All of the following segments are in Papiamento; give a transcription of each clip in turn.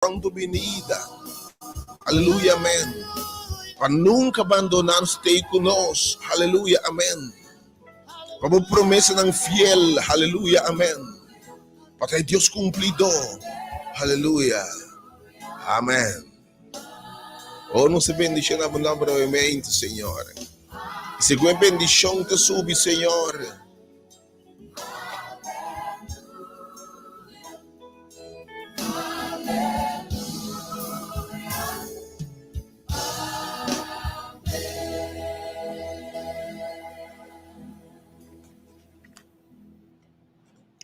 Pronto binida. Aleluya, amen. Pa nunka bandoná nos, stay ku nos. Aleluya, amen. Pa bo promesanan fiel. Aleluya, amen. Pa ta e Dios kumplidó. Aleluya, amen. Oh, nos ta bendishoná bo nòmber nuevamente, Señor. I segun e bendishon ta subi, Señor.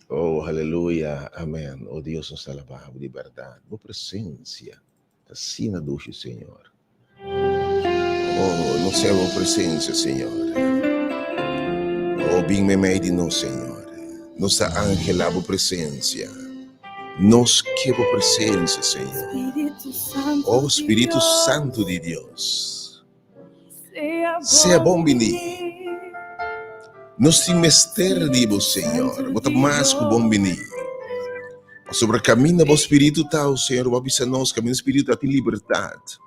Oh, aleluya, amen. Oh Dios, nos ta alabá bo di bèrdat. Bo presensia ta asina dushi, Señor. Oh, nos sea bo presencia, Señor. Oh, bin meimei di nos, Señor. Nos ta anhela bo presencia. Nos ke bo presencia, Señor. Oh, Spiritu Santu di Dios. Sea bon bini. Nos tin mester di bo, Señor. Bo ta mas ku bon bini. Pasobra kaminda bo Spiritu ta, o Señor, bo a bisa nos, kaminda Spiritu ta tin libertat.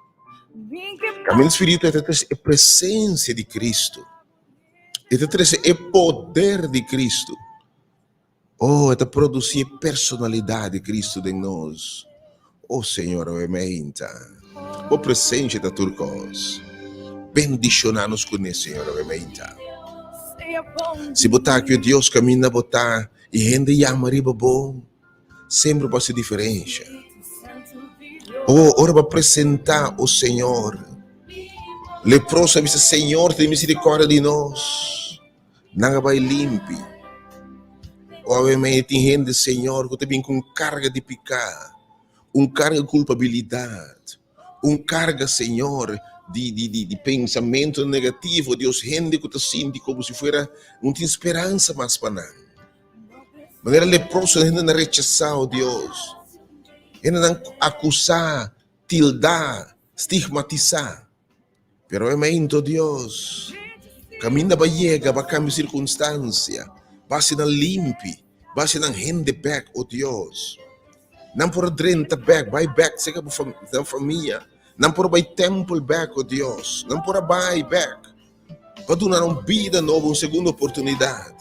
Kaminda Spiritu ta trese e presensia di Kristu. E ta trese e poder di Kristu. Oh, e ta produsí e personalidat di Kristu den nos. Oh Señor, awe meinta, Bo presensia ta tur kos. Bendishoná nos kuné, Señor, awe meinta. Si bo ta aki, oh Dios, kaminda bo ta i hende yama riba bo, semper bo hasi diferensha. Oh, ora bo a presentá, oh Señor, leproso a bisa, Señor, tene misericordia di nos. Nan a bai limpi. O awe mei tin hende, Señor, ku ta bin ku un karga di piká, un karga di kulpabilidat, un karga, Señor, di di di di pensamentu negativo, Dios, hende ku ta sinti komo si fuera no tin speransa mas pa nan. Manera leproso, hende nan rechasá, o Dios. Hende nan akusá, tildá, stigmatisá. Pero e meinto Dios, kaminda bo a yega, bo a kambia sirkunstansia, bo a hasi nan limpi, bo a hasi nan hende bèk, o Dios. Nan por a drenta bèk, bai bèk serka bo nan famia, nan por a bai tèmpel bèk, o Dios, nan por a bai bèk. Bo a duna nan un bida nobo, un segundo oportunidat.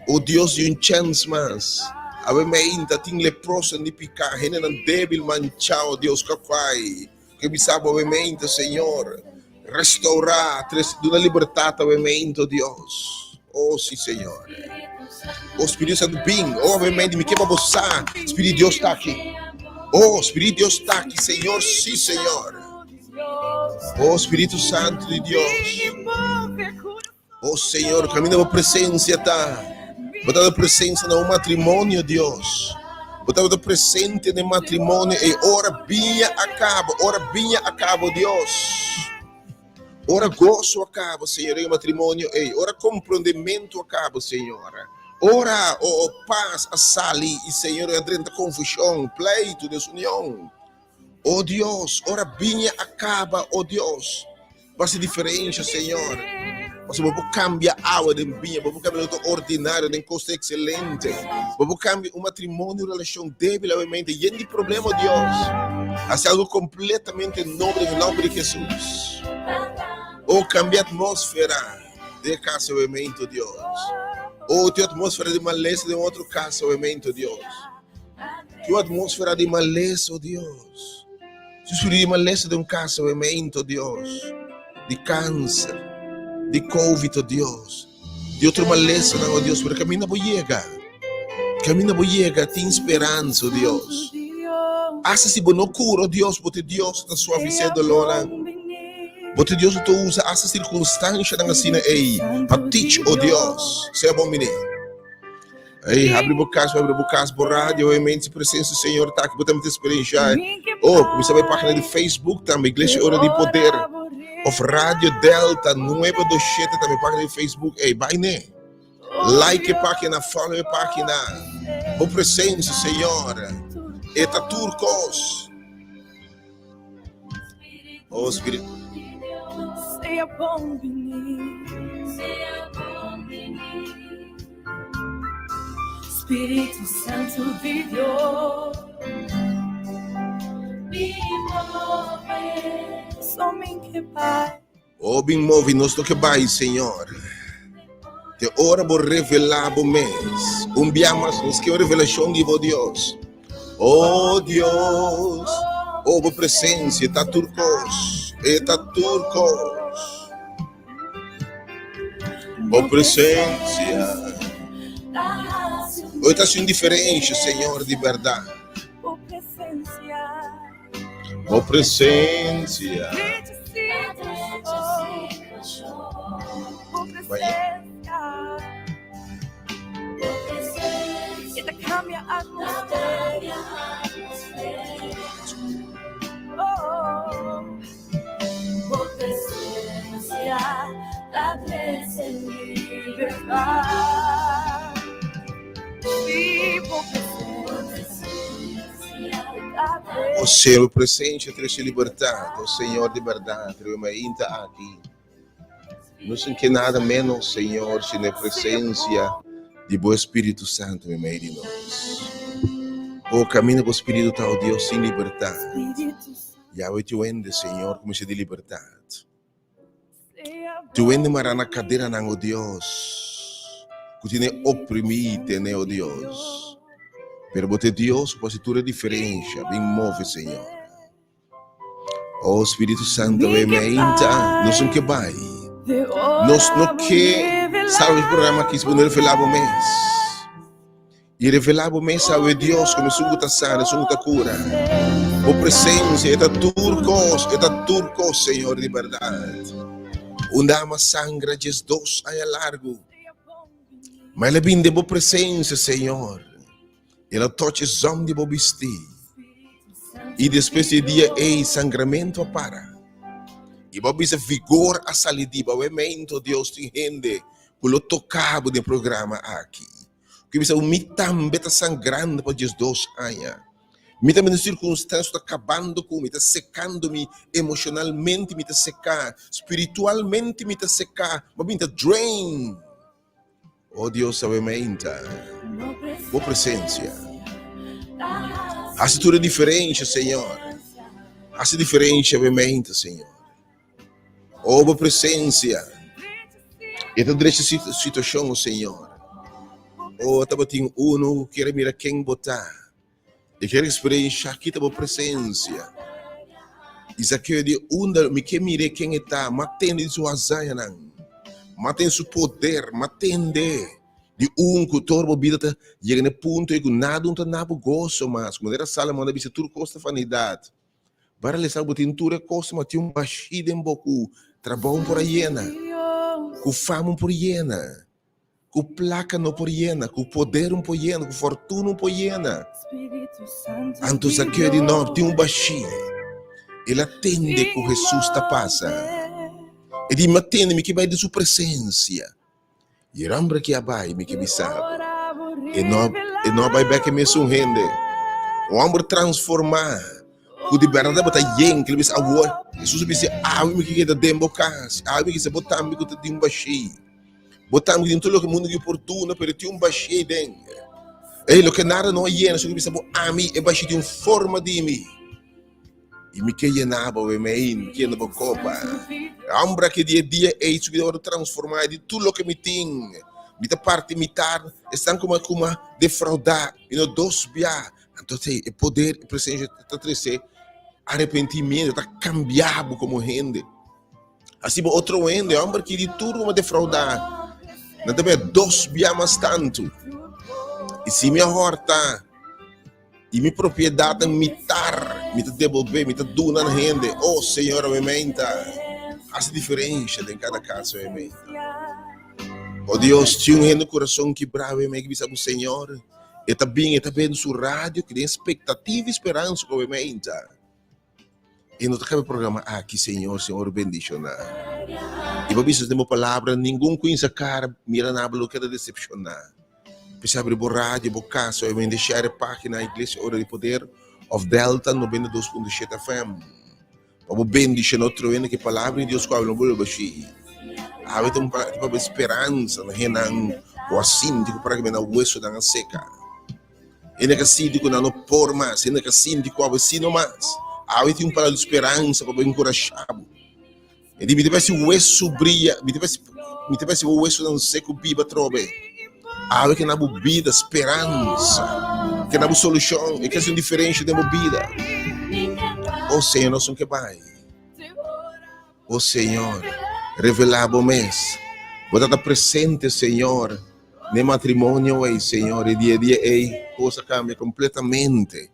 O Dios, di un chèns mas. Awe meinta tin leprosonan di piká, hendenan débil manchá, o Dios, ku a kai. Ke bisa bo awemente, Señor. Restaurá, tres, duna libertat awemente, oh Dios. Oh, sí, Señor. Oh, Spiritu Santo, bin. Oh, awemente, mi ke pa bo sa. Spiritu Dios ta aki. Oh, Spiritu Dios ta aki, Señor, sí, Señor. Oh, Spiritu Santo di Dios. Oh Señor, caminda bo presencia ta. Bo tabata presencia na un matrimonio, Dios. Bo tabata presente den matrimonio e ora biña a caba, ora biña a caba, Dios. Ora gozo a caba, Señor, den matrimonio ei. Ora comprendimento a caba, Señor. Ora oh, oh, paz a sali y Señor a drenta confusión, pleito, desunión. Oh Dios, ora biña a caba, oh Dios. Bo haci diferencia, Señor. Pasobra bo por cambia awa den biña, bo por cambia loke ta ordinario den cos excelente. Bo por cambia un matrimonio, un relacion débil awemente, yen di problema, oh Dios. Haci algo completamente nobo den e nomber di Jesus. Oh, cambia atmósfera den e cas awemente, oh Dios. Oh, tin atmósfera di malesa den otro cas awemente, oh Dios. Tin atmósfera di malesa, oh Dios. Si sufri di malesa den un casa obviamente, oh Dios, di cáncer, di covid, oh Dios, di otro malesanan, oh Dios, pero caminda bo yega, caminda bo yega tin speransa, oh Dios. Hasta si bo no cura, oh Dios, bo ta Dios ta suavisa e dolornan. Bo ta Dios ta usa hasta circunstancianan asina ei pa teach, oh Dios. Sea bon bini. Ei, habri bo kas, habri bo kas, bo radio, obviamente, si presensia di Señor ta aki, bo tambe ta experienciá. Oh, kuminsá bai página di Facebook tambe, Iglesia Ora di Poder, of Radio Delta 927 tambe página di Facebook. Ei, bai ne. Like e página, follow e página. Bo presensia, Señor, e ta tur kos. Oh, Spiritu. Sea bon bini. Sea bon bini. Spiritu Santu di Dios. O bin move, nos no ke bai, Señor. Te ora bo revelá bo mes. Un bia mas nos ke un revelashon di bo Dios. O Dios, o bo presensia ta tur kos, e ta tur kos. Bo presensia. O ta hasi un diferensha, Señor, di bèrdat. Bo presensia. O Señor, bo presencia trece libertad. O Señor, di berdad, riba mainta aki. No sin ke nada menos, Señor, sino e presencia di bo Espíritu Santo meimei di nos. O camina bo Spiritu ta, o Dios, sin libertad. Yahweh te wende, Señor, ku mester di libertad. Te wende mará na kadenanan, o Dios, ku tene oprimí tene, o Dios. Pero bo ta e Dios ku por hasi tur e diferensha. Bin move, Señor. O Spiritu Santo, we meinta, nos no ke bai. Nos no ke salba e programa aki si bo no revelá bo mes. I revelá bo mes awe, Dios, komo esun ku ta sana, esun ku ta kura. Bo presensia e ta tur kos, e ta tur kos, Señor, di bèrdat. Un dama sangra diesdos aña largu, ma el a bin den bo presensia, Señor. El a tocha e zòm di bo bistí. I despues di e dia ei, sangramentu a para. I bo a bisa vigor a sali di bo. Awe meinto, Dios, tin hende ku lo toka bo den e programa aki. Ku bisa bo, mi tambe ta sangrando pa diesdos aña. Mi tambe den sirkunstansia ku ta kabando ku mi, ta sekando mi emoshonalmente, mi ta seká, spiritualmente mi ta seká, bo bin ta drain. O Dios, awe mainta bo presensia hasi tur e diferensha, Señor. Hasi diferensha awe mainta, Señor. O bo presensia e ta drecha situashon, o Señor. O tabatin uno ku kier mira ken bo ta. E kier eksperensha kita bo presensia. I Zakeo di unda mi ke mira ken e ta, m'a tende di su hazañanan, m'a tende su poder, m'a tende di un ku tur bo bida ta yega na e punto ei ku nada un ta na bo goso mas. Manera Salomon a bisa tur kos ta vanidat. Bo a realisa ku bo tin tur e kos ma tin un bashí den bo ku trabou por a yena, ku fama por yena. Ku plaka no por yena, ku poder un por yena, ku fortuna un por yena. Anto Zakeo di, No, tin un bashí. El a tende ku Hesus ta pasa. E di, Mi a tende, mi ke bai den su presensia. I e homber aki a bai, mi ke bisa bo, e no, e no a bai bek e mesun hende. Un homber transformá. Ku di bèrdat tabata yen, ku el bisa, Awor, Hesus a bisa, Awe mi ke keda den bo kas, awe mi ke sa bo tambe ku ta tin un bashí. Bo tambe tin tur loke mundu ki por duna, pero tin un bashí den. Ei, loke nada no a yena, so ki bisa bo, Ami, e bashí tin un forma di mi. I mi ke yena bo, mi ke yena bo kopa. E hòmber aki di e dia ei, su bida a wòrdu transformá, e di tur loke mi tin, mi ta parti mitar, esnan ku mi a defraudá, mi no dos bia. Anto te e poder e presencia ta trece arrepentimiento, ta cambia bo como hende. Así bo otro hende, hombre ki di tur bo defrauda. Na ta dos bia mas tanto. Y si mi a horta y mi propiedad ta mitar, mi ta devolve, mi ta duna na hende. Oh Señor, mi menta. Hace diferencia den cada caso, mi menta. Oh Dios, si un hende corazón kibrado, mi bisa bo Señor. E ta bin, e ta bende su radio ku den expectativa y speransa ku mi inta. E no ta kaba e programa aki, Señor, Señor bendiciona. Y bo bisa den bo palabra, ningun ku insa cara mira na bo lo keda decepciona. P'esei abri bo radio, bo casa, o bende share e pagina Iglesia Ora di Poder of Delta 92.7 FM. Pa bo bendiciona otro hende ku e palabra di Dios ku awe no bolbe bashí. Awe ta un pa bo speransa na hendenan ku a sinti ku prákticamente nan wesonan a seka. Hende ku a sinti ku nan no por mas, hende ku a sinti ku awe si no mas. Awe tin un palabra di speransa pa bo enkurashá bo. E di, Mi ta bai si wesu bria, mi ta bai si, mi ta bai si bo wesunan seku biba atrobe. Awe ke na bo bida speransa, ke na bo solushon, e ke hasi un diferensha den bo bida. O Señor, nos no ke bai. O Señor, revelá bo mes. Bo ta ta presente, Señor, n'e matrimonio ei, Señor. E dia dia ei, kos a kambia kompletamente.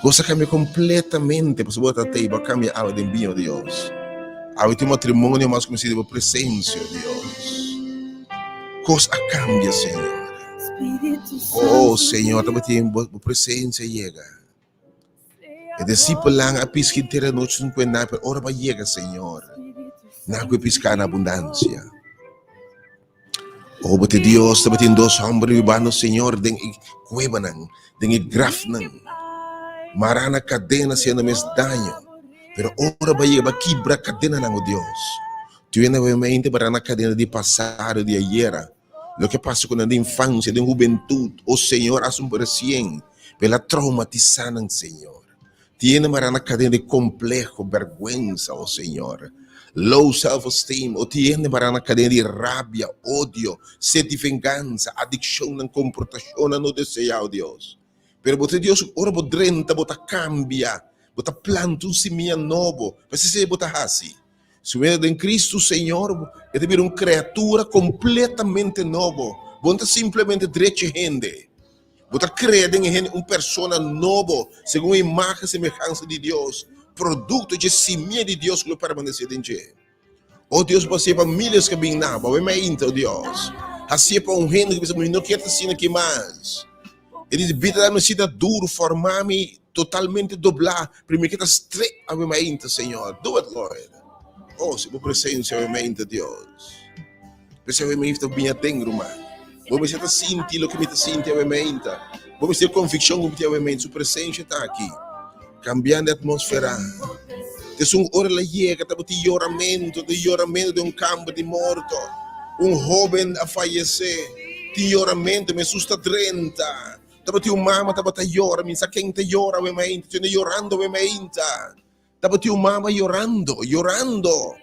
Kos a kambia kompletamente, pasobra bo ta ta ei, bo a kambia awe den biña, o Dios. Awe tin matrimonio mas kuminsá di bo presensia, o Dios. Kos a kambia, Señor. O Señor, tabatin bo presensia yega. E disipelnan a piska henter anochi sin kue nada, pero ora bo a yega, Señor, nan a kue piska na abundansia. O bo te Dios, tabatin dos hòmber bibando, Señor, den e kuebanan, den e grafnan, mará na kadena hasiendo mes daño. Pero ora bo a yega, bo a kibra kadenanan, o Dios. Tur hende obviamente mará na kadena di pasado, di ayera. Loke a pasa ku nan den infansia, den hubentut, o Señor, hasi un resien, pero el a traumatisá nan, Señor. Tiene mará na kadena di kompleho, bèrgwensa, o Señor, low self esteem, o tiene mará na kadena di rabia, odio, sed di vengansa, adikshonnan, komportashonnan no deseá, o Dios. Pero bo ta Dios ku ora bo drenta bo ta kambia, bo ta planta un simia nobo, p'esei bo ta hasi. Si bo den Cristo Señor, e ta bira un creatura completamente nobo. Bo no ta simplemente drecha hende. Bo ta crea den e hende un persona nobo, segun e imagen y semehansa di Dios, producto dje simia di Dios cu lo permanece den dje. O Dios, bo hacié pa miles cu a bin na bo, awe mainta, o Dios. Hacié pa un hende cu bisa, Mi no kier ta asina aki mas. E di, Bida ta mi asina duru, forma mi totalmente doblá, pero mi ke ta straight awe mainta, Señor. Do it, Lord. Oh, si bo presencia awe mainta, Dios. P'esei awe mainta ta bini aden, ruman. Bo mester ta sinti loke mi ta sinti awe mainta. Bo mester e conviccion cu mi tin awe mainta. Su presencia ta aki, cambiando e atmósfera. Esun ora el a yega, tabatin yoramento, tin yoramento den un kamber di morto. Un hóben a fayesé, tin yoramento, mi sus ta drenta. Tabatin un mama tabata yora, mi sa ken ta yora awe mainta, tin hende yorando awe mainta. Tabatin un mama yorando, yorando.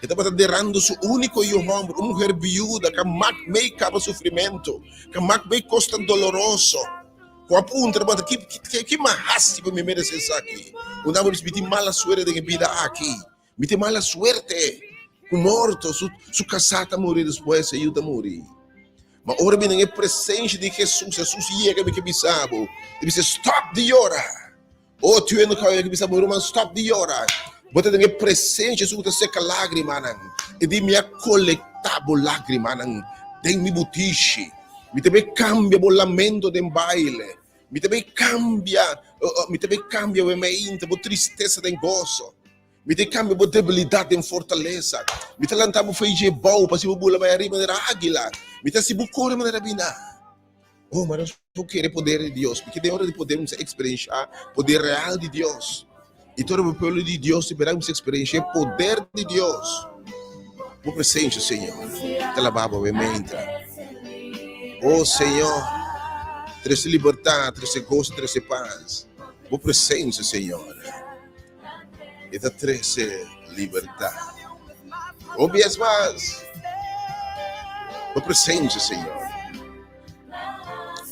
E tabata derando su úniko yu hòmber, un muher biuda ku a mak mei kaba sufrimentu, ku a mak mei kos tan doloroso. Ku a puntra bo, Ki, ki, ki mi a hasi pa mi meresé esaki? Un dama bisa, Mi tin mala suerte den e bida aki. Mi tin mala suerte ku morto. Su, su kasá ta muri despues, e yu ta muri. Ma ora mi den e presensia di Hesus, Hesus yega mi ke bisa bo, e bisa, Stòp di yora! O tu hende ku a bisa bo ruman, Stòp di yora! Bo ta den e presensia di Hesus ku ta seka lágrimanan. E di, Mi a kolektá bo lágrimanan den mi butishi. Mi ta bai kambia bo lamento den baile. Mi ta bai kambia, mi ta bai kambia bo mainta, bo tristesa den goso. Mi ta kambia bo debilidat den fortalesa. Mi ta lanta bo for dje bou pa si bo bula bai ariba manera águila. Mi ta hasi bo kore manera biná. Oh, ma nos por kere poder di Dios, porque den ora di poder nos experiencia poder real di Dios. Y todo el pueblo di Dios di verdad nos experiencia poder di Dios. Bo presencia, Señor, te alababa we mente. Oh, Señor, trece libertad, trece gozo, trece paz. Bo presencia, Señor, e ta trece libertad. Un bies mas, bo presencia, Señor.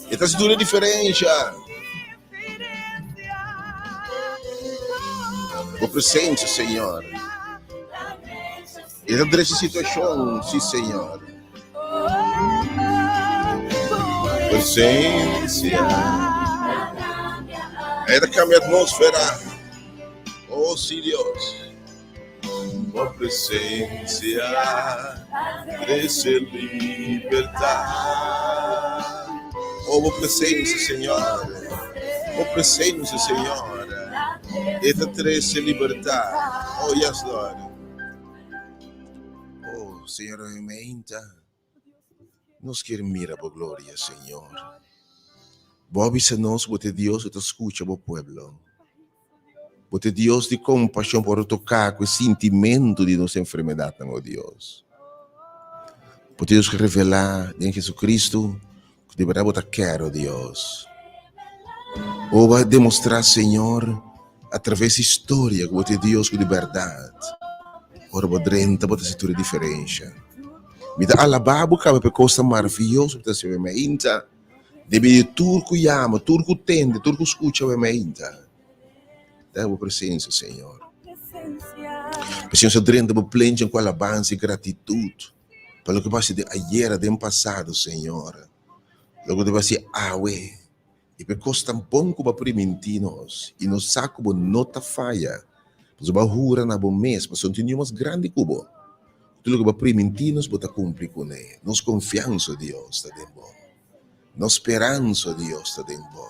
E ta haci tur e diferencia. Bo presencia, Señor. E ta drecha situacion, si, Señor. Presencia. E ta cambia atmósfera. Oh, si, Dios. Bo presencia trece libertad. Oh, bo presencia, Señor. Bo presencia, Señor. E ta trece libertad. Oh, yes, Lord. Oh, Señor, meinta. Nos kier mira bo gloria, Señor. Bo a bisa nos bo ta e Dios ku ta skucha bo pueblo. Bo ta e Dios di kompashon por toká ku e sintimentu di nos enfermedatnan, o Dios. Bo ta e Dios ku revelá den Jesucristo ku di bèrdat bo ta kèr, o Dios. O bo a demostrá, Señor. Atraves historia ku bo ta e Dios ku di bèrdat. Ora bo drenta bo ta hasi tur e diferensha. Mi ta alabá bo kaba pa e kosnan maravioso ku bo ta hasi awe mainta. Debí di tur ku yama, tur ku tende, tur ku skucha awe mainta. Den bo presensia, Señor. P'esei nos ta drenta bo plenchi ku alabansa i gratitut pa loke bo a hasi den ayera, den pasado, Señor. Loke bo ta hasi awe. I pa e kos tan bon ku bo a primintí nos, i nos sa ku bo no ta faya, pasobra bo a hura na bo mes, pasobra no tin niun mas grandi ku bo. Ku tur loke bo a primintí nos, bo ta kumpli kuné. Nos konfiansa, o Dios, ta den bo. Nos speransa, o Dios, ta den bo.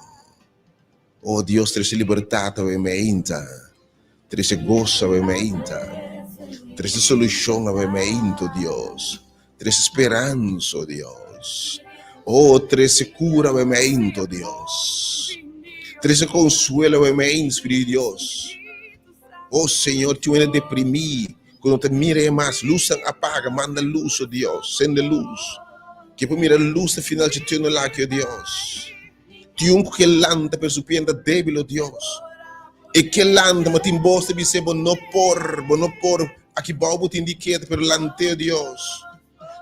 O Dios, trese libertat awe meinta. Trese goso awe meinta. Trese solushon awe meinta, o Dios. Trese speransa, o Dios. O, trese kura awe meinta, o Dios. Trese konsuelo awe meinta, Spiritu di Dios. O Señor, tin un hende deprimí ku no ta mira e mas. Lusnan a paga, manda lus, o Dios. Sende lus. Ke por mira lus na final dje túnel aki, o Dios. Tin un ku ke lanta pero su pia ta débil, o Dios. E ke lanta, ma tin bos ta bis'é, Bo no por, bo no por. Aki bou bo tin di keda, pero lant'é, o Dios.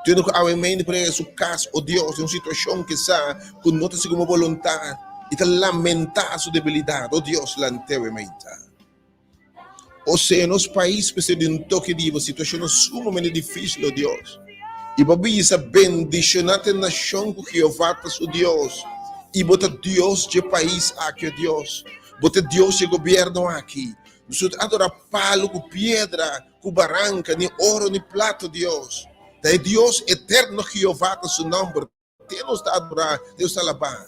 Tin un ku awe mente por e su kas, o Dios, den un situashon kisá ku no ta segun bo boluntat i ta lamentá su debilidat, o Dios, lant'é awe mente. O sea, nos pais mester di un toke di bo. Situacion sumamente dificil, o Dios. I bo bisa, Bendiciona ta e nacion cu Jehová ta su Dios. I bo ta Dios dje pais aki, o Dios. Bo ta Dios dje gobierno aki. Nos no ta adora palu cu piedra, cu baranca, ni oro ni plata, o Dios. Ta e Dios eterno Jehová ta su nomber. Te nos ta adorá, te nos ta alabá.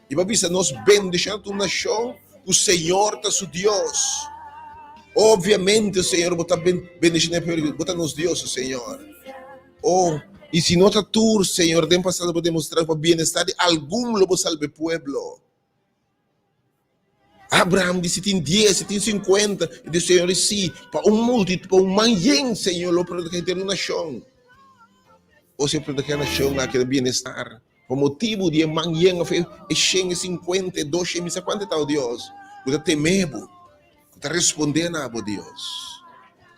I bo a bisa nos bendishoná tur nashon ku Señor ta su Dios. Obviamente, Señor, bo ta bendishoná e pueblo, bo ta nos Dios, Señor. Oh, i si no ta tur, Señor, den pasado bo demostrá ku pa bienestar di algun lo bo salba e pueblo. Abraham di si tin dies, si tin sinkuenta, i di Señor di si, pa un multitud, pa un man yen, Señor, lo protegé henter un nashon. O Señor, protegé e nashon aki na bienestar, pa motibu di e man yen, of e shen, e sinkuenta, e dos shen, mi sa kuantu ta, o Dios, ku ta temé bo, ku ta respondé na bo, Dios.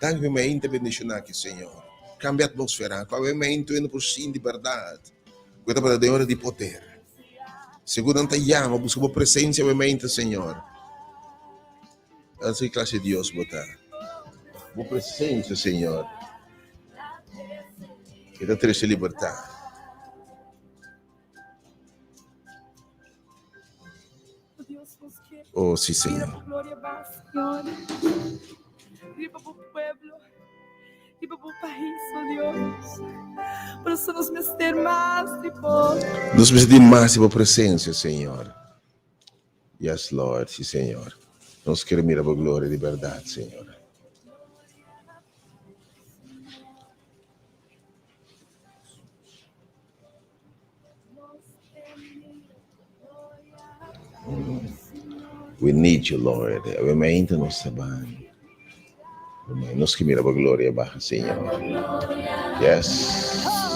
Danki pa e mainta bendishoná aki, Señor. Kambia atmosfera, ku awe mainta hende por sinti bèrdat ku e tabata den ora di poder. Segun nan ta yama, buska bo presencia bo mente, Señor. Ansa ki clase Dios bo ta. Bo presencia, Señor, e ta trece libertad. Oh, sí, Señor. Riba bo pais, oh Dios. Por eso nos mester mas di bo. Nos mester di mas di bo presencia, Señor. Yes, Lord, sí, Señor. Nos quiere mira bo gloria di berdad, Señor. We need you, Lord. Awe mainta nos ta ban. Nos ke mira bo gloria baha, Señor. Yes,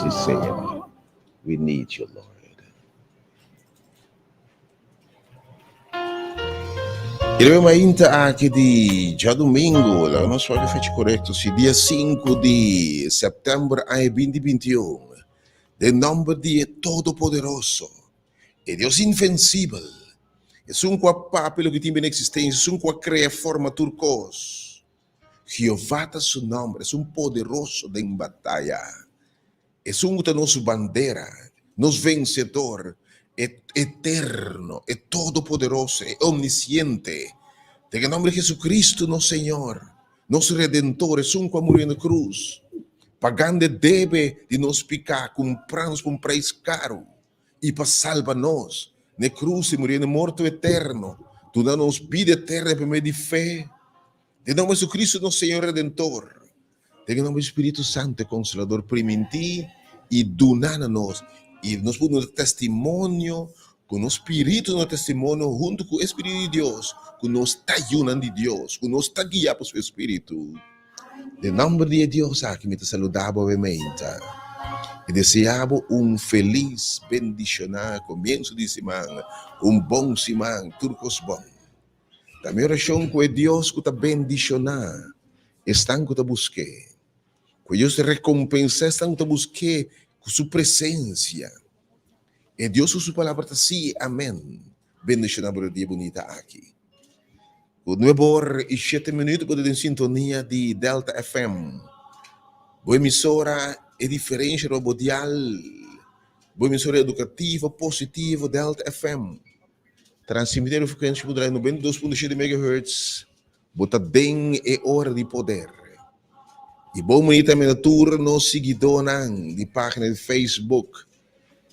sí, Señor. We need you, Lord. I riba mainta aki di djadumingu, laga nos wak e fecha korekto, si dia sinku di sèptèmber aña binti binti i un, den nòmber di e Todopoderoso, e Dios infensibel, esun ku a papia loke tin bini eksistensia, esun ku a krea forma tur kos, Jehová ta su nòmber, esun poderoso den bataya. Esun ku ta nos bandera, nos vensedor, e Eterno, e Todopoderoso, e Omnisiente. Den e nòmber di Jesucristo, nos Señor, nos Redentor, esun ku a muri na krus, pagando e debe di nos piká, kumpra nos pa un preis karu i pa salba nos na e krus i muri na e morto eterno, duna nos bida eterno pa medio di fe den nòmber di Jesucristo, nos Señor Redentor. Den e nomber di Spiritu Santo e Consolador primintí i duná na nos, i nos por duna testimonio ku nos spiritu duna testimonio huntu ku e Spiritu di Dios ku nos ta yunan di Dios, ku nos ta guiá pa su Spiritu. Den nomber di e Dios aki mi ta saludá bo awe meinta i deseá bo un felis, bendishoná komienso di siman, un bon siman, tur kos bon. Ta mi orashon ku e Dios ku ta bendishoná esnan ku ta busk'é, ku e Dios rekompensá esnan ku ta busk'é ku su presensia. E Dios ku su palabra ta sí i amèn, bendishoná bo dia bunita aki. Ku nuebe ora i shete minuut bo ta den sintonia di Delta FM, bo emisora e diferensha riba bo dial, bo emisora edukativo, positivo, Delta FM. Transmití riba frekuensia ku drai 92.7 megahertz, bo ta den e ora di poder. I bon bonita tambe na tur nos siguidónan di página di Facebook,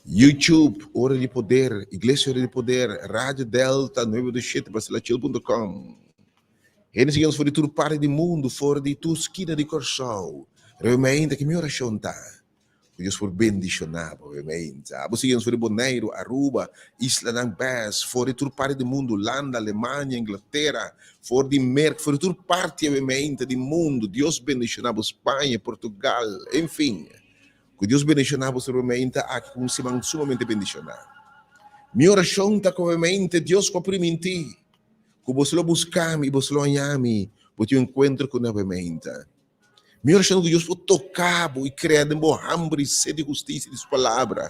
YouTube, Ora di Poder, Iglesia Ora di Poder, Radio Delta 927, basilachil punto com. Hende sigui nos for di tur parti di mundu, for di tur skina di Kòrsou. Riba mi ainda ke mi orashon ta. Ku Dios por bendishoná bo obviamente. Abo sigui nos for di Boneiru, Aruba, islanan bes, for di tur parti di mundu, Hulanda, Alemania, Inglatera, for di Merk, for di tur parti obviamente di mundu. Dios bendishoná bo, Spaña, Portugal, enfin. Ku Dios bendishoná bo obviamente aki ku un siman sumamente bendishoná. Mi orashon ta ku obviamente Dios ku a primintí ku boso lo buska mi i boso lo haña mi, bo tin un enkuentro ku mi obviamente. Mi orashon ku Dios por toka bo i krea den bo hamber i sed di hustisia di su palabra.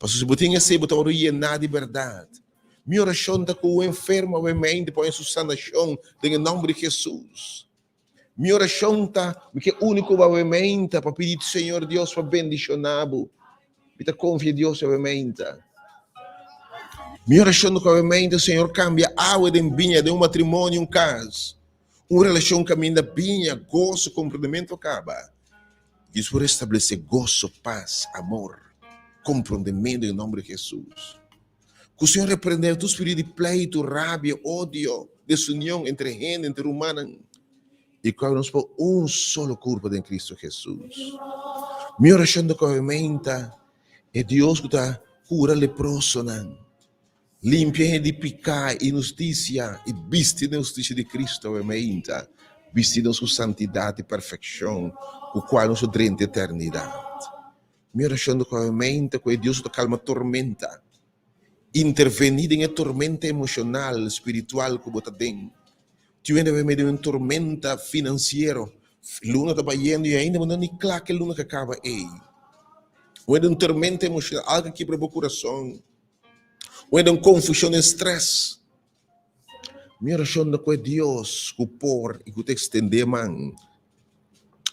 Pasobra si bo tin esei, bo ta wòrdu yená di bèrdat. Mi orashon ta ku un enfermo awemente por haña su sanashon den e nòmber di Hesus. Mi orashon ta, mi ke uni ku bo awemente pa pidi Señor Dios pa bendishoná bo. Mi ta konfia Dios awemente. Mi orashon ta ku awemente Señor kambia awe den biña den un matrimonio, un kas. Un relashon kaminda biña, goso, komprondementu a kaba. Dios por restablesé goso, pas, amor, komprondementu den e nòmber di Hesus. Ku Señor reprendé tur spiritu di pleitu, rabia, odio, desunion entre hende, entre rumannan, i ku nos por un solo kurpa den Kristu Hesus. Mi orashon ta ku aumenta e Dios ku ta kura leprosonan. Limpia hende di piká, inhustisia, i bisti den hustisia di Kristu awe meinta. Bisti nos ku santidat i perfekshon, ku kual nos lo drenta eternidat. Mi orashon ta ku awe meinta ku e Dios ku ta kalma tormenta, intervení den e tormenta emoshonal, spiritual ku bo ta den. Tin hende awe mei den un tormenta finansiero, luna ta bayendo i ainda bo no ni kla ke luna ka kaba ei. Un hende den un tormenta emoshonal, algu a kibra bo kurason. Un hende den konfushon, den strès. Mi orashon ta ku e Dios ku por i ku ta ekstendé man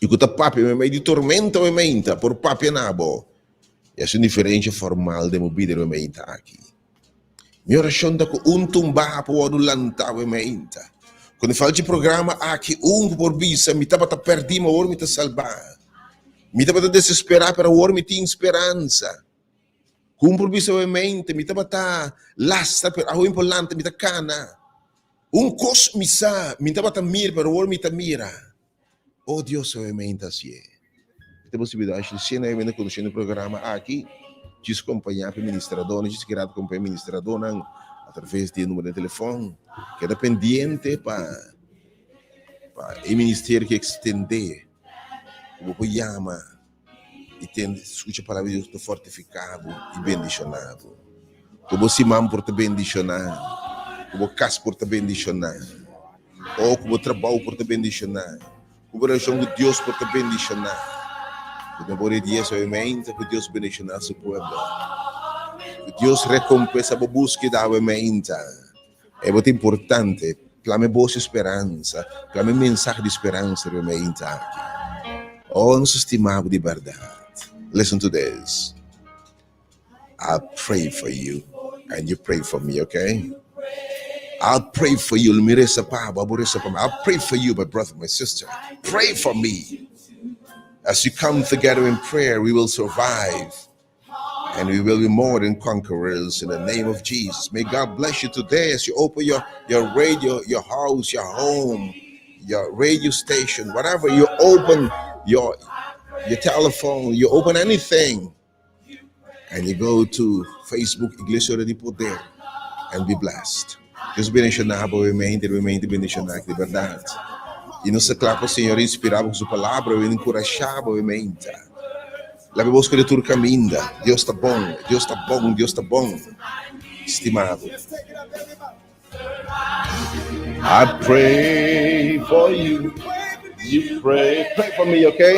i ku ta papia meimei di tormenta meinta por papia na bo i hasi un diferensha formal den bo bida riba meinta aki. Mi orashon ta ku un tumbá por wòrdu lantá bo meinta. Ku no falta e programa aki un ku por bisa mi tabata pèrdí ma awor mi ta salbá. Mi tabata desesperá pero awor mi tin speransa. Ku por bisa bo mente, mi tabata lastra, pero awe por lanta mi ta kana. Un kos mi sa, mi tabata mira, pero awor mi ta mira. Oh Dios, awe mente hasié. Mi ta posibilidad Ashley Sena awe mente kondusiendo e programa aki. Djis kompañá pa e ministradónan, djis keda kompañá e ministradónan atraves di e numero di telefòn. Keda pendiente pa pa e ministerio ke ekstendé ku bo por yama. I tende skucha palabra di Dios ta fortifiká bo i bendishoná bo. Ku bo siman por ta bendishoná, ku bo kas por ta bendishoná, o ku bo trabou por ta bendishoná, ku bo relashon ku Dios por ta bendishoná. Ku na bo redies awemente ku Dios bendishoná su pueblo. Ku Dios rekompensá bo búskeda awemente. E bo ta importante, plama e bos di speransa, plama e mensahe di speransa riba meinta aki. Oh, nos ta stima bo di bèrdat. Listen to this. I'll pray for you and you pray for me, okay? I'll pray for you. Lo mi resa pa bo, abo resa pa mi. I'll pray for you, my brother, my sister. Pray for me. As you come together in prayer, we will survive. And we will be more than conquerors in the name of Jesus. May God bless you today as you open your, your radio, your house, your home, your radio station, whatever you open your your telephone, you open anything, and you go to Facebook Iglesia Hora di Poder and be blessed. Dios bendiciona bo mente, mente bendiciona di berdad. Y nos ta kla pa Señor inspira bo cu su palabra, y encurasha bo mente. Laga bos kere tur kaminda. Dios ta bon, Dios ta bon, Dios ta bon. Stima bo. I pray for you. You pray. Pray for me, okay?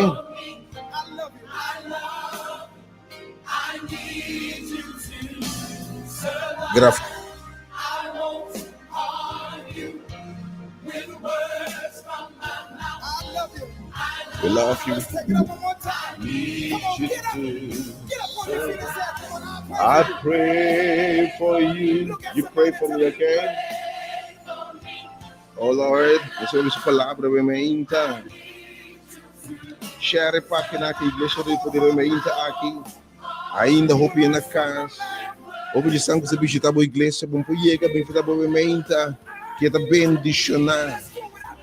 Graf. We love you. Need you to I pray for you. You pray for me, okay? Oh Lord, recibe su palabra, bemeinta. Share e página aki, Iglesia di Poder Bemeinta aki. Ainda hopi na cas. Hopi di sangue se visita bo iglesia, bom por yega, bem bo bemeinta. Que ta bendicionar.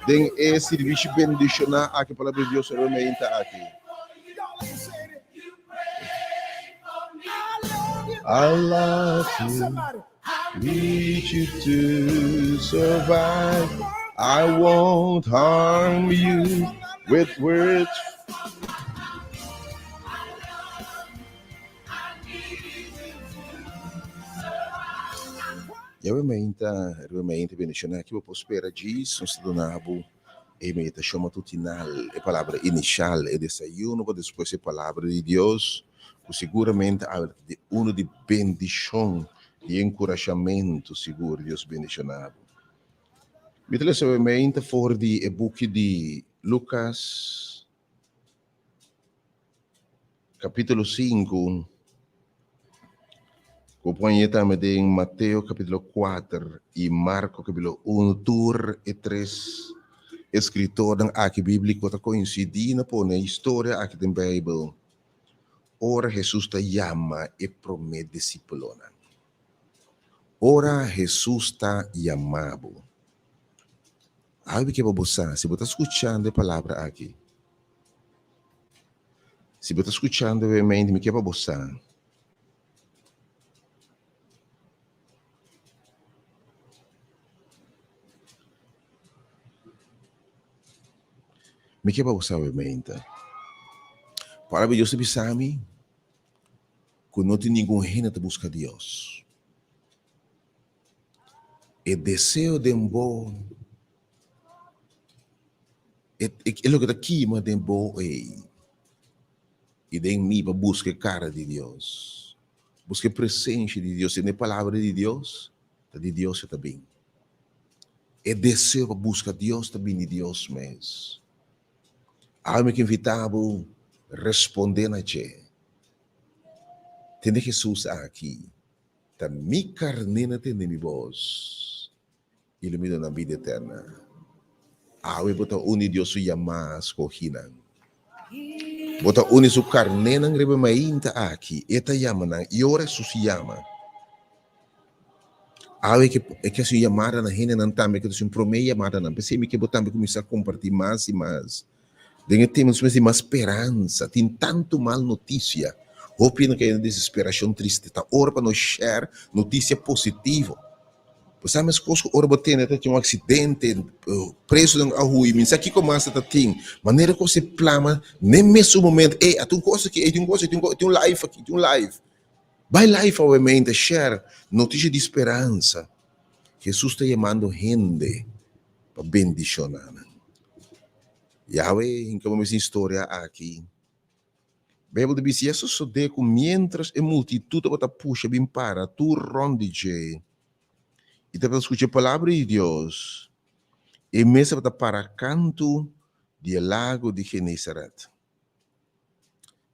Den e servicio bendicionar aki, palabra di Dios bemeinta aki. I love you. Need you to survive. I won't harm you with words. Ya we meinta, we meinta bendicionar ki bo por spera djis, nos ta duna bo e meditacion matutinal, e palabra inicial, e desayuno pa despues e palabra di Dios, cu seguramente a di uno di bendicion, di encurashamento, sigur Dios bendiciona bo. Mi ta lesa we meinta for di e buki di Lucas, capítulo 5, ku pone tambe den Mateo capítulo 4 i Marko capítulo 1, tur e tres escritornan aki bíblico ta coincidí na pone historia aki den Bijbel ora Hesus ta yama e promé disípulonan. Ora Hesus ta yama bo. Algu ke pa bo sa, si bo ta skuchando e palabra aki, si bo ta skuchando e mente, mi ke pa bo sa, mi ke pa bo sa e mente. Palabra di Dios ta bisa mi ku no tin ningun hende ta buska Dios. E deseo den bo, e, e loke ta kima den bo ei i den mi pa buska e kara di Dios, buska e presensia di Dios, tende e palabra di Dios, ta di Dios e ta bin. E deseo pa buska Dios ta bin di Dios mes. Awe mi ke invita bo responde na dje. Tende Jesus aki. Ta mi karné na tende mi bos i lo mi duna nan bida eterna. Awe bo ta un di Dios su yamá skohínan. Bo ta un di su karnénan riba e mainta aki. E ta yama nan i ora Hesus yama, awe ke e ke hasi un yamada na hendenan tambe ke ta hasi un promé yamada nan. P'esei mi ke bo tambe kuminsá kompartí mas i mas. Den e tempu nos mester di mas speransa. Tin tantu mal notisia. Hopi hende kai den desesperashon, triste. Ta ora pa nos share notisia positivo. Bo sa meskos ku ora bo tende ta tin un aksidente, presonan a hui, mi sa kiko mas ta tin. Manera ku se plama n'e mesun momento, ey, a tin un kos aki, ey tin un kos aki, tin un live aki, tin un live. Bai live awe share notisia di speransa. Hesus ta yamando hende pa bendishoná nan. Yahweh hinka bo mes den historia aki. Beibel ta bisa, I a sosodé ku miéntras e multitut tabata pusha bin para tur rònt di dje i tabata skucha e palabra di Dios, e mes tabata para kantu di e lago di Genesaret.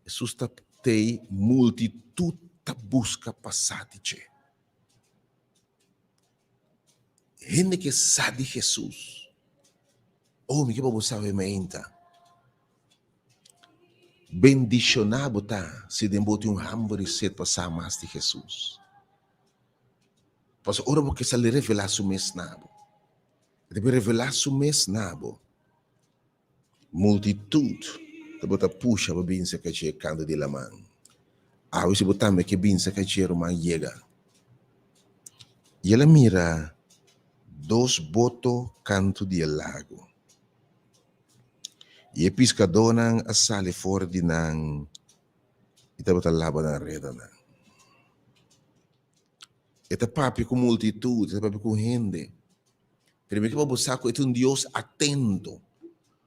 Hesus ta tei multitut ta buska pasa di dje. Hende ke sa di Hesus. Oh, mi ke pa bo sa e meinta. Bendishoná bo ta si den bo tin un hamber i set pa sa mas di Hesus. Pasobra ora bo ke sa, el revelá su mes na bo. E ta bin revelá su mes na bo. Multitut tabata pusha pa bin serka dje kantu di laman. Awe si bo tambe ke bin serka dje, ruman, yega. I el a mira dos boto kantu di e lago. I e piskadónan a sali for di nan i tabata laba nan redanan. E ta papia ku multitut, e ta papia ku hende. Pero mi ke pa bo sa ku e ta un Dios atento.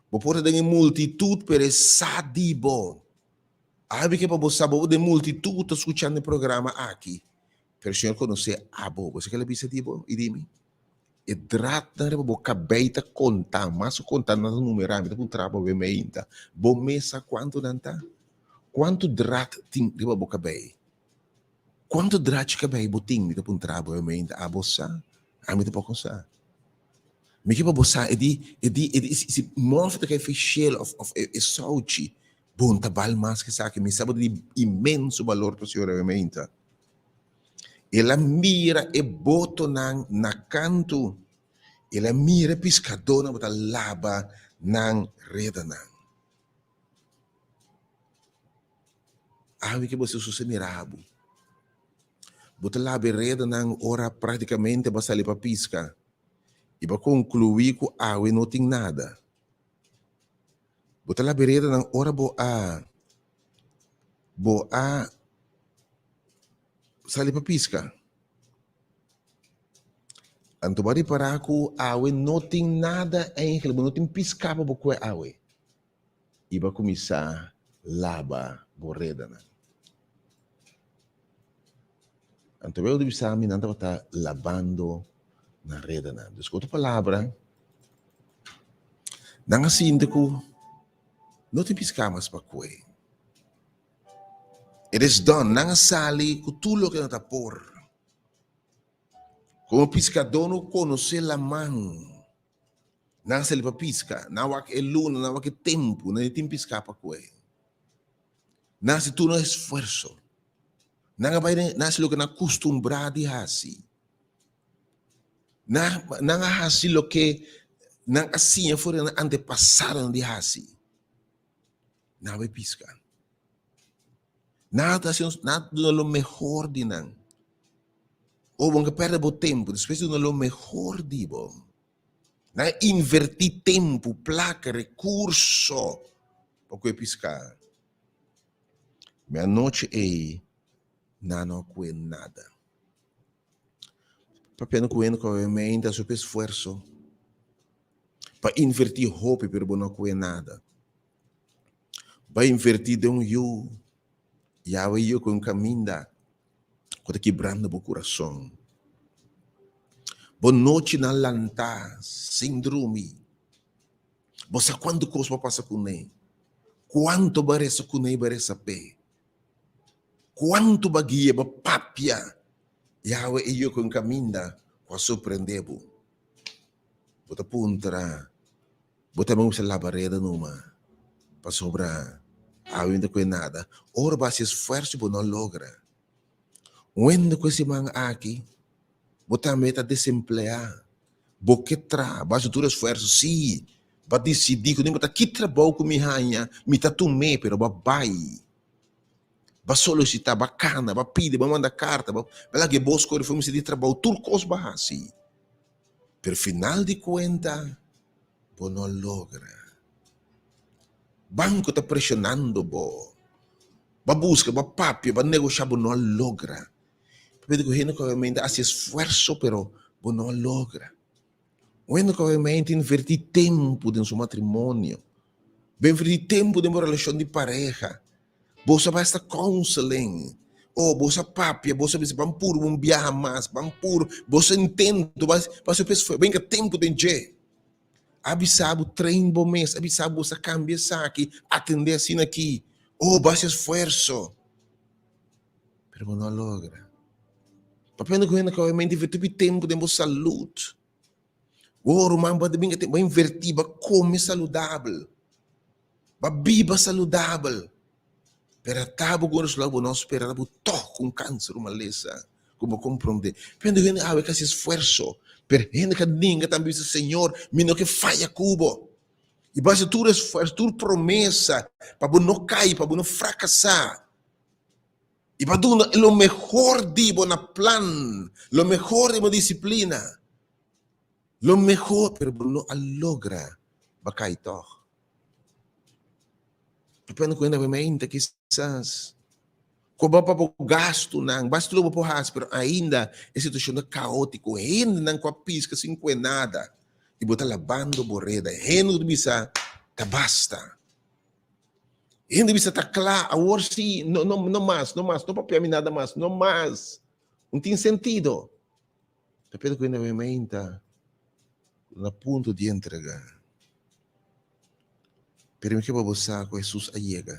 Bo por ta den e multitut, pero e sa di bo. Awe mi ke pa bo sa, bo den multitut ta skuchando e programa aki, pero Señor konosé abo. Bo sa ke el a bisa di bo i di mi? E dratnan riba bo kabei ta konta, mas ku konta nan ta numerá. Mi ta puntra bo awe meinta, bo mes sa kuantu nan ta? Kuantu drat tin riba bo kabei? Kuantu drachi kabei bo tin? Mi ta puntra bo meinta, abo sa? Ami tampoko sa. Mi ke pa bo sa e di, e di, e di, si mòfi ta kai for shel òf òf e souchi, bo no ta bal mas ke esaki. Mi sa bo ta di inmenso balor pa Señor awe meinta. El a mira e botonan na kantu, el a mira e piskadónan ku ta laba nan redanan. Awe ke bo Hesus a mira bo. Bo ta laba e redanan ora práktikamente bo a sali pa piska i bo a konkluí ku awe no tin nada. Bo ta laba e redanan ora bo a bo a sali pa piska. Anto bo a ripará ku awe no tin nada eigenlijk, bo no tin piská pa bo kue awe. i bo a kuminsá laba bo redanan. Anto Beibel ta bisa mi nan tabata labando nan redanan. Dus ku otro palabra, nan a sinti ku no tin piská mas pa kue. It is done. Nan a sali ku tur loke nan ta por. Komo piskadó no konosé laman. Nan a sali pa piska. Nan a wak e luna, nan a wak e tempu, nan di tin piska pa kue. Nan a hasi tur nan esfuerso. Nan a bai den, nan a hasi loke nan a kustumbrá di hasi. Nan, nan a hasi loke nan a siña for di nan antepasadonan di hasi. Nan a bai piska. Nan a hasi, nan a duna lo mehor di nan. O bo no ke pèrdè bo tempu, despues di duna lo mehor di bo. Nan a invertí tempu, plaka, rekurso pa kue piská. Mi anochi ei nan no a kue nada. Papiando ku hende ku a mente a hopi esfuerso pa invertí hopi pero bo no a kue nada. Bo a invertí den un yu, yawe yu ku un kaminda ku ta kibrando bo kurason. Bo nochinan lantá sin drumi. Bo sa kuantu kos bo a pasa kuné, kuantu bo a resa kuné i bo a resa p'e, kuantu bo a guia, bo a papia. Yahweh e yu ku un kaminda ku a sorprendé bo. Bo ta puntra, Bo tambe kuminsá laba reda numa, pasobra awe mi ta kue nada. Ora bo hasi esfuerso bo no logra. Wende ku e siman aki bo tambe ta desempleá, bo ke traha, bo hasi tur esfuerso, sí, bo a disidí ku no importa ki trabou ku mi haña, mi ta tum'é, pero bo a bai. Bo a solisitá, bo a kana, bo a pidi, bo a manda karta, bo a laga e bos kore for mester di trabou, tur kos bo a hasi. Pero final di kuenta bo no logra. Banko ta presionando bo. Bo a buska, bo a papia, bo a negosha, bo no a logra. Papia di ku hende ku obviamente a hasi esfuerso pero bo no a logra. Un hende ku obviamente inverti tempu den su matrimonio, bo inverti tempu den bo relashon di pareha. Boso a bai hasta counseling. Oh, boso a papia, boso a bisa, ban puru un biaha mas, ban puru. Boso intento, ba hasi hopi esfuerso, benga tempu den dje. A bisa bo train bo mes, a bisa bo boso a cambia esaki, atende asina aki. Oh, bo hasi esfuerso. Pero bo no a logra. Papiando ku hende ku obviamente inverti hopi tempu den bo salud. Oh, ruman, bo a benga tempu, bo a inverti, bo a come saludabel. Bo a biba saludabel, pero ata bo ku un resultado bo no spera, ata bo tòg ku un kanser, un malesa ku bo komprondé. Pende hende awe ka hasi esfuerso, pero hende ka ninga tambe bisa, Señor, mi no ke faya ku bo. I bo hasi tur esfuerso, tur promesa pa bo no kai, pa bo no frakasá. I bo a duna lo mehor di bo na plan, lo mehor di bo disiplina. Lo mehor, pero bo no a logra, bo a kai tòg. Depende ku hende bai meinta kisas. Koba pa bo gastunan, basta lo bo por hasi, pero ainda e situashon ta kaótiko. Hendenan ku a piska sin kue nada i bo ta labando bo reda. Hende ku ta bisa ta basta. Hende bisa ta kla, awor sí, no, no, no mas, no mas, no papia mi nada mas, no mas. No tin sentido. Ta p'e ku hende meinta na punto di entrega. Pero mi ke pa bo sa ku Hesus a yega.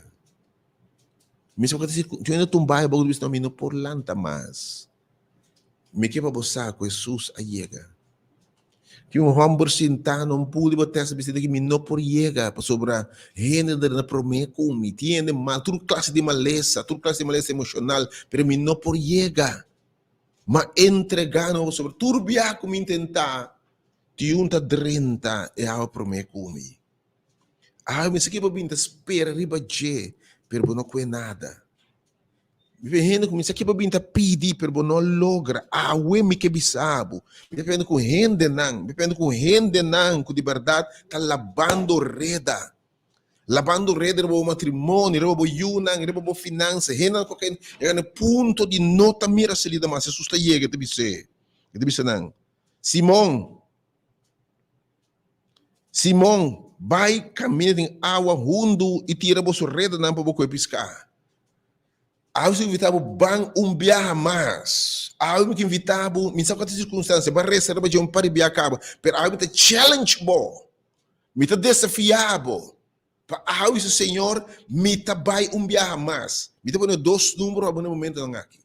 Mi sa ku ta yo no tumba e bo bisa mi no por lanta mas. Mi ke pa bo sa ku Hesus a yega. Tin un hòmber sintá na un pul di bo tèst bisa di ki mi no por yega pasobra hende ta na promé ku mi. Tin hende mal, tur klase di malesa, tur klase di malesa emoshonal, pero mi no por yega. M'a entregá na bo pasobra tur biaha ku mi intentá Tin un ta drenta e awa promé ku mi. Awe mi sa ke bo bin ta spera riba dje, pero bo no kue nada. Mi ve hende ku mi sa ke bo bin ta pidi, pero bo no logra. Awe mi ke bisa bo. Mi ta pende ku hendenan, mi ta pende ku hendenan ku di bèrdat ta labando reda. Labando reda riba bo matrimonio, riba bo yunan, riba bo finansa. Hendenan ku a yega na e punto di no ta mira salida mas. Hesus ta yega i ta bis'é, i ta bisa nan, Simon, Simon, bai kaminda den awa hundu i tira boso redanan pa bo kohe piská. Awe mi ta invitá bo ban un biaha mas. Awe mi ta invitá bo, mi sa kua ta sirkunstansia, bo a resa riba dje un par di biaha kaba, pero awe mi ta challenge bo, mi ta desafiá bo pa awe bisa, Señor, mi ta bai un biaha mas. Mi ta pone dos numero pa bo na e momentonan aki.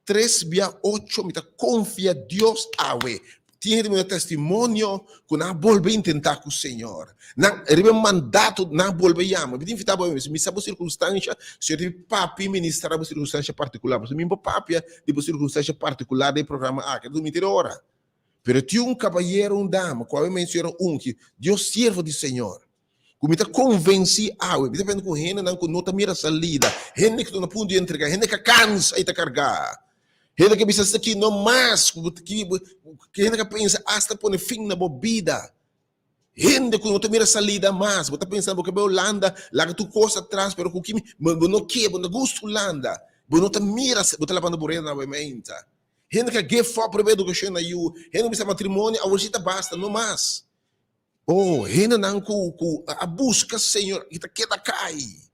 Tres bia ocho mi ta konfia Dios awe. Tin hende mira testimonio ku nan a bolbe intentá ku Señor. Nan riba e mandato nan a bolbe yama. Mi ta invitá bo mi sa bo sirkunstansha, Señor ta papia i ministrá bo sirkunstansha partikular. Pasobra mi no por papia di bo sirkunstansha partikular den e programa aki, ta mintira ora. Pero tin un kabayero, un dama ku awe menciona ungi, Dios siervo di Señor. Ku mi ta konvensí awe, mi ta pende ku hendenan ku no ta mira salida, hende ku ta na punto di entregá, hende ku a kansa i ta kargá, hende ku a bisa esaki no mas, ku hende ku a pensa asta pone fin na bo bida, hende ku no ta mira salida mas, bo ta pensa bo ke bai Hulanda, laga tur kos atras, pero ku kimi, bo no ke, bo no ta gusta Hulanda, bo no ta mira, bo ta labando bo reda na bo meinta. Hende ku a give up riba edukashon na yu, hende ku bisa matrimonio awor si ta basta, no mas. Oh, hendenan ku ku a buska Señor i ta keda kai.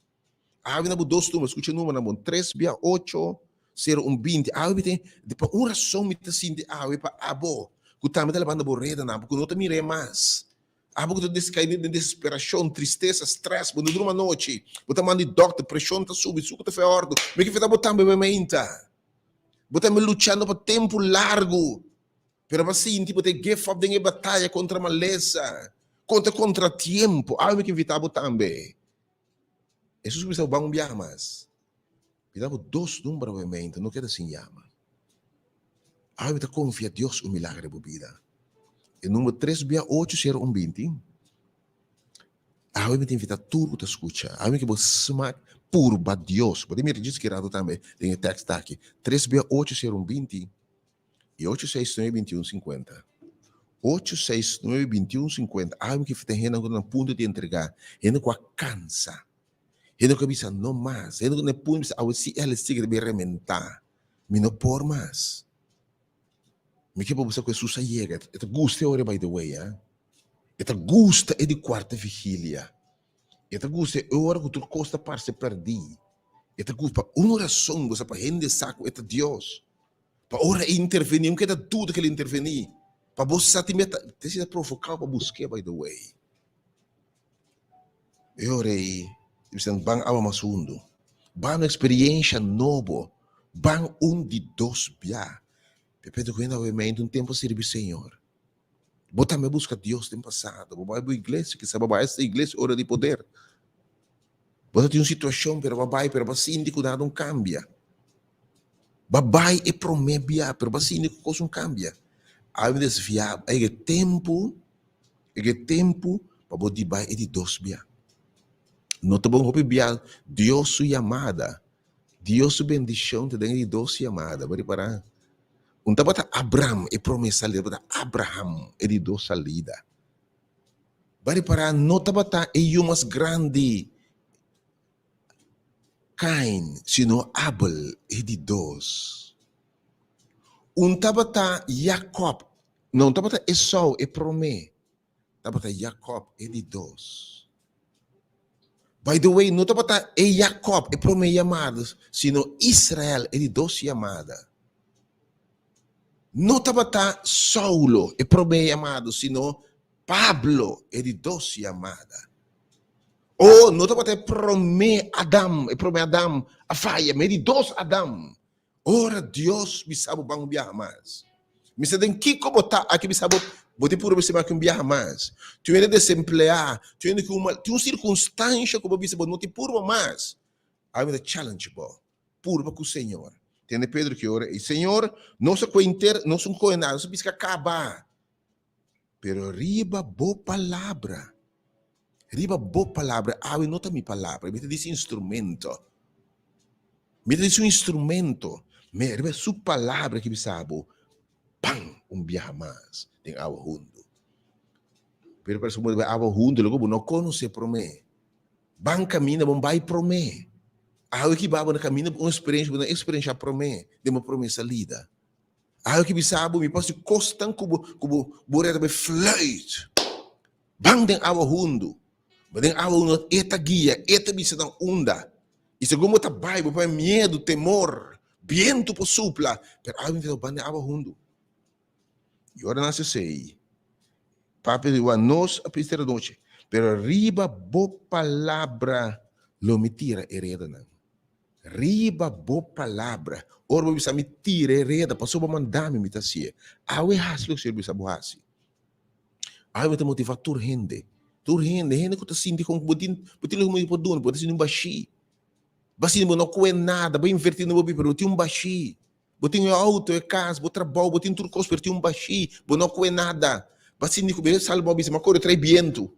Awe na bo dos numero, skucha e numeronan bon, tres bia ocho, sero un binti. Awe mi tin, di pa un rason mi ta sinti awe pa abo ku tambe ta labanta bo redanan, bo ku no ta mir'é mas. Abo ku ta kai den desesperashon, tristesa, strès, bo no durmi anochi, bo ta manda di dòkter, preshon ta subi, suku ta fè òrdu. Mi ke fita bo tambe meinta. Bo tambe luchando pa tempu largu. Pero bo a sinti bo ta e give up den e bataya kontra malesa, kontra kontratiempo. Awe mi ke invitá bo tambe. Hesus ku bisa bo ban un biaha mas. Mi da bo dos number awe meinta, no keda sin yama. Awe mi ta konfia Dios un milagro den bo bida. E number tres bia ocho sero un binti. Awe mi ta invitá tur ku ta skucha. Awe mi ke bo smak purba Dios. Bo ta mira djis ki rato tambe den e tekst aki. Tres bia ocho sero un binti. I ocho seis nuebe binti un sinkuenta. Ocho seis nuebe binti un sinkuenta. Awe ki ten hendenan ku ta na punto di entregá, hende ku a kansa, hende ku a bisa no mas, hende ku na e punto di bisa awe si el sigui ta bin rementá, mi no por mas. Mi ke pa bo sa ku Hesus a yega, e ta gusta e ora by the way, ah. E ta gusta e di kuarta vigilia. E ta gusta e ora ku tur kos ta parse pèrdí. E ta gusta pa un rason, bo sa pa hende sa ku e ta Dios. Pa ora e intervení, un keda duda ku el intervení. Pa bo sa tin meta, te si ta provokau pa busk'é by the way. E ora ei, e bisa nan, ban awa mas hundu. Ban un eksperiensha nobo. Ban un di dos bia. Pepe ta ku hende awe meinta un tempu a sirbi Señor. Bo tambe a buska Dios den pasado. Bo bai bo iglesia, kisa bo bai esta iglesia ora di poder. Bo ta tin un situashon pero bo a bai pero bo a sinti ku nada un kambia. Bo a bai e promé bia pero bo a sinti ku kos un kambia. Awe mi desviá, a yega e tempu, yega e tempu pa bo di bai e di dos bia. No ta bon hopi bia Dios su yamada, Dios su bendishon ta den e di dos yamada. Bo ripará? Un tabata Abram, e promé salida, tabata Abraham, e di dos salida. Bo a ripará, no tabata e yu mas grandi. Kain, sino Abel, e di dos. Un tabata Jakòb, no un tabata Esou, e promé, tabata Jakòb, e di dos. By the way, no tabata e Jakòb, e promé yamada, sino Israel, e di dos yamada. No tabata Saulo, e promé yamado, sino Pablo, e di dos yamada. Oh, no tabata e promé Adam, e promé Adam a faya, ma e di dos Adam. Ora Dios bisa bo ban un biaha mas. Mi sa den kiko bo ta aki bisa bo, bo tin puru bisa aki un biaha mas. Tin hende desempleá, tin hende ku un mal, tin un sirkunstansha ku bo bisa bo no tin purba mas. Awe mi ta challenge bo, purba ku Señor. Tende Pedro ki ora ei, Señor, nos a kohe inter, nos un kohe nada, nos a piska kaba. Pero riba bo palabra, riba bo palabra, awe no ta mi palabra, mi ta disi instrumento. Mi ta disi un instrumento, me riba su palabra ki bisa bo, pan un biaha mas den awa hundu. Pero parece como awa hundu, loke bo no conoce prome. Ban caminda, bon bai prome. Awe ki ba bo na caminda un experiencia, bo na experiencia prome, den bo prome salida. Awe ki bisa bo mi pasi kosnan ku bo ku bo bo reda bai fluit. Ban den awa hundu. Ba den awa hundu e ta guia, e ta bisa nan unda. I segun bo ta bai bo por haña miedu, temor, bientu por supla, pero awe mi ta ban den awa hundu. I ora nan sesei, papia di wan nos a pista anochi, pero riba bo palabra lo mi tira e redanan. Riba bo palabra. Ora bo bisa mi tira e reda, pasobra bo manda mi, mi ta hasié. Awe hasi loke Señor bisa bo hasi. Awe mi ta motivá tur hende, tur hende, hende ku ta sinti kon ku bo tin, bo tin loke bo por duna, bo ta sinti un bashí. Bo a sinti bo no kohe nada, bo a invertí na bo bida, pero bo tin un bashí. Bo tin e outo, e kas, bo trabou, bo tin tur kos, pero tin un bashí, bo no kohe nada. Bo a sinti ku bo sal bo a bisa, mi a kore trae bientu.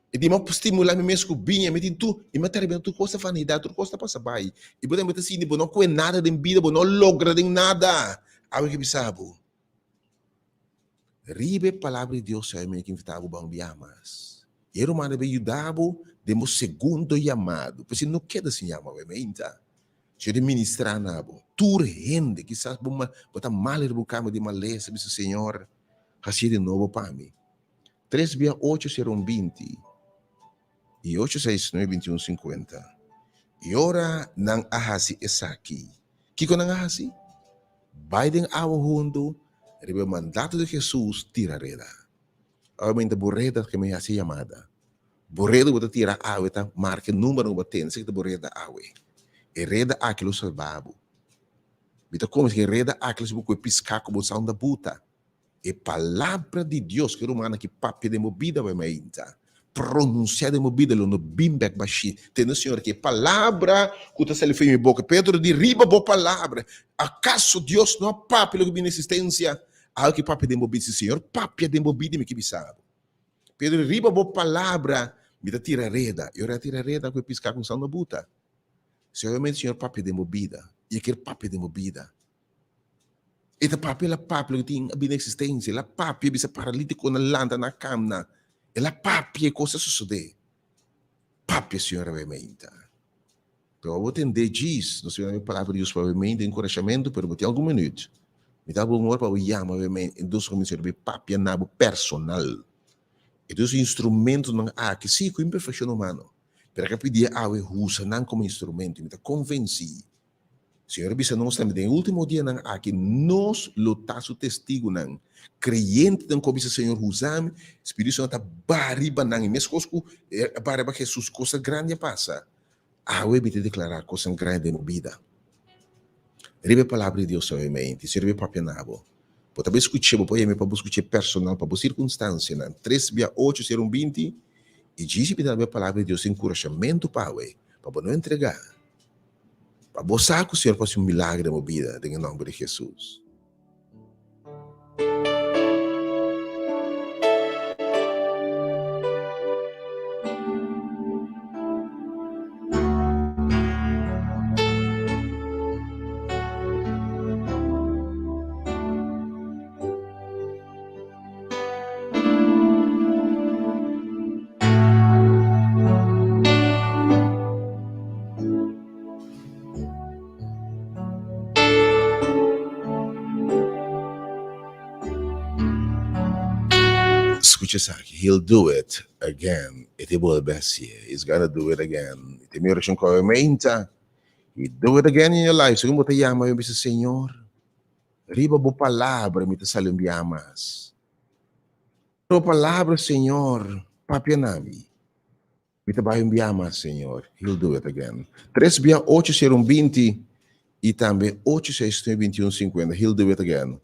E di, Mi a stimulá mi mes ku biña, mi tin tur, i mi a ta rebenta tur kos ta vanidat, tur kos ta pasa bai. I bo tambe ta sinti bo no kohe nada den bida, bo no logra den nada. Awe ke bisa bo? Riba e Palabra di Dios ei mi a invitá bo ban bia mas. I e ruman a bin yuda bo den bo segundo yamado. P'esei no keda sin yama bo, meinta. Señor ta ministrá na bo. Tur hende, kisas bo bo ta mal riba bo kama di malesa, bisa, Señor, hasié di nobo pa mi. Tres bia ocho sera un 20, i ocho seis nuebe 21 50. I ora nan a hasi esaki, kiko nan a hasi? Bai den awa hundu riba e mandato di Hesus tira reda. Obviamente bo reda ke mi hasi yamada. Bo reda ku bo ta tira awe ta marka e numbernan ku bo tene, esaki ta bo reda awe. E reda aki lo salba bo. Mi ta konvensi ku e reda aki lo sirbi ku e piská ku bo sa unda buta. E palabra di Dios ku e rumannan ki papia den bo bida bai mainta, pronunsiá den bo bida lo no bin bèk bashí. Tende Señor ki e palabra ku ta sali for di mi boka. Pedro di, Riba bo palabra. Akaso Dios no a papia loke bini na eksistensia? Awe ki papia den bo bida. Si Señor papia den bo bida mi ke bisa bo. Pedro di, Riba bo palabra mi ta tira reda. I ora e a tira reda ku e piská kuminsá unda buta. Seguramente Señor papia den bo bida i e kier papia den bo bida. E ta papia, el a papia loke tin a bini existencia. El a papia bisa paralítikonan lanta na kamna. El a papia e kos a sosodé. Papia, Señor, awe meinta. Pero bo tende djis, nos ta bini palabra di Dios pa awe meinta, enkurashamentu, pero bo tin algun minüt. Mi ta algun ora pa bo yama awe meinta, entonces kuminsá riba e papia na bo personal. E dos instrumentonan aki, sí, ku imperfekshon humano, pero a ka pidi awe usa nan komo instrumento. Mi ta konvensí Señor a bisa nos tambe, den e último dianan aki nos lo ta su testigunan. Kreyentenan ku a bisa, Señor, usa mi, Spiritu Santu ta baha riba nan, i meskos ku a baha riba Hesus, kosnan grandi a pasa. Awe mi ta deklará kosnan grandi den bo bida. Riba e Palabra di Dios awe meinti, Señor a bin papia na bo. Bo ta bai skuch'é, bo por yam'é pa bo skuch'é personal, pa bo sirkunstansianan. Tres bia ocho sera un 20, i djis mi ta daba e Palabra di Dios enkurashamentu pa awe, pa bo no entregá. Pa bo sa ku Señor por hasi un milagro den bo bida den e nomber di Jesus. Skucha esaki, He'll do it again. E te bolbe hasié. He's gonna do it again. E ta mi orashon ku awe meinta. He do it again in your life. Segun bo ta yama, bo bisa, Señor, riba bo palabra mi ta sali un biaha mas. Riba bo palabra, Señor, papia na mi. Mi ta bai un biaha mas, Señor. He'll do it again. Tres bia ocho sero un 20 i tambe ocho seis nueve 21 50. He'll do it again.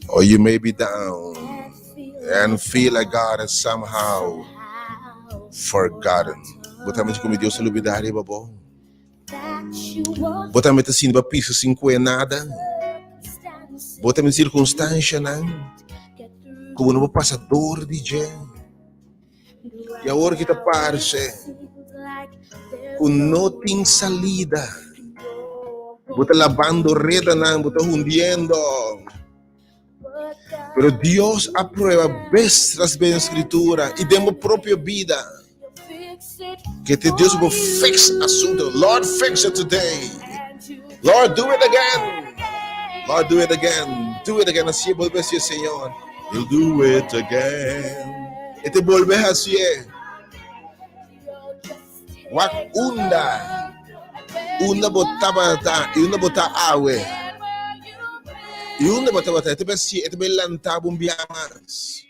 Or you may be down and feel like God has somehow forgotten. Bo tambe ta komo Dios a lubidá riba bo? Bo tambe ta sinti bo a pisa sin kue nada? Bo tambe sirkunstanshanan ku bo no por pasa dor di dje? I awor ki ta parse ku no tin salida. Bo ta labando redanan, bo ta hundiendo. Pero Dios a prueba bes tras bes den Scritura y den bo propio bida que te Dios bo fix asunto. Lord, fix it today. Lord, do it again. Lord, do it again. Do it again. Así volve así, Señor. He'll do it again. E te volve así. Wak unda, unda bo tabata i unda bo ta awe. I unda bo tabata, e ta bin hasié, e ta bin lanta bo un biaha mas.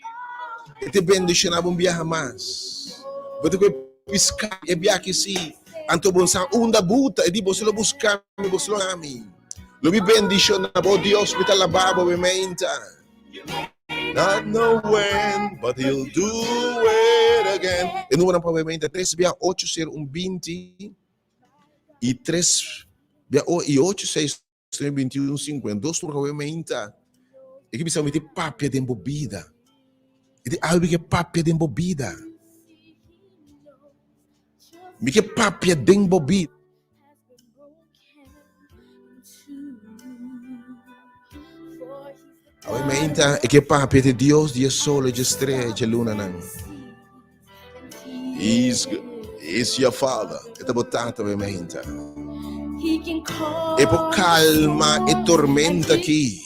E ta bendishoná bo un biaha mas. Bo ta kohe piská e biaha aki si, anto bo no sa unda bo ta. E di, Boso lo buska mi, boso lo haña mi. Lo mi bendishoná bo, Dios, mi ta alabá bo, mi meinta. Not know when, but he'll do it again. E númeronan pa obviamente 3 bia 8 0 1 20 y 3 bia o y 8 6 9 21 50. Dos número obviamente. E ke bisa mi te papia den bo bida. E te algo ke papia den bo bida. Mi ke papia den bo bida. Awe meinta e ke papia di Dios di e sol, e strea, e lunanan. He's, he's your father. E ta bo tata awe meinta. E por calma e tormenta aki.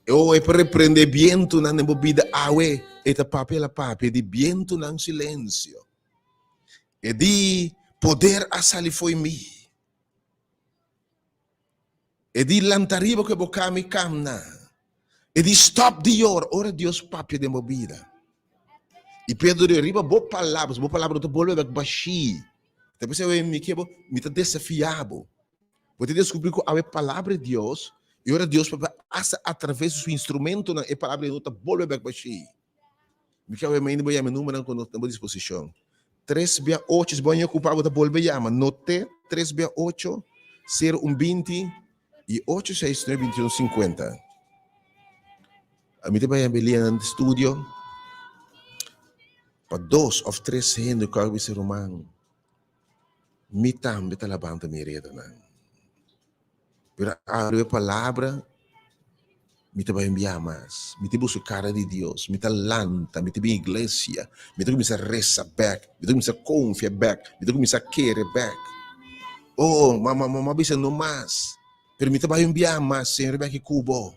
Oh, e por reprende bientunan den bo bida awe. E ta papia la papia di bientunan silencio. E di, Poder a sali fo'i mi. E di, Lanta riba ku e bo kami kamna. E di, Stòp di yora. Ora Dios papia den bo bida. I Pedro di, Riba bo palabra, bo palabra no ta bolbe bek bashí. Ta p'esei awe mi ke bo, mi ta desafiá bo. Bo ta deskubrí ku awe palabra di Dios, i ora Dios papia asta atraves di su instrumentonan, e palabra no ta bolbe bek bashí. Mi ke awe mainta bo yama e numbernan ku nos ta na bo disposishon. Tres bia ocho, si bo a ña okupá bo ta bolbe yama. Noté, tres bia ocho, sero un 20 i ocho seis nuebe 21 50. Mi ta bai yama e lianan di studio pa dos òf tres hende ku a bisa ruman, mi tambe ta labanta mi redanan. Pero awe e palabra mi ta bai enviá mas. Mi ta busca cara di Dios. Mi ta lanta, mi ta bin iglesia. Mi ta cuminsa resa bek. Mi ta cuminsa confia bek. Mi ta cuminsa kere bek. Oh, ma, ma, ma bisa no mas. Pero mi ta bai enviá mas, Señor, bek ku bo.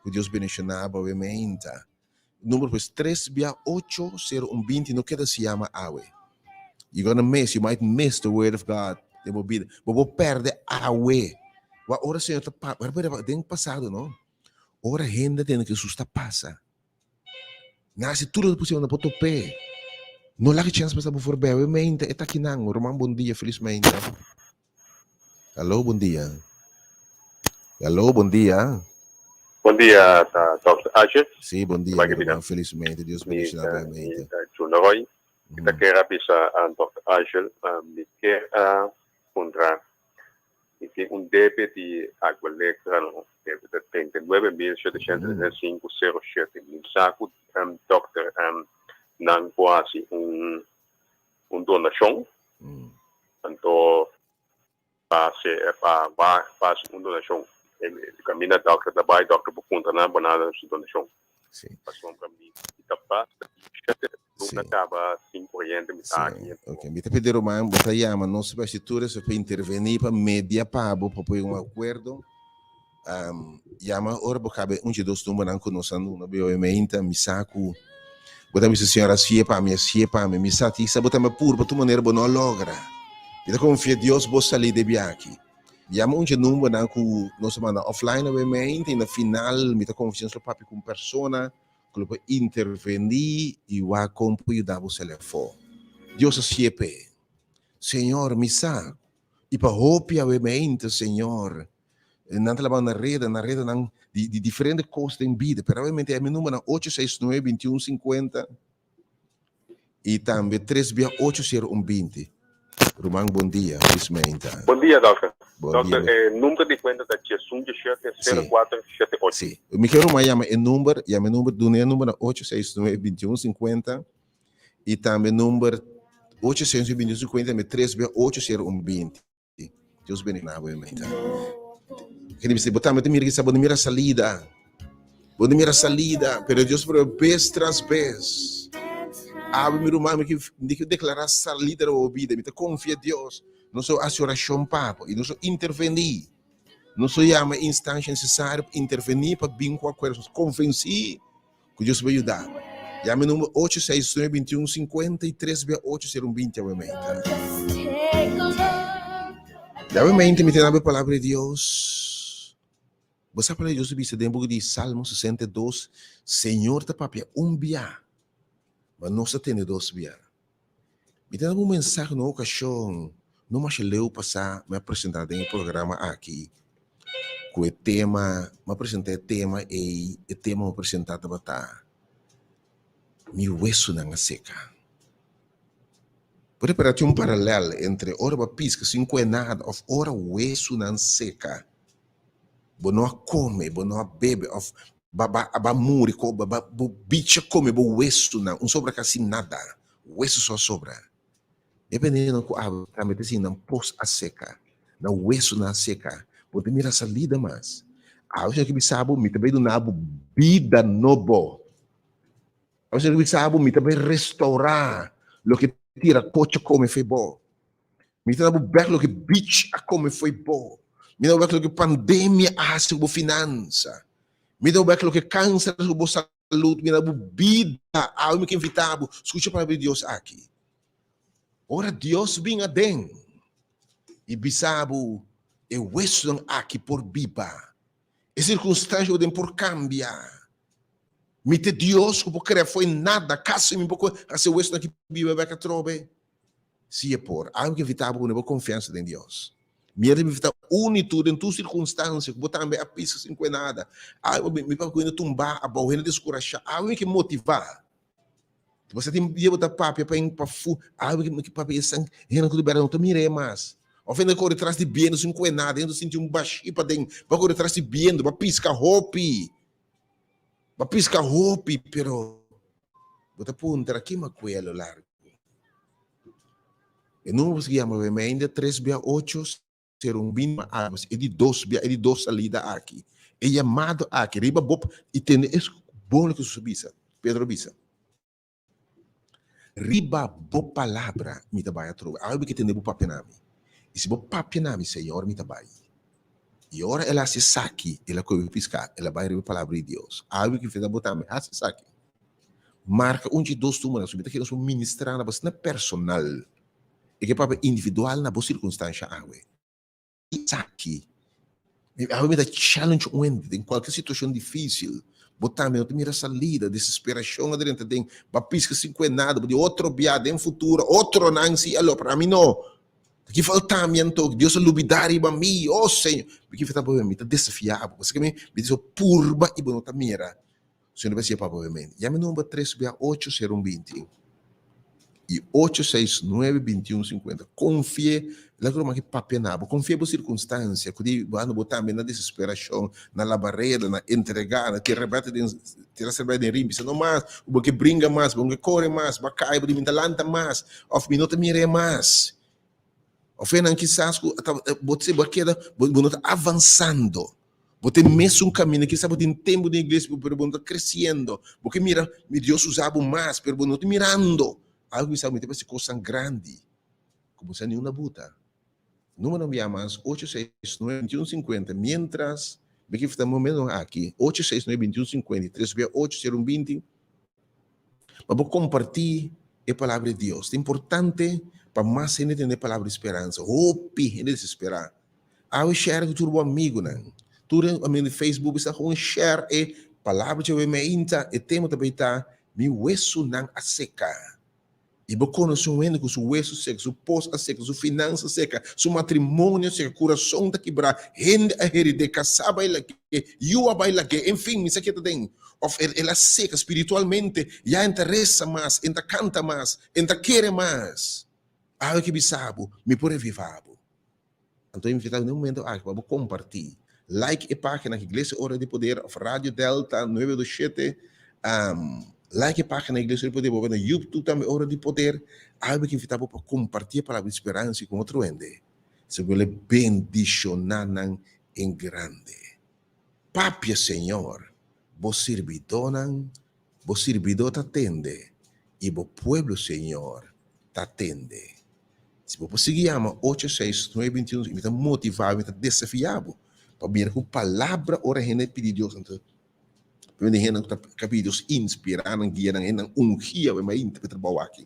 Ku Dios bendiciona bo awe meinta. Numero pues tres bia ocho sero un 20 no keda si yama awe. You gonna miss, you might miss the word of God den bo bida. Bo por perde awe. Wa ora Señor ta pa, den pasado no. Ora hende tende ku Jesus ta pasa. Nan hasi tur loke posibel nan por top'é. No laga chèns pasa bo forbei. Awe meinta e ta akinan. Ruman bon dia, felis meinta. Aló, bon dia. Aló, bon dia. Bon dia, ta Dòkter Asjes. Sí, bon dia, mi ruman. Felismente, Dios bendiciona bo mente. Mi ta Juna Roy. Mi ta kier a bisa Dòkter Asjes, mi kier a puntra, mi tin un debe di Agua Lectra, debe ta 39.765 07. Mi sa ku Dòkter nan por hasi un un donashon. Anto pa pa pa hasi un donashon e kaminda dòkter ta bai dòkter por puntra nan pa nan su donashon. Sí. Pasobra mi ta. Ta basta di shete luna kaba sin koriente mi ta aki. Ok, mi ta pidi ruman bo ta yama nos pa si tur eso pa interveni pa media pa bo pa poi un akuerdo. Yama ora bo kabe un dje dos numbernan ku nos a duna bo yoe meinta mi sa ku bo ta bisa Señor hasié pa mi hasié pa mi mi sa ti sa bo ta me purba tur manera bo no a logra. Mi ta konfia Dios bo sali de biaha aki. Yama un dje numbernan ku nos a manda offline awe meinta i na final mi ta konfia nos lo papia ku un persona Ku lo por intervení i wak kon por yuda bo sali afó. Dios a siep'é, Señor, mi sa i pa hopi awe mente, Señor, nan ta laba na reda, na redanan di di diferente kos den bida, pero awe mente mi numbernan ocho seis nuebe bintiun sinkuenta i tambe tres bia ocho sero un binti. Ruman bon dia, Luis Meinta. Bon dia dokter. Bon dokter, dia. E number di kuenta ta diesun dieshete sero kuater shete ocho. Si. Mi ke ruman yama e number, yama e number, duna e number na ocho seis nuebe bintiun sinkuenta i tambe number ocho seis nuebe bintiun sinkuenta tambe tres bia ocho sero un binti. Dios bendiga bo meinta. Kende bisa bo tambe ta mira kisa bo no mira salida. Bo no mira salida, pero Dios por bes tras bes. Awe mi ruman mi ki declara salida na bo bida. Mi ta confia Dios. Nos so haci oracion pa bo y nos so interveni. Nos so yama e instancia necesario pa interveni pa bin cu acuerdo. Nos convenci Ku Dios por yuda bo. Yama e number ocho seis nuebe bintiun 53 bia ocho sero un binti awe meinta. Awe meinta mi ta daba e palabra di Dios. Bo sa palabra di Dios ta bisa den buki di Salmo 62, Señor ta papia un bia, ma nos ta tende dos bia. Mi ta daba un mensahe na un okashon no masha leu pasá mi a presentá den e programa aki ku e tema, mi a presentá e tema ei, e tema mi a presentá tabata Mi wesunan a seka. Por repará tin un paralèl entre ora bo a piska sin kue nada òf ora wesunan seka. Bo no a kome, bo no a bebe òf ba ba a ba muri ko ba ba bo bichi a kome bo wesunan, un sobra kasi nada, wesu so a sobra. Dependiendo ku abo tambe ta sin nan pos a seka, nan wesunan a seka, bo ta mira salida mas. Abo Señor ke bisa bo, mi ta bai duna bo bida nobo. Abo Señor ke bisa bo, mi ta bai restourá loke tira kochi a kome fo'i bo. Mi ta duna bo bek loke bichi a kome fo'i bo. Mi ta duna bo bek loke pandemia a hasi ku bo finansa. Mi ta duna bo bek loke kanser a hasi ku bo salud. Mi ta duna bo bida. Awe mi ke invita bo, skucha palabra di Dios aki. Ora Dios bin aden i bisa bo e wesunan aki por biba, e sirkunstansia bo den por kambia. Mi ta Dios ku por krea fo'i nada, kasi mi por hasi e wesunan aki biba bek atrobe? Si e por. Ami ke invita bo pone bo konfiansa den Dios. Mi a invita uni tur den tur sirkunstansia ku bo tambe a pisa sin kue nada. Ami mi papia ku hende tumbá abou, hende deskurashá. Ami ke motivá. Bo sa tin dia bo ta papia pa pa fu, awe ki papia esan hende ku di bèrdat no ta mira e mas. Òf hende kore tras di bientu sin kue nada, hende ta sinti un bashí paden, bo a kore tras di bientu, bo a piska hopi, bo a piska hopi, pero bo ta puntra kima kue a lo largu. E number bo sigui yama Remainder tres bia ocho ser un bin pa almas, e di dos bia, e di dos salida aki, e yamado aki riba bo i tende es bon loke Jesus a bisa, Pedro a bisa, Riba bo palabra mi ta bai atrobe, awe mi ke tende bo papia na mi, i si bo papia na mi, Señor, mi ta bai. I ora el a hasi esaki, el a kohe piská, el a bai riba e palabra di Dios. Awe mi ke feta bo tambe, hasi esaki. Marka un dje dos tumbernan, so mi ta kere nos por ministrá na bo asina personal. E ke papia individual na bo sirkunstansha awe. Esaki, awe mi ta challenge un hende den kualke situashon difisil, bo tambe no ta mira salida, desesperashon a drenta den, bo a piska sin kue nada, bo di otro bia den futuro, otronan si a lo, pero ami no. Ta ki falta mi anto? Dios a lubida riba mi, oh Señor. Mi ki feta bo, mi ta desafia bo, pasobra mi mi ta purba i bo no ta mira. Señor ta siña papia obviamente. Yama e number tres bia ocho sero un binti i ocho seis nuebe binti un sinkuenta. Konfi'é, laga ku ruman ki papia na bo. Konfi'é bo sirkunstansia ku di banda bo tambe na desesperashon, na labareda, na entregá, na tira rebète den tira serbète den rin, bisa no mas, ku bo ke bringa mas, bo no ke kore mas, bo a kai, bo di mi ta lanta mas, òf mi no ta mir'é mas. Òf esnan kisas ku ta bo a keda, bo no ta avansando. Bo ta e mesun kaminda, kisas bo tin tempu den iglesia pero bo no ta kresiendo. Bo ke mira mi Dios usa bo mas pero bo no ta mirando. Algu bisa bo mi ta hasi kosnan grandi ku bo sa niun a buta. Número bia mas ocho seis nuebe bintiun sinkuenta mientras mi ke fita momento aki ocho seis nuebe bintiun sinkuenta i tres bia ocho sero un binti pa bo kompartí e palabra di Dios. Ta importante pa mas hende tende e palabra di speransa. Hopi hende desesperá. Awe share ku tur bo amigunan. Tur e amigu di Facebook bisa gewoon share e palabra djawe meinta e tema ta bay ta mi wesunan a seka. I bo konosé un hende ku su wesu seka, su pos a seka, su finansa seka, su matrimonio seka, kurason ta kibrá, hende a herid'é, kasá bai lag'é, yu a bai lag'é, enfin mi sa ke ta den. Òf el a seka spiritualmente, ya en ta resa mas, en ta kanta mas, en ta kere mas. Awe ke bisa bo, mi por revivá bo. Anto invitá bo den e momento aki pa bo kompartí. Like e página Iglesia Ora di Poder òf Radio Delta nuebe dos shete. Like e página Iglesia Ora di Poder. Bo bai na YouTube tambe Ora di Poder. Awe mi ke invitá bo pa kompartí e palabra di speransa ku otro hende. Señor lo bendishoná nan en grande. Papia, Señor, bo sirbidónan, bo sirbidó ta tende, i bo pueblo, Señor, ta tende. Si bo por sigui yama ocho seis nuebe bintiun i mi ta motivá bo, mi ta desafiá bo pa mira ku palabra ora hende pidi Dios anto promé di hende ku ta pidi Dios inspirá nan, guia nan, hendenan ungí awe mainta pa e trabou aki.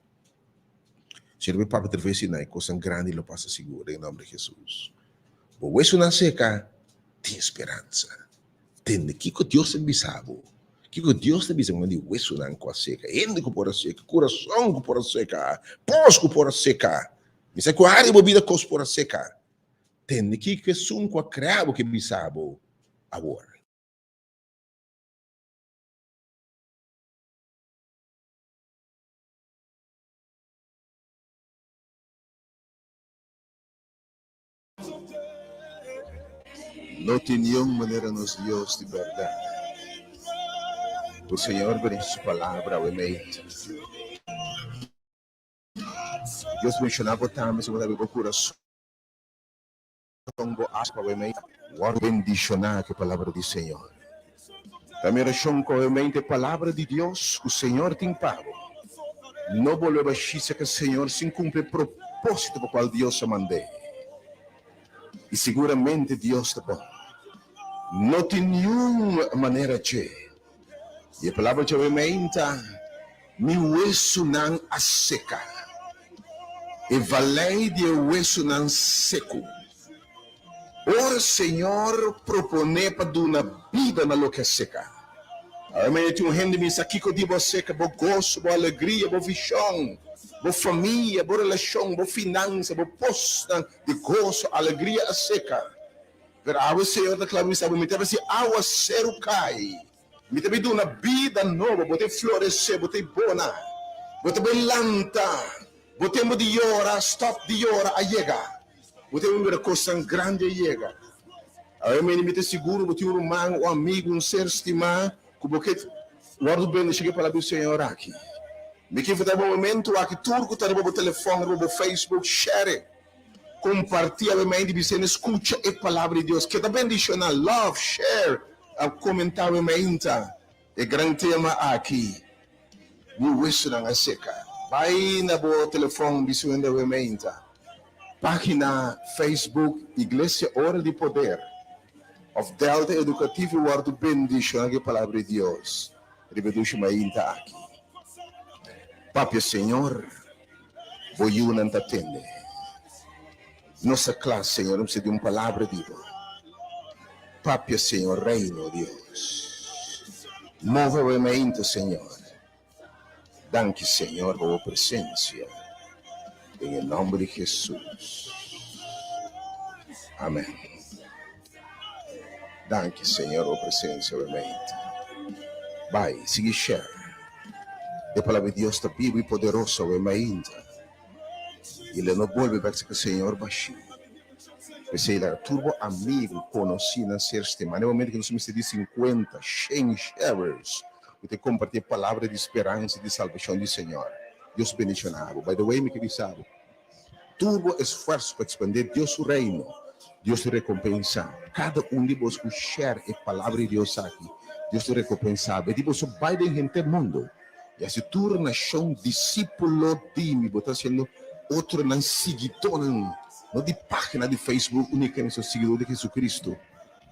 Señor bo papia traves di nan e kosnan grandi lo pasa sigur den nomber di Hesus. Bo wesunan seka tin speransa. Tende kiko Dios ta bisa bo. Kiko Dios ta bisa bo di wesunan ku a seka, hende ku por a seka, kurason ku por a seka, pos ku por a seka. Mi sa ku área bo bida kos por a seka. Tende kiko esun ku a krea bo ke bisa bo awor. No tin niun manera nos Dios di bèrdat. Ku Señor bini su palabra awe meit. Dios benshoná bo tambe si bo ta habri bo kurason, bo alma awe meit. Wòrdu bendishoná ku e palabra di Señor. Ta mi orashon ku awe meit e palabra di Dios ku Señor tin pa bo no bolbe bashí serka Señor sin kumpli e propósito pa kual Dios a mand'é. I siguramente Dios ta bon. No tin niun manera dje. I e palabra djawe meinta, Mi wesunan a seka. E valei di e wesunan seku. Ora Señor proponé pa duna bida na loke a seka. Awe mañana tin un hende bisa, Kiko di bo a seka? Bo goso, bo alegria, bo vishon, bo famia, bo relashon, bo finansa, bo posnan di goso, alegria a seka. Pero awe Señor ta kla bisa bo, Mi ta hasi awaseru kai. Mi ta bai duna bida nobo, bo ta bai floresé, bo ta bai bona, bo ta bai lanta. Bo tempu di yora, stòp di yora, a yega. Bo ta bai mira kosnan grandi a yega. Awe mende mi ta sigur bo tin un ruman, un amigu, un ser stimá ku bo ke wòrdu bendishon ku e palabra di Señor aki. Mi ke invitá bo momentu aki tur ku ta riba bo telefòn, riba bo Facebook, share. Kompartí awe mende di bis'e skucha e palabra di Dios. Keda bendishoná, love, share, a komentá awe meinta e gran tema aki, Mi wesunan a seka. Bai na bo telefòn bis'e hende awe meinta. Página Facebook Iglesia Ora di Poder òf Delta Educativo i wòrdu bendishoná ku e palabra di Dios riba e dushi mainta aki. Papia Señor. Bo yunan ta tende. Nos a kla, Señor, nos di un palabra di Bo. Papia, Señor, Reino, Dios. Move awe mainta, Señor. Danki, Señor, pa Bo presencia. Den e nomber di Jesus. Amen. Danki Señor bo presencia awe mente. Bai, sigui share. E palabra di Dios ta bibu y poderoso awe mainta. Y lo no bolbe bek cerca Señor bashi. P'esey laga tur bo amigo, conocinan, ser stima. Na e momento cu nos mester di cincuenta, shen sharers cu ta comparti e palabra di speransa y di salbacion di Señor. Dios bendiciona bo. By the way, mi ke bisa bo. Tur bo esfuerso pa expande Dios su Reino. Dios ta rekompensá kada un di boso ku share e Palabra di Dios aki. Dios ta rekompensá bo. E di boso bai den henter mundu i hasi tur nashon disípulo di mi. Bo ta hasiendo otronan siguidónan, no di página di Facebook únikamente, sino siguidó di Jesucristo.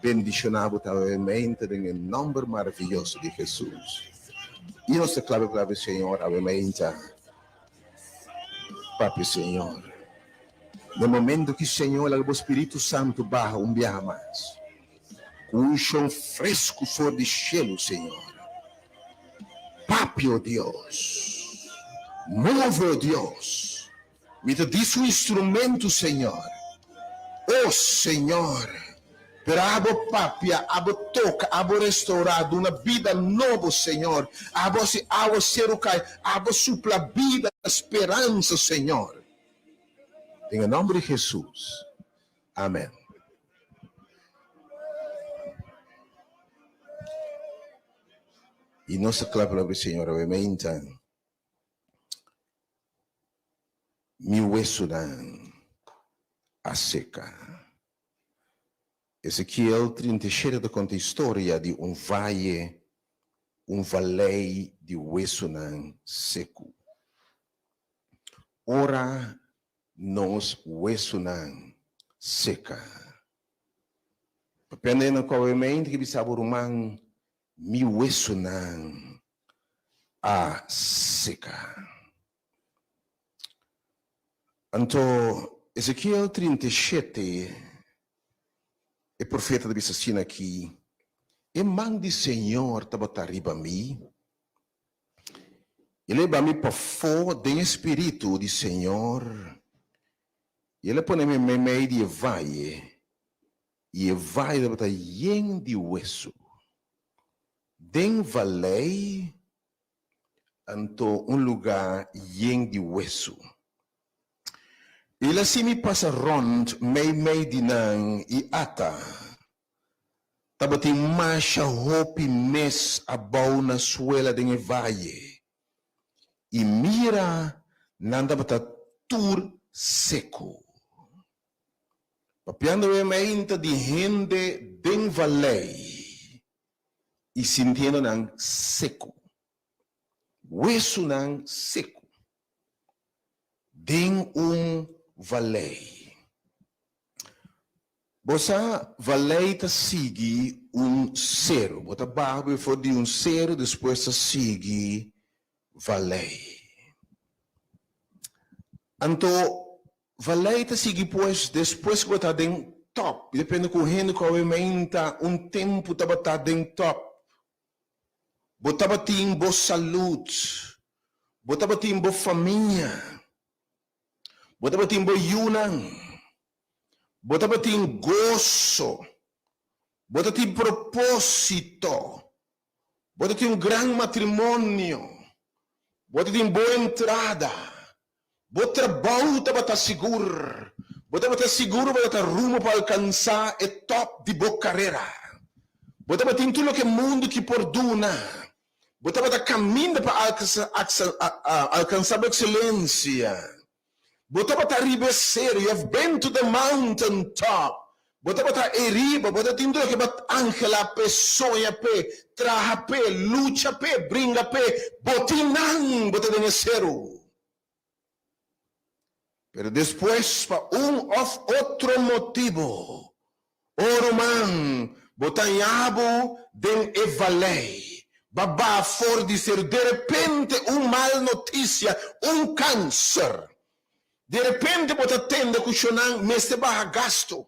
Bendishoná bo ta awemente den e nòmber maravioso di Hesus. I nos ta klaba klaba e Señor awemente. Papia Señor. Na momento ki Señor laga bo Spiritu Santu baha un biaha mas, ku un unshon fresku for di shelu, Señor. Papia, o Dios. Move, o Dios. Mi ta di su instrumento, Señor. O Señor, pero abo papia, abo toca, abo restaura, duna bida nobo, Señor. Abo haci awa seru cay, abo supla bida, speransa, Señor. Den e nomber di Jesus. Amen. Y nos ta cla pa Señor awe mainta. Mi wesunan a seka. Ezekiel 37 ta konta historia di un vaye, un valei di wesunan seku. Ora nos wesunan seka. Papiando na kòwemente ki bisa bo ruman, Mi wesunan a seka. Anto Ezekiel 37, e profeta ta bisa asina aki, E man di Señor tabata riba mi, i el a hiba mi pafó den e spiritu di Señor, i el a pone mi meimei di e vaye, I e vaye tabata yen di wesu. Den valei, anto un lugá yen di wesu. El a simi pasa rònt meimei di nan i ata, tabatin masha hopi mes abou na suela den e vaye, i mira, nan tabata tur seku. Papiando e meinta di hende den valei i sintiendo nan seku, wesunan seku den un valei. Bo sa, valei ta sigui un seru. Bo ta baha for di un seru, despues ta sigui valei. Anto Valei ta sigui pues despues ku bo ta den top. Depende ku hende ku awe meinta un tempu tabata den top. Bo tabatin bo salud, bo tabatin bo famia, bo tabatin bo yunan, bo tabatin goso, bo tatin proposito, Bo ta tin un gran matrimonio. Bo ta tin bon entrada. Bo trabou tabata sigur. Bo tabata sigur bo ta rumbo pa alkansá e tòp di bo karera. Bo tabatin tur loke mundu ki por duna. Bo tabata kaminda pa alkansá bo ekselensia. Bo tabata riba e seru, you have been to the mountain top. Bo tabata eriba, bo ta tin tur loke bo anhela p'e, soña p'e, traha p'e, lucha p'e, bringa p'e, bo tin nan, bo ta den e seru. Pero despues pa un of otro motibu, O ruman, bo ta haña bo den e valei. Ba baha for di seru. Derepente un mal notisia, un kanser. Derepente bo ta tende ku shonnan mester baha gastu.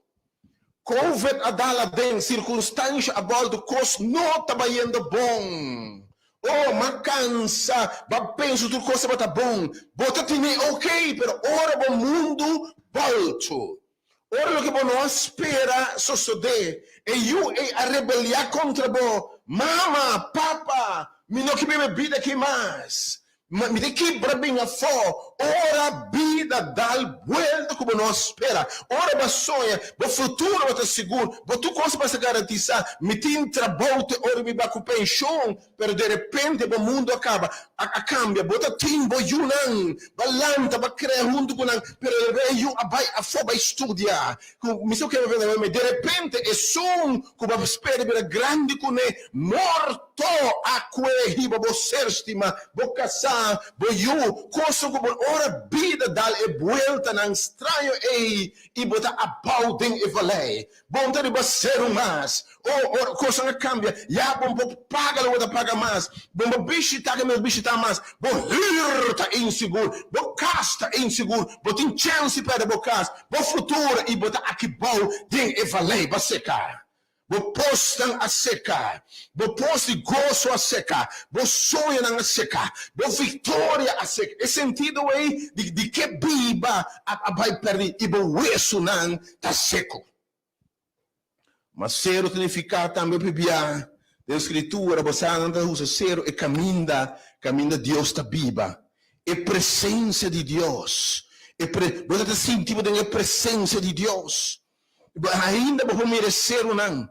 Covid a dal aden, sirkunstansha a bòltu, kos no ta bayendo bon. O, m'a kansa, b'a pensa tur kos tabata bon. Bo ta tene oke, pero ora bo mundu bòltu. Ora loke bo no a spera sosodé, e yu ei a rebeliá kontra bo, Mama, Papa, mi no ke bebe bida aki mas. Mi ta kibra bin afó. Ora bida. Bida dal buelta ku bo no a spera. Ora bo a soña, bo futuro bo ta sigur, bo tur kos bo sa garantisá. Mi tin trabou te ora mi bai ku penshon, pero derepente bo mundu a kaba, a kambia. Bo ta tin bo yunan, bo a lanta, bo a krea huntu ku nan, pero e yu a bai afó bai studia. Ku mi sa kere bira mi derepente esun ku bo a spera bira grandi kuné morto a kue hiba bo ser stima, bo kasá, bo yu, kosa ku bo ora bida dal e bueltanan straño ei i bo ta abou den e valei. Bo no ta riba seru mas. O ora kosnan a kambia, ya bo no por paga loke bo ta paga mas, bo no por bishitá ke mester bishitá mas, bo hür ta insigur, bo kas ta insigur, bo tin chèns di pèrdè bo kas, Bo futuro i bo ta aki bou den e valei ba seka. Bo posnan a seka. Bo pos di goso a seka. Bo soñonan a seka. Bo viktoria a seka. E sentido ei di di ke biba a bai pèrdí i bo wesunan ta seku. Ma seru ta nifiká tambe pibia den Skritura, bo sa nan ta usa seru e kaminda, kaminda Dios ta biba. E presensia di Dios. E pre, bo ta sinti bo den e presensia di Dios. Bo ainda bo por mira e serunan.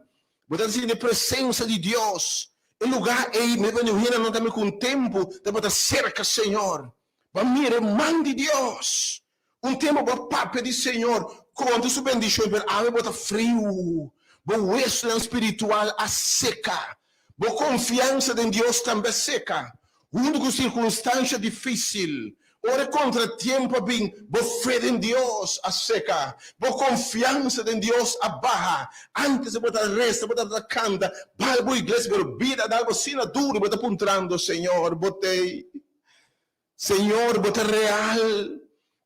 Bo ta sinti e presensia di Dios. E lugá ei, mi ta hende nan tambe ku un tempu tabata serka Señor. Bo a mira e man di Dios. Un tempu bo a papia di Señor kontra su bendishon, pero awe bo ta friu. Bo wesunan spiritual a seka. Bo konfiansa den Dios tambe a seka. Huntu ku sirkunstansha difísil, ora e kontratiempo a bin, bo fe den Dios a seka. Bo konfiansa den Dios a baha. Ántes bo ta resa, bo tabata kanta, bai bo iglesia, pero bida a dal bo asina duru, bo ta puntrando, Señor, bo t'ei? Señor, bo ta real.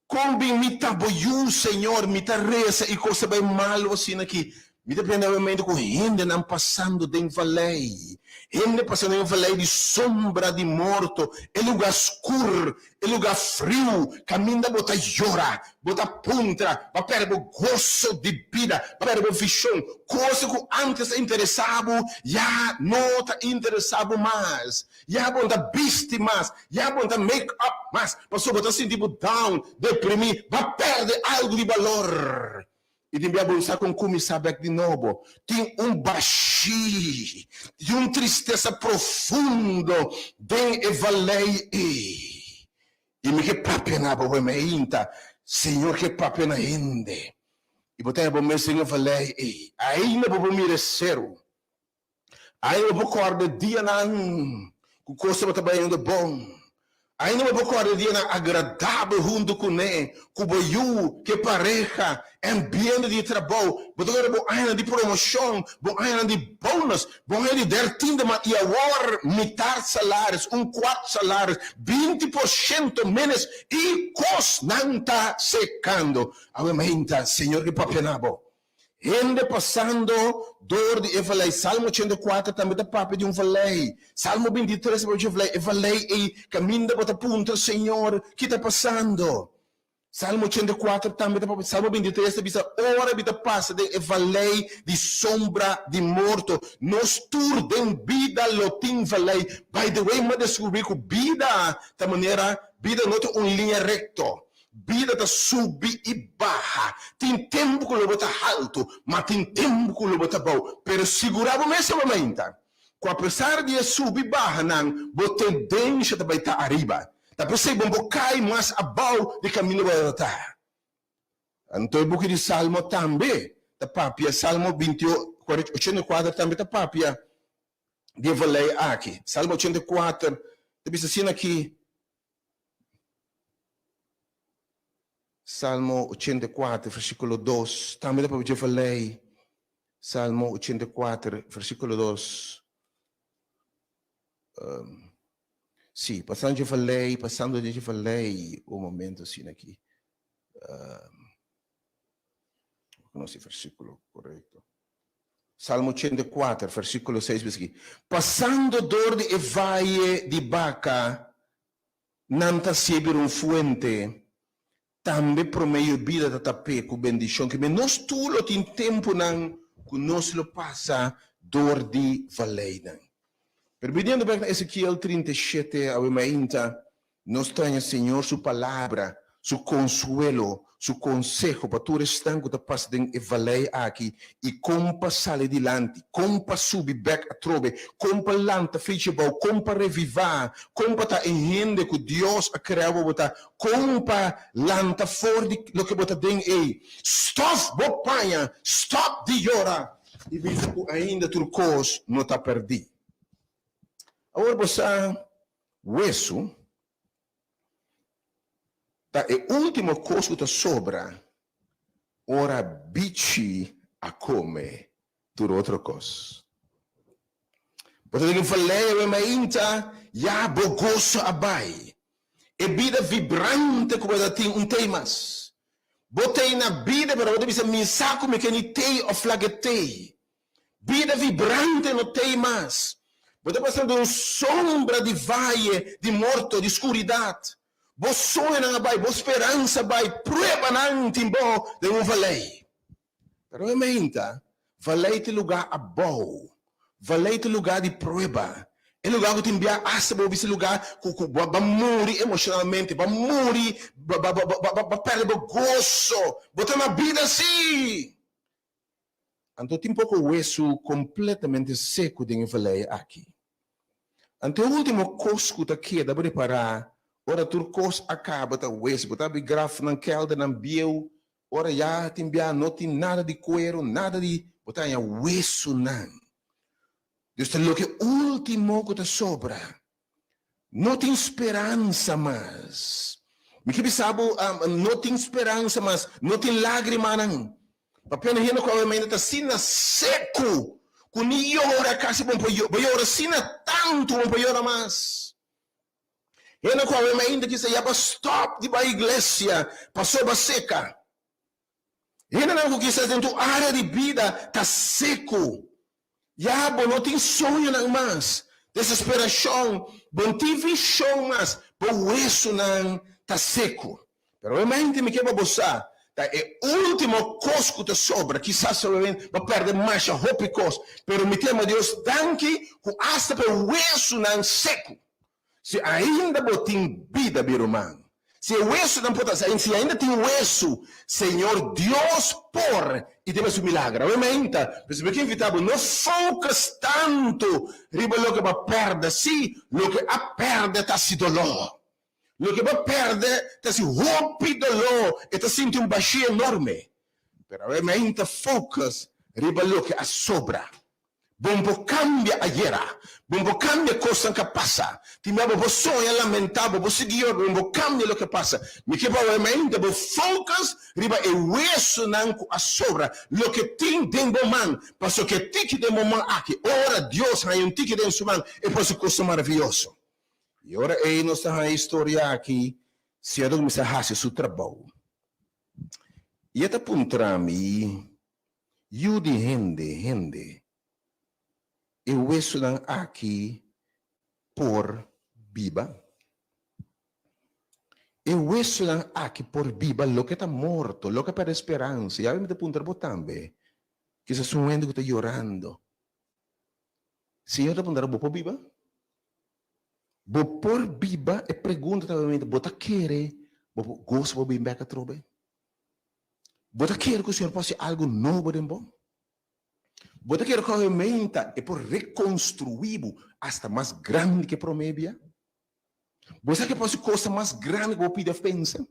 Kon bin mi ta bo yu, Señor? Mi ta resa i kos ta bai malu asina aki. Mi ta prende awe ku hendenan pasando den valei, hende pasando den valei di sombra di morto, e lugá skur, e lugá friu, kaminda bo ta yora, bo ta puntra, bo a pèrdè bo goso di bida, bo a pèrdè bo vishon, kos ku ántes ta interesá bo ya no ta interesá bo mas. Ya bo no ta bisti mas, ya bo no ta make up mas, pasobra bo ta sinti bo down, deprimí, bo a pèrdè algu di balor. I tin bia bo no sa kon kuminsá bèk di nobo. Tin un bashí i un tristesa profundo den e valei ei. I mi ke papia na bo mainta, Señor ke papia na hende. I bo ta haña bo mes den e valei ei. Ainda bo por mira e seru. Ainda bo por kòrda e dianan ku kos tabata bayendo bon. Ainda bo por kòrda e dianan agradabel huntu kuné, ku bo yu, ku e pareha, e ambiente di trabou. Bo ta kòrda bo añanan di promoshon, bo añanan di bonus, bo aña di dertiende maand i awor mitar salaris, un kuart salaris, 20% ménos i kosnan ta sekando. Awe mainta, Señor ke papia na bo. Hende pasando dor di e valei. Salmo 84 tambe ta papia di un valei. Salmo 23 ta papia di un valei. E valei ei kaminda bo ta puntra, Señor, ki ta pasando? Salmo 84 tambe ta papia. Salmo 23 ta bisa, Ora mi ta pasa den e valei di sombra di morto. Nos tur den bida lo tin valei. By the way, mi a deskubrí ku bida ta manera, bida no ta un liña rekto. Bida ta subi i baha. Tin tempu ku lo bo ta haltu, ma tin tempu ku lo bo ta bou. Pero sigurá bo mes tabata mainta ku apesar di e subi bahanan, bo tendensha ta bai ta ariba. Ta p'esei bo no por kai mas abou di kaminda bo tabata ta. Anto e buki di Salmo tambe ta papia, Salmo 84 tambe ta papia di e valei aki. Salmo 84 ta bisa asina aki. Salmo 84, versíkulo 2, tambe ta papia dje valei. Salmo 84, versíkulo 2. Um, sí, pasando dje valei, pasando dje valei, un momento asina aki. Um, no sé versíkulo korekto. Salmo 84, versíkulo 6 bisa aki, Pasando dor di e vaye di Baca, nan ta hasié bira un fuente, tambe promé yobida ta tap'é ku bendishon. Kibe nos tur lo tin tempunan ku nos lo pasa dor di valeinan. Pero biniendo bèk na Ezekiel 37 awe mainta, nos ta haña Señor su palabra. Su konsuelo, su konseho pa tur esnan ku ta pasa den e valei aki i kon pa sali dilanti, kon pa subi bèk atrobe, kon pa lanta fechi abou, kon pa revivá, kon pa ta e hende ku Dios a krea bo bo ta, kon pa lanta for di loke bo ta den ei. Stòf bo paña, stòp di yora i bisa ku ainda tur kos no ta pèrdí. Awor bo sa wesu Ta e ultimo kos ku ta sobra ora bichi a kome tur otro kos. Bo ta den un valei awe mainta, ya bo goso a bai. E bida vibrante ku bo ta tin un tei mas. Bo tei na bida pero bo ta bisa mi sa ku mi ke ni tei of laga tei. Bida vibrante no tei mas. Bo ta pasa den un sombra di vaye di morto, di skuridat. Bo soñonan a bai, bo speransa a bai, pruebanan tin bo den un valei. Pero e meinta, valei ta e lugá abou, valei ta e lugá di prueba, e lugá ku tin bia asta bo bisa lugá ku ku bo a muri emoshonalmente, bo a muri, bo a pèrdè bo goso, bo ta na bida si! Anto tin poko wesu kompletamente seku den e valei aki. Anto e ultimo kos ku ta keda bo repará ora tur kos a kaba ta wesu. Bo ta habri grafnan, kèldernan bieu, ora ya tin bia no tin nada di kueru, nada di, bo ta haña wesunan. Dus ta loke ultimo ku ta sobra. No tin speransa mas. Mi ke bisa bo, no tin speransa mas, no tin lagrimanan. Papia na hende ku awe ta asina seku ku ni yora kasi bo por bo yora asina tantu bo por yora mas. Hende ku awe mainta kisa ya bo stop di bai iglesia pasobra seka. Hendenan ku kisas den tur área di bida ta seku. Ya bo no tin soñonan mas, desesperashon, bo no tin vishon mas, bo wesunan ta seku. Pero obviamente mi ke pa bo sa, ta e último kos ku ta sobra. Kisas obviamente bo a pèrdè masha hopi kos, pero mi ta yama Dios danki ku asta pa e wesunan seku. Si ainda bo tin bida, mi ruman, si e wesunan por ta, si ainda tin wesu, Señor Dios por i ta hasi un milagro. Awe mainta, pues mi ke invita bo, no focus tantu riba loke bo a pèrdè. Sí, loke a pèrdè ta hasi doló. Loke bo a pèrdè ta hasi hopi doló, e ta sinti un bashí enorme. Pero awe mainta focus riba loke a sobra. Bon por cambia ayera. Bon por cambia cosnan cu a pasa. Tin bia bo por soña, lamenta, bo por sigui yora, bon por cambia loke a pasa. Mi ke pa obviamente bo focus riba e wesonan cu a sobra, loke tin den bo man, pasobra ke tiki den bo man aki, ora Dios haña un tiki den su man, e por haci cosnan maraviyoso. Y ora ey nos ta haña e historia aki, Señor ta cuminsa haci su trabou. Y e ta puntra mi, Yu di hende, hende, e wesunan aki por biba? E wesunan aki por biba? Loke ta morto, loke a perde speransa. Yawe mi ta puntra bo tambe, kisas un hende ku ta yorando. Señor ta puntra bo, bo por biba? Bo por biba? E pregunta ta obviamente, bo ta kere bo por gosa bo bin bek atrobe? Bo ta kere ku Señor por hasi algu nobo den bo? Bo ta kere ku aumenta e por rekonstruí bo asta mas grandi ke promé bia? Bo sa ke por hasi kosnan mas grandi ku bo pidi òf pensa?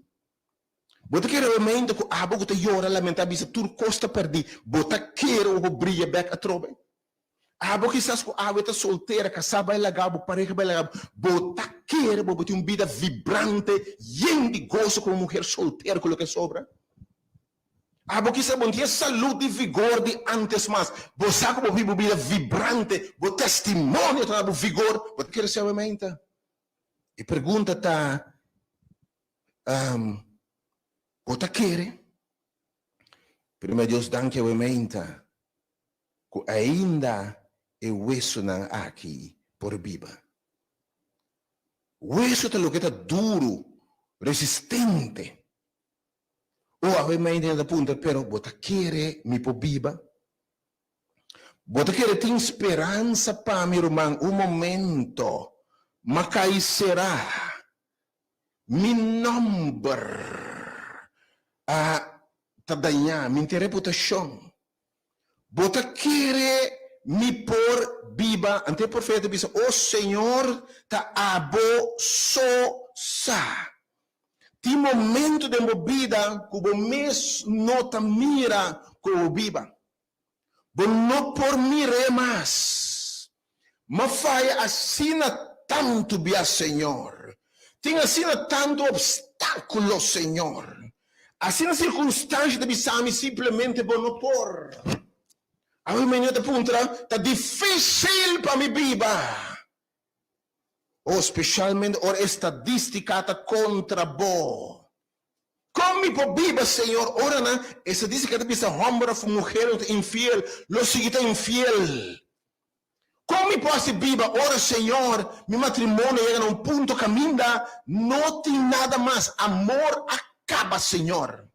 Bo ta kere aumenta ku abo ku ta yora, lamentá, bisa tur kos ta pèrdí, bo ta kere bo por bria bèk atrobe? Abo kisas ku awe ta soltera, kasá bai laga bo, pareha bai laga bo, bo ta kere bo bo tin un bida vibrante, yen di goso komo muher soltera ku loke sobra? Abo kisas bo no tin e salud di vigor di antes mas, bo sa ku bo biba un bida vibrante, bo testimonio ta na bo vigor, bo ta kere si awe mainta? E pregunta ta, bo ta kere? Prima Dios danki awe mainta. Ku ainda e wesunan aki por biba. Wesu ta loke ta duru, resistente. O awe mainta ta puntra, pero bo ta kere mi por biba? Bo ta kere tin speransa pa mi, ruman? Un momento, ma kai sera. Mi nòmber a ta dañá, mi tin reputashon. Bo ta kere mi por biba? Anto e profeta bisa, O Señor, ta abo so sa. Tin momento den bo bida ku bo mes no ta mira ku bo biba. Bo no por mir'é mas. M'a faya asina tantu bia, Señor. Tin asina tantu obstáculo, Señor. Asina circunstancia ta bisa mi simplemente bo no por. Awe mi ta puntra, ta difícil pa mi biba. Oh, specialmente ora estadística ta contra bo. Kon mi por biba, Señor, ora nan estadística ta bisa homber of muher ta infiel, lo sigui ta infiel? Kon mi por hasi biba ora, Señor, mi matrimonio yega na un punto kaminda no tin nada mas, amor a kaba, Señor?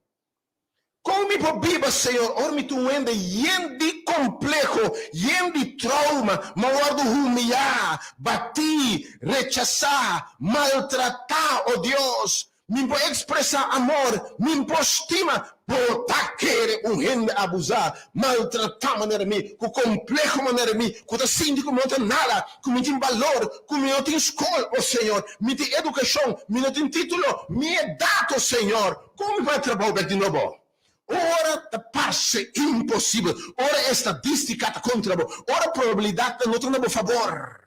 Kon mi por biba, Señor, ora mi ta un hende yen di kompleho, yen di trauma, mi a wòrdu humiyá, batí, rechasá, maltratá, o Dios? Mi por ekspresá amor, mi por stima. Bo ta kere un hende abusá, maltratá manera mi, ku kompleho manera mi, ku ta sinti ku mi no ta nada, ku mi tin balor, ku mi no tin skol, o Señor, mi tin edukashon, mi no tin título, mi edat, o Señor, kon mi por a trabou bek di nobo? Ora ta parse imposibel, ora estadístika ta kontra bo, ora probabilidatnan no ta na bo fabor.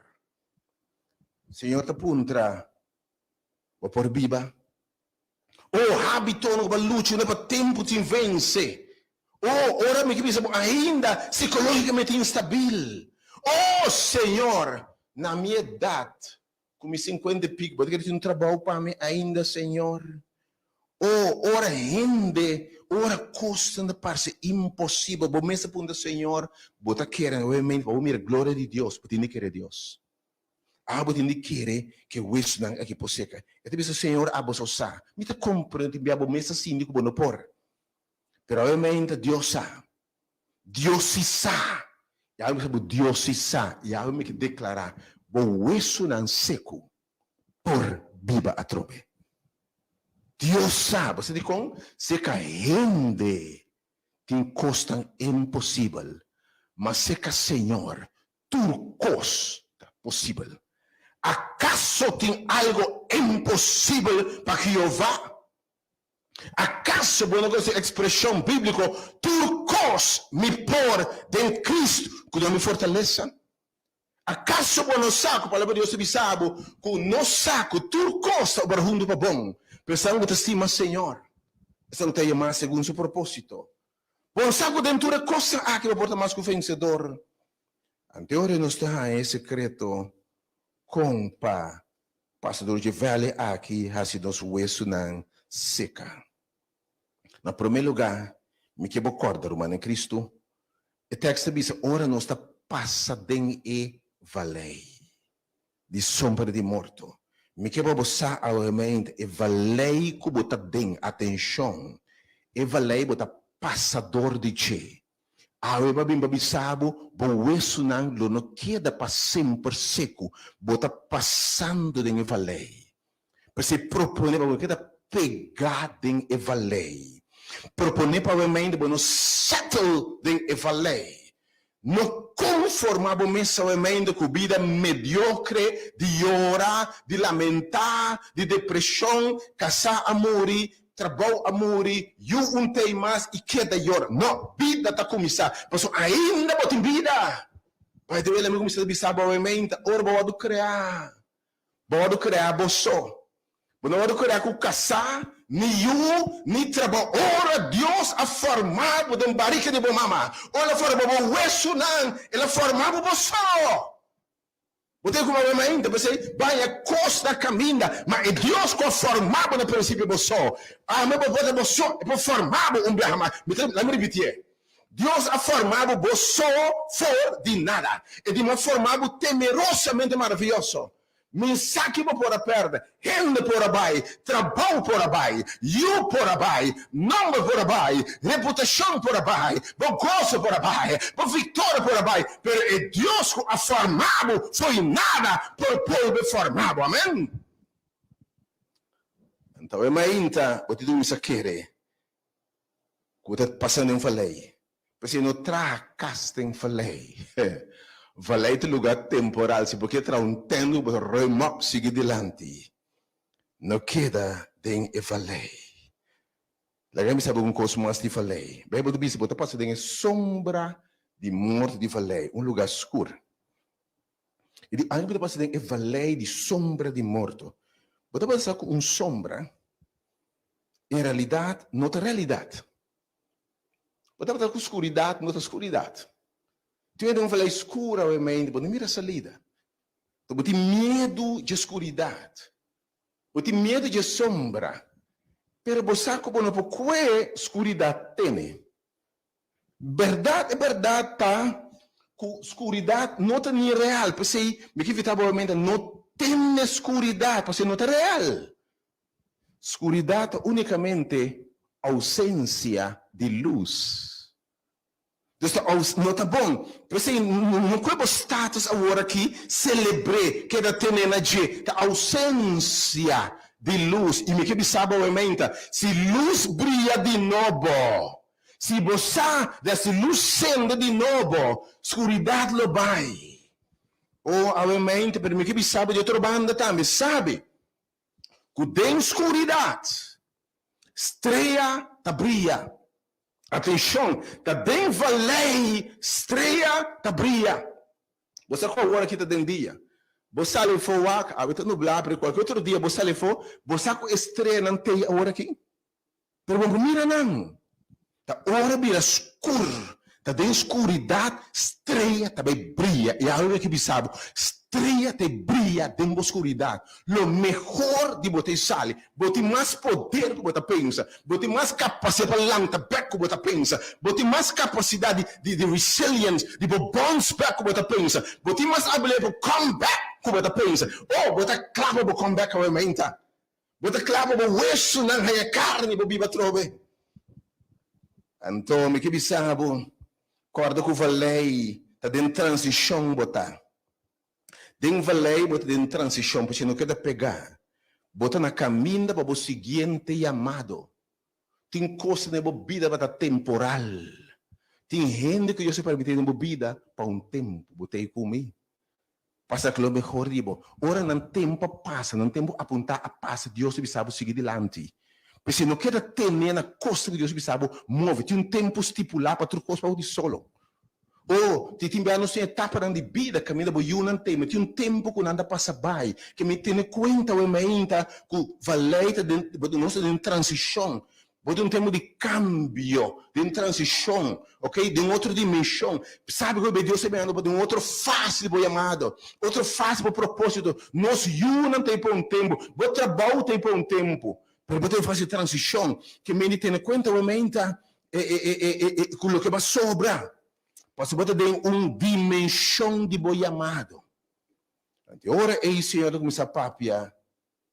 Señor ta puntra, Bo por biba. O hábitonan ku bo a lucha ku nan pa tempu tin vense. O ora mi ke bisa bo ainda sikológikamente instabil. O Señor, na mi edat, ku mi sinkuenta i piko, bo ta kere tin un trabou pa mi ainda, Señor? O ora hende, ora kosnan ta parse imposibel, bo mes ta puntra, Señor, bo ta kere nuevamente pa bo mira gloria di Dios? Bo tin di kere Dios. Abo tin di kere ku e wesunan aki por seka. E ta bisa, Señor, abo so sa. Mi ta komprende tin bia bo mes ta sinti ku bo no por. Pero awe mainta Dios sa. Dios si sa. I awe mi sa bo Dios si sa. I awe mi ke deklará, bo wesunan seku por biba atrobe. Dios sa. Bo sa dikon? Seka hende tin kosnan imposibel, ma seka Señor Tur kos ta posibel. Akaso tin algo imposibel pa Jehová? Akaso bo no konosé e ekspreshon bíbliko, Tur kos mi por den Kristu ku duna mi fortalesa? Akaso bo no sa ku Palabra di Dios ta bisa bo ku nos sa ku tur kos ta obra huntu pa bon pa esnan ku ta stima Señor, esnan ku ta yamá segun su propósito? Bo sa ku den tur e kosnan aki bo por ta mas ku vensedor. Ante ora nos ta haña e sekreto kon pa pasa dor dje valley aki hasi nos wesunan seka. Na promé lugá, mi ke bo kòrda, ruman den Kristu, e tèks ta bisa ora nos ta pasa den e valley di sombra di morto. Mi ke pa bo sa awemente e valei ku bo ta den, atenshon, e valei bo ta pasa dor di dje. Awe bo a bin pa bisa bo, bo wesunan lo no keda pa semper seku, bo ta pasando den e valei. P'esei proponé pa bo no keda pegá den e valei. Proponé pa awemente bo no settle den e valei. No konformá bo mes solamente ku bida mediokre di yora, di lamentá, di depreshon, kasá a muri, trabou a muri, yu un tei mas i keda yora. No, bida ta kuminsá, pasobra ainda bo tin bida! By the way, lami kuminsá ta bisa bo awemente, ora bo wòrdu kreá, Bo wòrdu kreá bo so. Bo no wòrdu kreá ku kasá, ni yu, ni trabou. Ora Dios a formá bo den barika di bo mama, ora El a forma bo wesunan, El a formá bo bo so. Bo tin ku mama ainda, p'esei baña kos na kaminda, ma e Dios ku a formá bo na prinsipio bo so, ame bo por ta bo so, E por formá bo un biaha mas. Mi ta, laga mi ripitié. Dios a forma bo bo so for di nada. E di a forma bo temerosamente maravioso. Mi sa ki bo por a perde, hende por a bai, trabou por a bai, yu por a bai, nomber por a bai, reputashon por a bai, bo goso por a bai, bo viktoria por a bai, pero e Dios ku a forma bo fo'i nada por bolbe forma bo. Amen. Anto e mainta bo tin cuminsa kere cu bo ta pasa den un valei. P'esei no traha cas den valei. Valei ta lugar temporal. Si bo kier traha un tent bo ta ruim op sigui dilanti. No keda den e valei. Laga mi sabi un kos mas di valei. Bijbel ta bisa bo ta pasa den e sombra di morto di valei, un lugar skur. I di aña bo ta pasa den e valei di sombra di morto. Bo ta pensa ku un sombra en realidat no ta realidat. Bo ta pensa ku skuridat no ta skuridat. Tin den un valei skur awe bo no mira salida. Bo tin miedu dje skuridat. Bo tin miedu dje sombra, pero bo sa ku bo no por kue skuridat tene. Bèrdat, e bèrdat ta ku skuridat no ta ni real, p'esei mi ke invitá bo mente no tene skuridat, pasobra no ta real. Skuridat ta únikamente ousensia di lus. Dus ta ous no ta bon. P'esei no kue bo status awor aki selebr'é, keda tene na dje. Ta ousensia di lus. I mi ke bisa bo awementa, si lus bria di nobo, si bo sa da si lus sende di nobo, skuridat lo bai. O awementa, pero mi ke bisa bo di otro banda tambe, sabi ku den skuridat strea ta bria. Atenshon, ta den valei strea ta bria. Bo sa ku awor aki ta den dia. Bo sali afó wak, awe ta nublá, pero kualke otro dia bo sali afó, bo sa ku e streanan t'ei awor aki. Pero bo por mira nan. Ta ora bira skur, ta den skuridat strea ta bai bria. I awe mi a ke bisa bo, strea ta bria den bo skuridat. Lo mehor di bo ta e sali. Bo tin mas poder ku bo ta pensa. Bo tin mas kapasidat pa lanta bek ku bo ta pensa. Bo tin mas kapasidat di di di resilience, di bo bounce back ku bo ta pensa. Bo tin mas abilidat pa come back ku bo ta pensa. Oh, bo ta kla pa bo come back awe mainta. Bo ta kla pa bo wesunan haña karni bo biba atrobe. Anto mi ke bisa bo, kòrda ku valei ta den transishon bo ta. Den valei bo ta den transishon, pasobra no keda pegá. Bo ta na kaminda pa bo siguiente yamado. Tin kosnan den bo bida ku ta temporal. Tin hende ku Dios a permití den bo bida pa un tempu. Bo ta ei ku mi? Pasa ku lo mehor di bo. Ora nan tempu a pasa, nan tempu apuntá a pasa, Dios ta bisa bo sigui dilanti. P'esei no keda tene na kosnan ku Dios a bisa bo move. Tin un tempu stipulá pa tur kos pa bo di solo. O, ti tin bia nos tin etapanan di bida kaminda bo yunan teme. Tin un tempu ku nan ta pasa bai. Ke mi tene kuenta awe mainta ku Valei ta den, nos ta den transishon. Bo den un tempu di kambio, den transishon, ok, den otro dimenshon. Sabi ku Dios ta mirando bo den otro fase di bo yamado, otro fase di bo proposito. Nos yunan ta ei pa un tempu, bo trabou ta ei pa un tempu, pero bo ta den fase di transishon. Ke mi di tene kuenta awe mainta e e e e e e ku loke bo a sobra, pasobra bo ta den un dimenshon di bo yamado. Anto e ora ei Señor ta kuminsá papia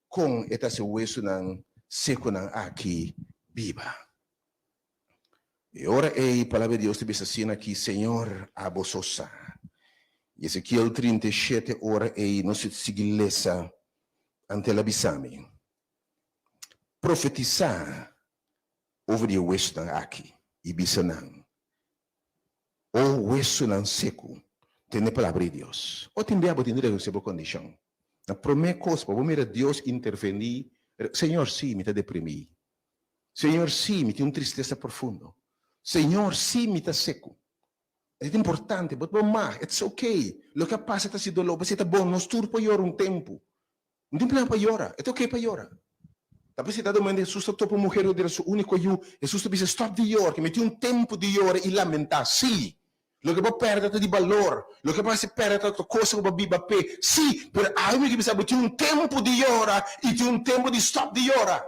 kon e ta hasi wesunan sekunan aki biba. E ora ei Palabra di Dios ta bisa asina aki, Señor, abo so sa. I Ezekiel 37 ora ei nos ta sigui lesa, anto el a bisa mi, Profetisá over di e wesunan aki i bisa nan, O wesunan seku, tende palabra di Dios. O tin bia bo tin di rekonosé bo kondishon. Na promé kos pa bo mira Dios intervení, Señor, sí, mi ta deprimí. Señor, sí, mi tin un tristesa profundo. Señor, sí, mi ta seku. E ta importante, bo ta bo mag, it's okay. Loke a pasa ta hasi doló, bo ta bon, nos tur por yora un tempu. No tin problema pa yora, e ta oke pa yora. Ta p'esei dado momento Hesus ta topa un muher ku dera su úniko yu, Hesus ta bisa, Stòp di yora, ke mi tin un tempu di yora i lamentá. Sí, loke bo pèrdè ta di balor, loke bo hasi pèrdè ta kosa ku bo biba p'e. Sí, pero awe mi ke bisa bo tin un tempu di yora i tin un tempu di stòp di yora.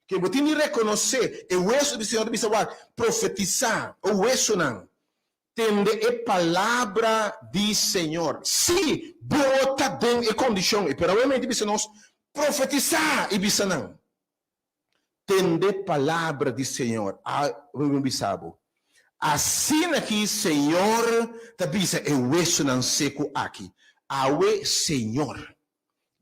Ke bo tin di rekonosé e wesu di Señor ta bisa wak, profetisá, o wesunan, Tende e palabra di Señor. Sí, bo ta den e kondishon ei, pero awe mi ta bisa nos, profetisá i bisa nan, Tende palabra di Señor. Awe mi bisa bo, asina ki Señor ta bisa e wesunan seku aki, awe Señor.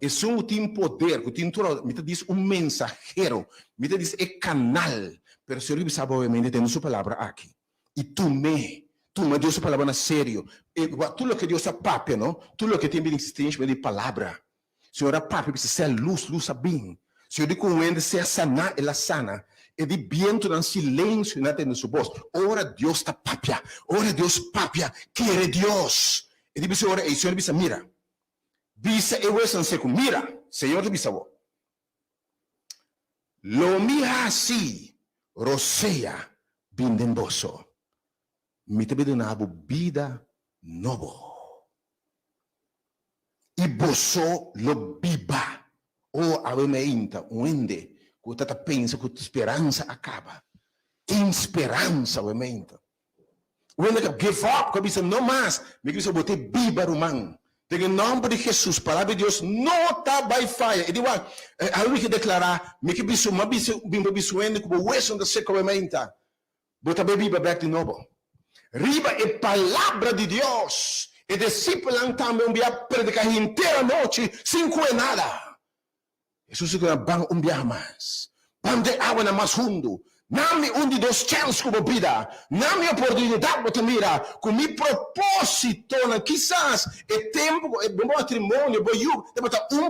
Esun ku tin poder, ku tin tur, mi ta dis un mensahero, mi ta dis e kanal, pero Señor bisa bo obviamente tende su palabra aki i tum'é, tuma Dios su palabra na serio. E tur loke Dios a papia, no, tur loke tin bini existencia di palabra. Señor a papia bisa sea lus, lus a bin. Señor di ku un hende sea saná, el a sana. E di bientunan silencio nan a tende su bos. Ora Dios ta papia, ora Dios papia, kere Dios. E di bisa ora ei, Señor bisa, mira, Bisa e huesnan seku, Mira, Señor ta bisa bo, Lo mi hasi rosea bin den boso, mi ta bin duna bo bida nobo, i boso lo biba. O awe meinta un hende ku ta ta pensa ku speransa a kaba, tin speransa awe meinta. Wende ka give up, ku a bisa no mas, mi ke bisa bo te biba ruman. Den e nòmber di Hesus, palabra di Dios no ta bai faya. E di wak, algu mi ke deklará, mi ke bisa, mi a bisa, bin pa bisa wende ku bo wesonan ta seka awe mainta, bo ta bai biba bèk di nobo. Riba e palabra di Dios, e disipelnan tambe un bia a prediká henter anochi sin kue nada. Hesus a keda ban un biaha mas. Ban den awanan mas hundu. Na mi un di dos chèns ku bo bida. Na mi oportunidat bo ta mira ku mi propósitonan. Kisas e tempu ku bo matrimonio, bo yu, tabata un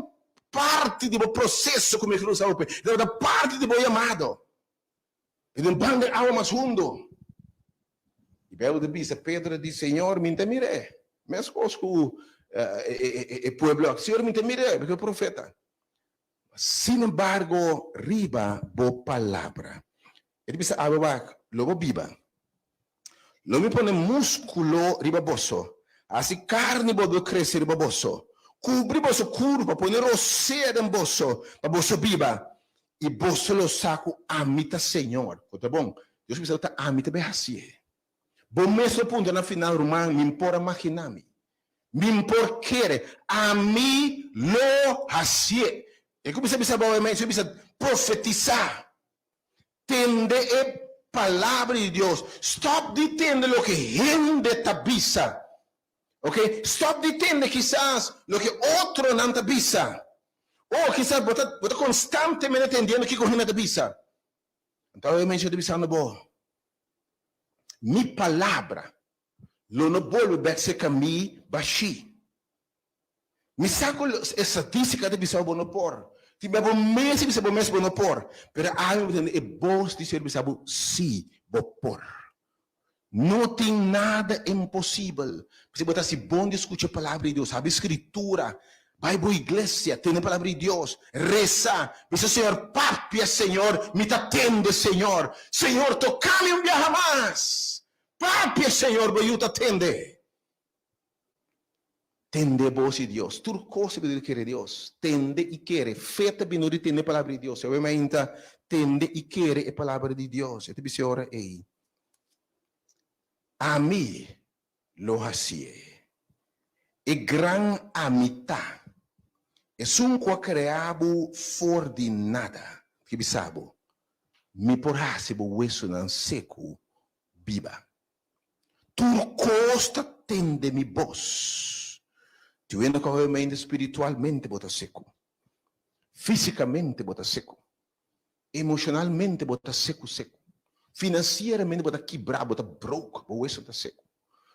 parti di bo proseso ku mi a usa hopi. Tabata parti di bo yamado. E den ban den awa mas hundo. E Bijbel ta bisa, Pedro di, Señor, mi ta mir'é. Meskos ku e pueblo aki, Señor, mi ta mir'é, porque e profeta. Sin embargo, riba bo palabra. E ta bisa, Awe wak, lo bo biba. Lo mi pone múskulo riba boso, hasi karni bolbe krese riba boso, kubri boso kurpa, pone rosea den boso, pa boso biba, i boso lo sa ku ami ta Señor. Ku ta bon? Dios bisa ta ami ta bai hasié. Bo mes lo puntra na final, Ruman, mi por a maginá mi? Mi por kere? Ami lo hasié. E kuminsá bisa bo, e bisa profetisá. Tende e Palabra di Dios. Stop di tende loke hende ta bisa. Ok? Stop di tende kisas loke otronan ta bisa. O kisas bo ta, bo ta konstantemente tendiendo kiko hende ta bisa. Anto awe menshi ta bisando bo, Mi palabra lo no bolbe bek serka mi bashí. Mi sa ku e statistika ta bisa bo no por. Tin bia bo mes ta bisa bo mes bo no por. Pero awe bo tende e bos di Señor bisa bo, si, bo por. No tin nada imposibel. P'esei bo ta hasi bon di skucha e palabra di Dios. Habri Skritura, bai bo iglesia, tende e palabra di Dios, resa, bisa Señor, papia Señor, mi ta tende Señor. Señor, toka mi un biaha mas. Papia Señor, bo yu ta tende. Tende bos di Dios. Tur kos ta bini di kere Dios. Tende i kere. Fe ta bini di tende e palabra di Dios. Awe mainta tende i kere e palabra di Dios. E ta bisa e ora ei, Ami lo hasié. E gran Ami ta. Esun ku a krea bo for di nada. Ke bisa bo, Mi por hasi bo wesunan seku biba. Tur kos ta tende mi bos. Tin wende ku awe mainda spiritualmente bo ta seku. Físikamente bo ta seku. Emoshonalmente bo ta seku seku. Finansieramente bo ta kibrá, bo ta broke, bo weso ta seku.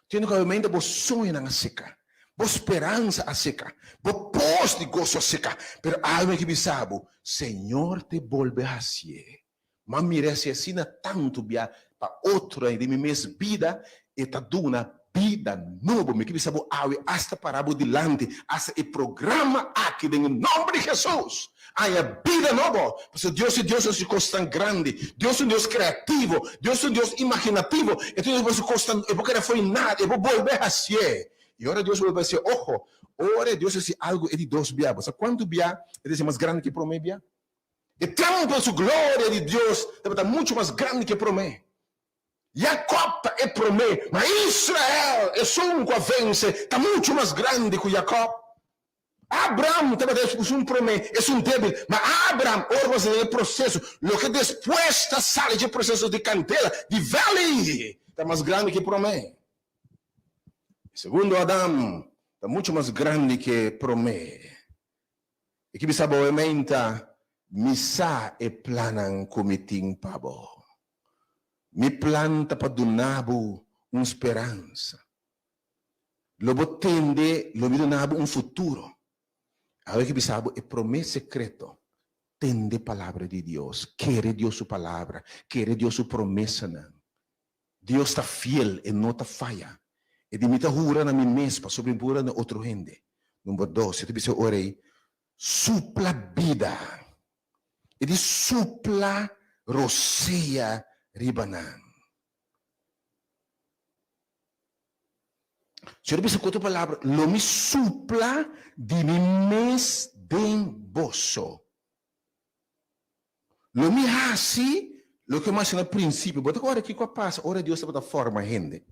Tin wende ku awe mainda bo soñonan a seka, bo speransa a seka, bo pos di goso a seka. Pero awe mi ke bisa bo, Señor te bolbe hasié. M'a mira esei asina tantu bia pa otronan i den mi mes bida e ta duna bida nobo. Mi ke bisa bo awe asta para bo dilanti, asta e programa aki den e nomber di Hesus haña bida nobo. Pasobra Dios e Dios hasi kosnan grandi. Dios ta un Dios kreativo. Dios ta un Dios imaginativo. E ta un Dios ku hasi kosnan, e por keda fo'i nada, e por bolbe hasié. I ora Dios bolbe hasié, ojo, ora Dios hasi algu e di dos bia. Bo sa kuantu bia e ta hasi mas grandi ke promé bia? E tempel su gloria di Dios tabata muchu mas grandi ke promé. Jakob ta e promé, ma Israel, esun ku a vense, ta muchu mas grandi ku Jakob. Abraham tabata esun promé, esun débil, ma Abraham, ora ku a den e proseso, loke despues ta sali dje proseso di kandela, di valley, ta mas grandi ke promé. E segundo Adam ta muchu mas grandi ke promé. E ke bisa bo e meinta, Mi sa e plannan ku mi tin pa bo. Mi plan ta pa duna bo un speransa. Lo bo tende, lo mi duna bo un futuro. Awe ke bisa bo e promé sekreto, tende palabra di Dios, kere Dios su palabra, kere Dios su promesanan. Dios ta fiel, e no ta faya. E di mi ta hura na mi mes pasobra mi por hura na otro hende. Number dos, e ta bisa ora ei, supla bida. E di supla rosea riba nan. Señor a bisa ku otro palabra, lo mi supla di mi mes den boso. Lo mi hasi loke mi hasi na prinsipio. Bo ta kòrda kiko a pasa ora Dios tabata forma hende?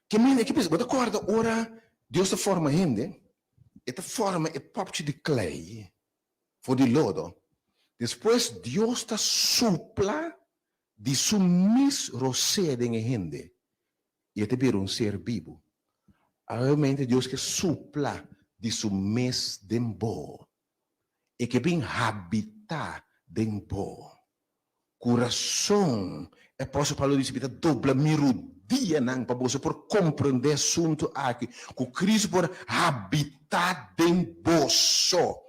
Ke mende, ke bisa, bo ta kòrda ora Dios ta forma hende, e ta forma e pòpchi di klei for di lodo. Despues Dios ta supla di su mes rosea den e hende i e ta bira un ser bibu. Awe Dios ke supla di su mes den bo. E ke bin habitá den bo. Ku rason e apòstel Pablo di si, Mi ta dobla mi rudianan pa boso por komprendé e asuntu aki, ku Kristu por habitá den boso.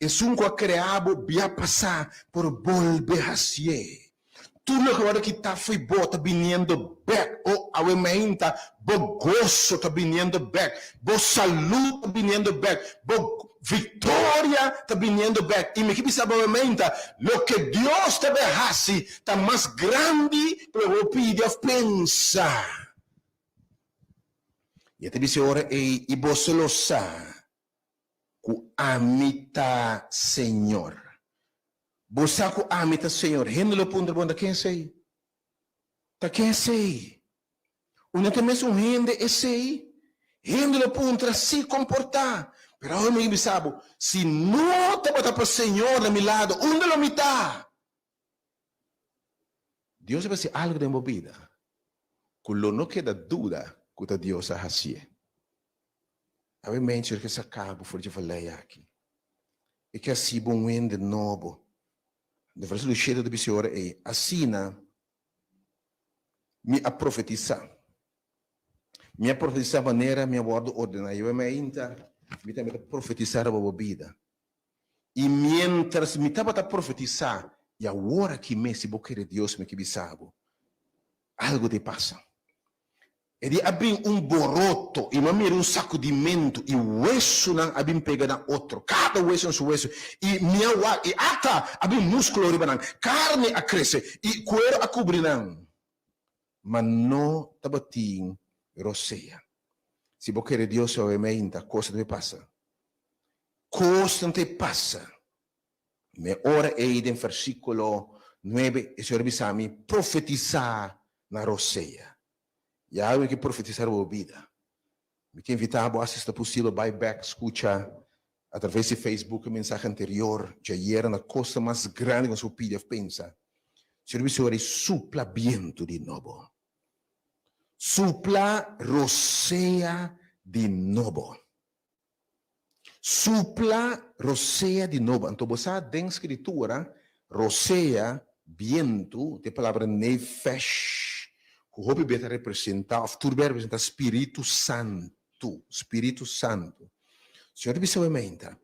Esun ku a krea bo bia pasá por bolbe hasié. Tur loke wòrdu kitá fo'i bo ta biniendo bèk. O, awe mainta, bo goso ta biniendo bèk, bo salú ta biniendo bèk, bo viktoria ta biniendo bèk. I mi ke bisa bo awe mainta, loke Dios ta bai hasi ta mas grandi ku loke bo pidi òf pensa. I e ta bisa e ora ei, I boso lo sa ku ami ta Señor. Bo sa ku ami ta Señor. Hende lo puntra bo, Ta ken esei? Ta ken esei? Unda ta mesun hende esei? Hende lo puntra, Sí, kon por ta? Pero awor mi bisa bo, si no tabata pa Señor na mi lado, unda lo mi ta? Dios a hasi algu den bo bida ku lo no keda duda ku ta Dios a hasié. Awe mensha ke saka bo for dje valei aki. E ke hasi bo un hende nobo. Den versíkulo shete ta bisa e ora ei, Asina mi a profetisá. Mi a profetisá manera mi a wòrdu ordená. I awe mainta mi tambe ta profetisá riba bo bida. I miéntras mi tabata profetisá, i awor aki mes si bo kere Dios mi ke bisa bo, algu ta pasa. E di a bin un boroto, i mi a mira un sakudimentu, i wesunan a bin pega na otro, kada wesu na su wesu, i mi a wak, i ata a bin muskulo riba nan, karni a krese, i kueru a kubri nan, ma no tabatin rosea. Si bo kere Dios awe meinta, kos ta pasa. Kosnan ta pasa. Me ora ei den versíkulo nuebe e Señor a bisa mi, Profetisá na rosea. Yahweh ke profetisá riba bo bida. Mi ta invitá bo, si ta posibel, bai bèk skucha atraves di Facebook e mensahe anterior djayer na kosnan mas grandi ku nos por pidi òf pensa. Señor a bisa ora ei, Supla bientu di nobo. Supla rosea di nobo. Supla rosea di nobo. Anto bo sa den Skritura, rosea, bientu, ta e palabra nefesh, ku hopi bia ta representá òf tur bia representá Spiritu Santu, Spiritu Santu. Señor ta bisa bo e meinta,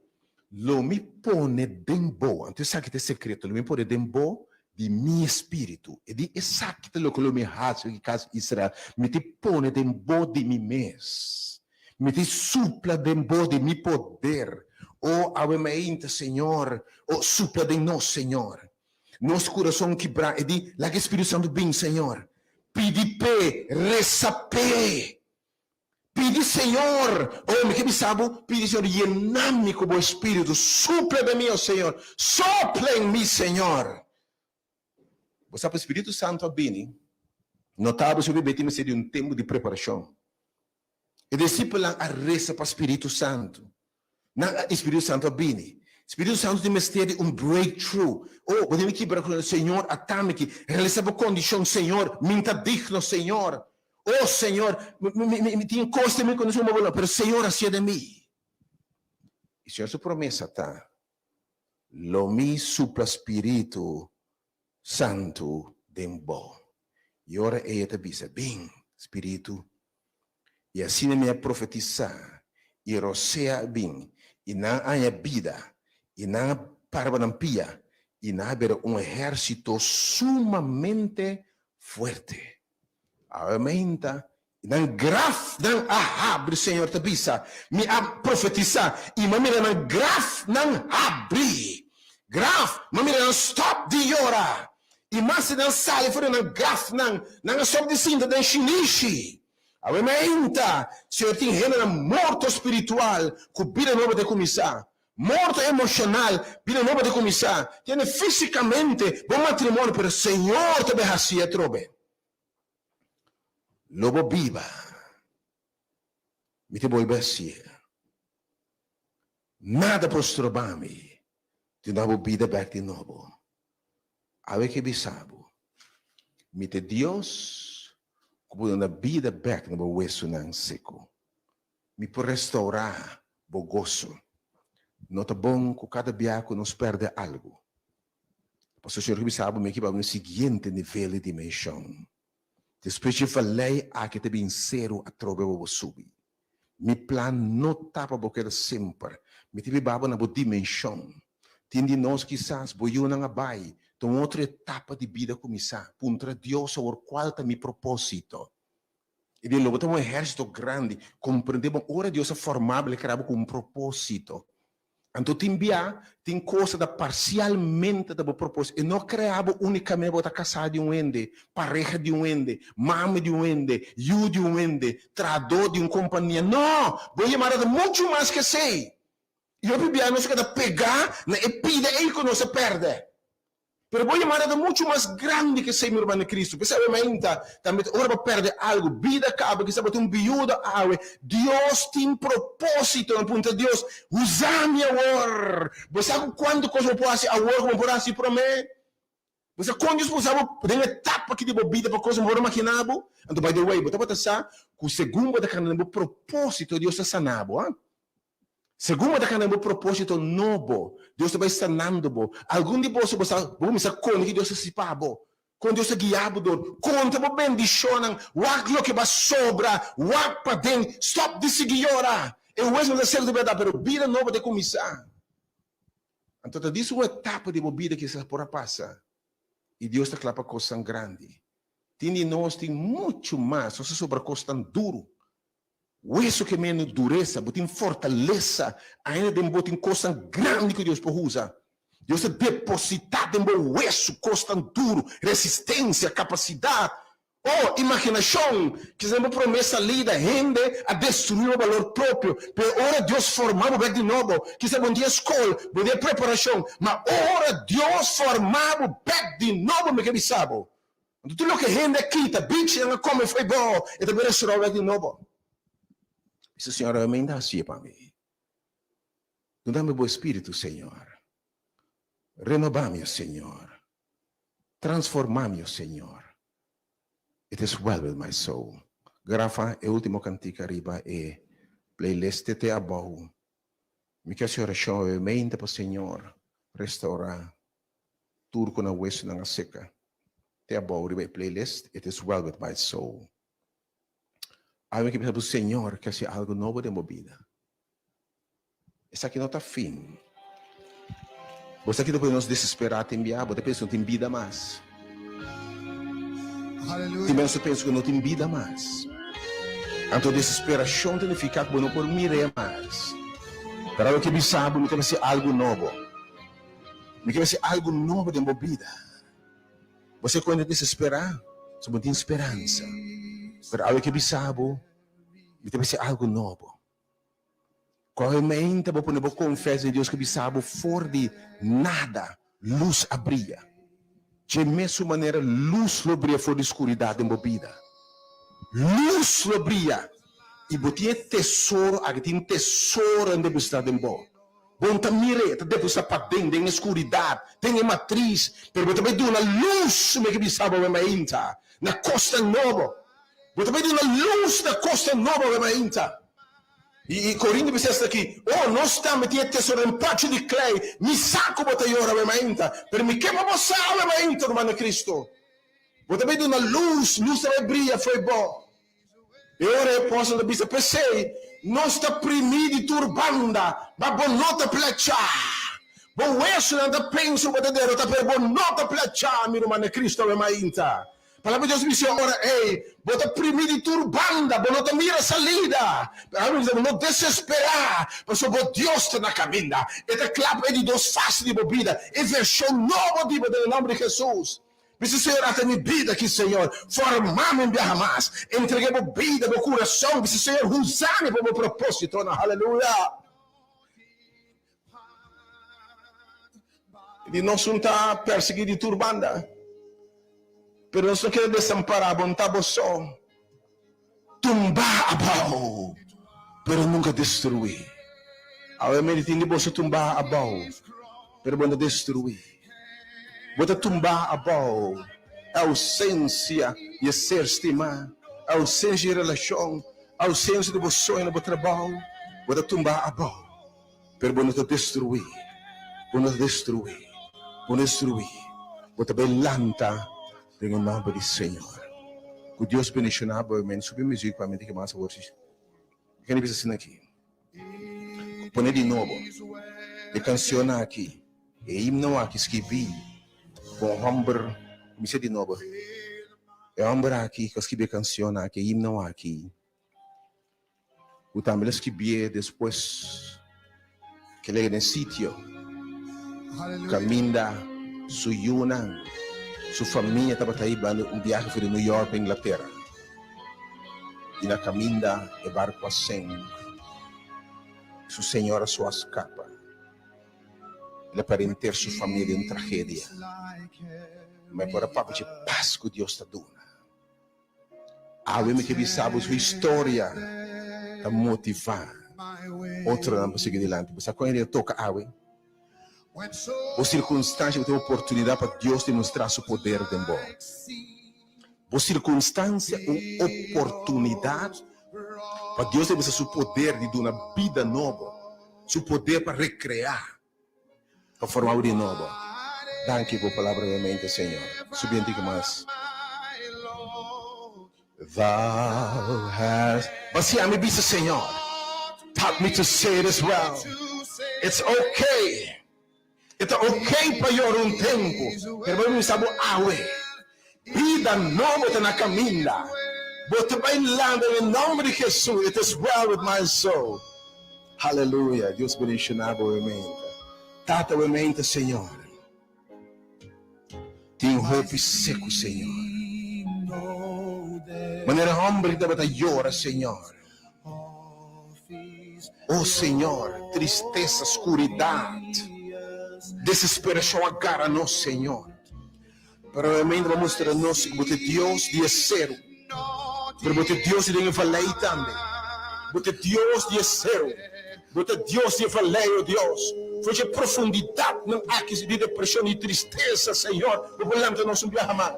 Lo mi pone den bo, anto esaki ta e sekreto, lo mi pone den bo di mi espiritu. E di, Esaki ta loke lo mi hasi ku kas di Israel, mi ta pone den bo di mi mes. Mi ta supla den bo di mi poder. O awe mainta, Señor, o supla den nos, Señor. Nos kurason kibrá, e di, laga e Spiritu Santu bin, Señor. Pidi p'e, resa p'e. Pidi Señor, o mi ke bisa bo, pidi Señor, yena mi ku bo Espiritu, supla den mi, o Señor, sopla en mi, Señor. Bo sa ku Spiritu Santu a bini, no tabata su bibé tin mester di un tempu di preparashon. E disipelnan a resa pa Spiritu Santu. Nan a, i Spiritu Santu a bini. Spiritu Santu tin mester di un breakthrough. Oh, bo debe kibra ku Señor, atami aki. Realisa bo kondishon, Señor, mi n'ta digno, Señor. Oh, Señor, mi, mi, mi, mi tin kos den mi kondishon, pero Señor, hasié den mi. I Señor su promesa ta, Lo mi supla Spiritu Santu den bo. I ora ei e ta bisa, Bin, Spiritu. I asina mi a profetisá, i rosea a bin, i nan a haña bida, i nan a parba nan pia, i nan a bira un ehérsito sumamente fuerte. Awe mainta, nan grafnan a habri, Señor ta bisa. Mi a profetisá, i mi a mira nan grafnan habri. Graf, mi a mira nan stòp di yora. I mas di nan sali for di nan grafnan, nan a stòp di sinta den shinishi. Awe mainta, Señor tin hendenan morto spiritual ku bida nobo ta kuminsá. Morto emoshonal, bida nobo ta kuminsá. Tene físikamente bo matrimonio, pero Señor ta bai hasi atrobe. Lo bo biba. Mi ta bolbe hasié. Nada por stroba mi di duna bo bida bek di nobo. Awe ke bisa bo, mi ta Dios ku por duna bida bek na bo wesunan seku. Mi por restourá bo goso. No ta bon ku kada bia ku nos pèrdè algu, Pasobra Señor ke bisa bo mi a kiba bo na siguiente nivel di dimenshon. Despues dje valei aki ta bin seru atrobe bo bo subi. Mi plan no ta pa bo keda semper. Mi ta biba bo na bo dimenshon. Tin di nos kisas bo yunan a bai ta un otro etapa di bida kuminsá. Puntra Dios awor kual ta mi propósito. I di lo bo ta un ehérsito grandi. Komprendé bon ora Dios a forma bo el a krea bo ku un propósito. Anto tin bia, tin cosa ta parcialmente ta bo propósito. E no crea bo unicamente bo ta casá di un hende, pareha di un hende, mama di un hende, yu di un hende, trahadó di un compania. No! Bo yamada ta muchu mas ke esei. I hopi bia nos a keda pegá na e pida ei ku nos a pèrdè. Pero bo yamada ta muchu mas grandi ke esei, mi ruman di Kristu. P'esei awe mainta tambe ta ora bo pèrdè algu, bida kaba, kisas bo ta un biuda awe. Dios tin propósito. Mi puntra Dios, Usa mi awor. Bo sa ku kuantu kos bo por hasi awor ku bo no por hasi promé? Bo sa kon Dios por usa bo den etapa aki di bo bida pa kos bo no por imaginá bo? Anto, by the way, bo tabata sa ku segun bo ta kana den bo propósito, Dios ta sana bo, ha? Segun bo ta kana bo propósito nobo, Dios ta bai sanando bo. Algun di boso bo sa, bo kuminsá konta ki Dios a hasi pa bo, kon Dios a guia bo dor. Konta bo bendishonnan, wak loke bo a sobra, wak paden, stòp di sigui yora. E huesnan ta serka di bèrdat, pero bida nobo ta kuminsá. Anto ta dis un etapa di bo bida kisas por a pasa i Dios ta kla pa kosnan grandi. Tin di nos tin muchu mas, nos a sobra kosnan duru. Wesu ke menu duresa, bo tin fortalesa, ainda den bo tin kosnan grandi ku Dios por usa. Dios ta depositá den bo wesu kosnan duru, resistensia, kapasidat, oh, imaginashon. Kisas den bo promé salida hende a destruí bo balor propio, pero ora Dios forma bo bèk di nobo, kisas bo no tin e skol, bo no tin e preparashon, ma ora Dios forma bo bèk di nobo, mi ke bisa bo, Anto tur loke hende a kita, bichinan a kome fo'i bo, e ta bira srou wek di nobo. Bisa, Señor, ami ainda hasié pa mi. Duna mi bo Espíritu, Señor. Renobá mi, o Señor. Transformá mi, o Señor. It is well with my soul. Grafa e último kantika riba e playlist te te abou. Mi ke hasi orashon awe mente pa Señor restaurá Tur ku nan wesunan a seka. Te abou riba e playlist It is well with my soul. Awe mi ke bisa bo Señor ke hasi algu nobo den bo bida. Esaki no ta fin. Bo sa kiko ta pone nos desesperá tin bia? Bo ta pensa ku no tin bida mas. Tin bia nos ta pensa ku no tin bida mas. Anto desesperashon ta nifiká ku bo no por mir'é mas. Pero awe ke bisa bo mi ta hasi algu nobo. Mi ke hasi algu nobo den bo bida. Bo sa kuenta desesperá, so bo tin speransa. Pero awe ke bisa bo, mi ta hasi algu nobo. Kohe mente bo pone bo konfiansa den Dios ke bisa bo for di nada lus a bria. Dje mesun manera lus lo bria for di skuridat den bo bida. Lus lo bria i bo tin e tesoro aki, tin tesoro en depositá den bo. Bo no ta mir'é, e ta depositá paden, den e skuridat, den e matris, pero bo ta bai duna lus, mi ke bisa bo awe mainta, na kosnan nobo. Bo ta bai duna lus na kosnan nobo awe mainta. I Corinto bisa esta aki, Oh, nos tambe tin e tesoro den pachi di klei. Mi sa ku bo ta yora awe mainta, pero mi ke pa bo sa awe mainta, ruman na Cristo. Bo ta bai duna lus, lus ta bai bria fo'i bo. E ora e apòstel ta bisa, P'esei, nos ta primí di tur banda, ma bo no ta plachá. Bo wesunan ta pensa ku bo ta derotá, pero bo no ta plachá, mi ruman na Cristo awe mainta. Palabra di Dios bisa e ora ei, Bo ta primí di tur banda, bo no ta mira salida. Pero algu bisa bo, No desesperá, pasobra bo Dios ta na kaminda. E ta kla pa e di dos fase di bo bida, e vershon nobo di bo den e nòmber di Hesus. Bisa, Señor, ata mi bida aki, Señor. Forma mi un biaha mas. Entreg'é bo bida, bo kurason. Bisa, Señor, usa mi pa bo propósitonan. Aleluya! Di nos un ta persegui di tur banda, pero nos no keda desampará, bo no ta bo so. Tumbá abou, pero nunka destruí. Awe mende tin di boso tumbá abou, pero bo no ta destruí. Bo ta tumbá abou, e ousensia di e ser stimá, e ousensia di relashon, ousensia di bo soño na bo trabou, bo ta tumbá abou. Pero bo no ta destruí, bo no ta destruí, bo no destruí. Bo ta bai lanta den e nòmber di Señor. Ku Dios bendishoná bo, amen. Subi muzik pa mi, tin ke mas awor. Si kende bisa asina aki, pone di nobo e kanshonnan aki, e himno aki skibí pa un hòmber, kuminsá di nobo. E hòmber aki ku a skibi e kanshonnan aki, e himno aki. Ku tambe lo skibié despues ke llega den sitio kaminda su yunan, su famia tabata hibando un biahe for di New York pa Inglatera. I na kaminda e barku a sink, su señora so a skapa. El a perde henter su famia den un tragedia. Ma e por a papia dje pas ku Dios ta duna. Awe mi ke bisa bo su historia ta motivá otronan pa sigui dilanti. Bo sa kon hende ta toka awe? Bo sirkunstansia bo tin oportunidat pa Dios demostrá su poder den bo. Bo sirkunstansia un oportunidat pa Dios demostrá su poder di duna bida nobo, su poder pa rekreá. Pa forma bo di nobo. Danki bo palabra den mente Señor. Subi un tiki mas. Thou hast. Basia mi bisa Señor. Taught me to say it as well. It's okay. E ta okay pa yora un tempu, pero bo bisa bo awe. Bida nobo ta na kaminda. Bo ta bai landa den e nomber di Jesus. It is well with my soul. Hallelujah. Dios bendiciona bo mente. Tata bo mente, Señor. Tin hopi seku, Señor. Manera homber ki tabata yora, Señor. Oh Señor, tristesa, scuridad, desesperacion a gara nos, Señor. Pero realmente bo a mustra nos ku bo ta e Dios di e seru, pero bo ta e Dios di den e valei tambe. Bo ta e Dios di e seru, bo ta e Dios di e valei, o Dios. For dje profundidatnan aki di depreshon i tristesa, Señor, bo por lanta nos un biaha mas.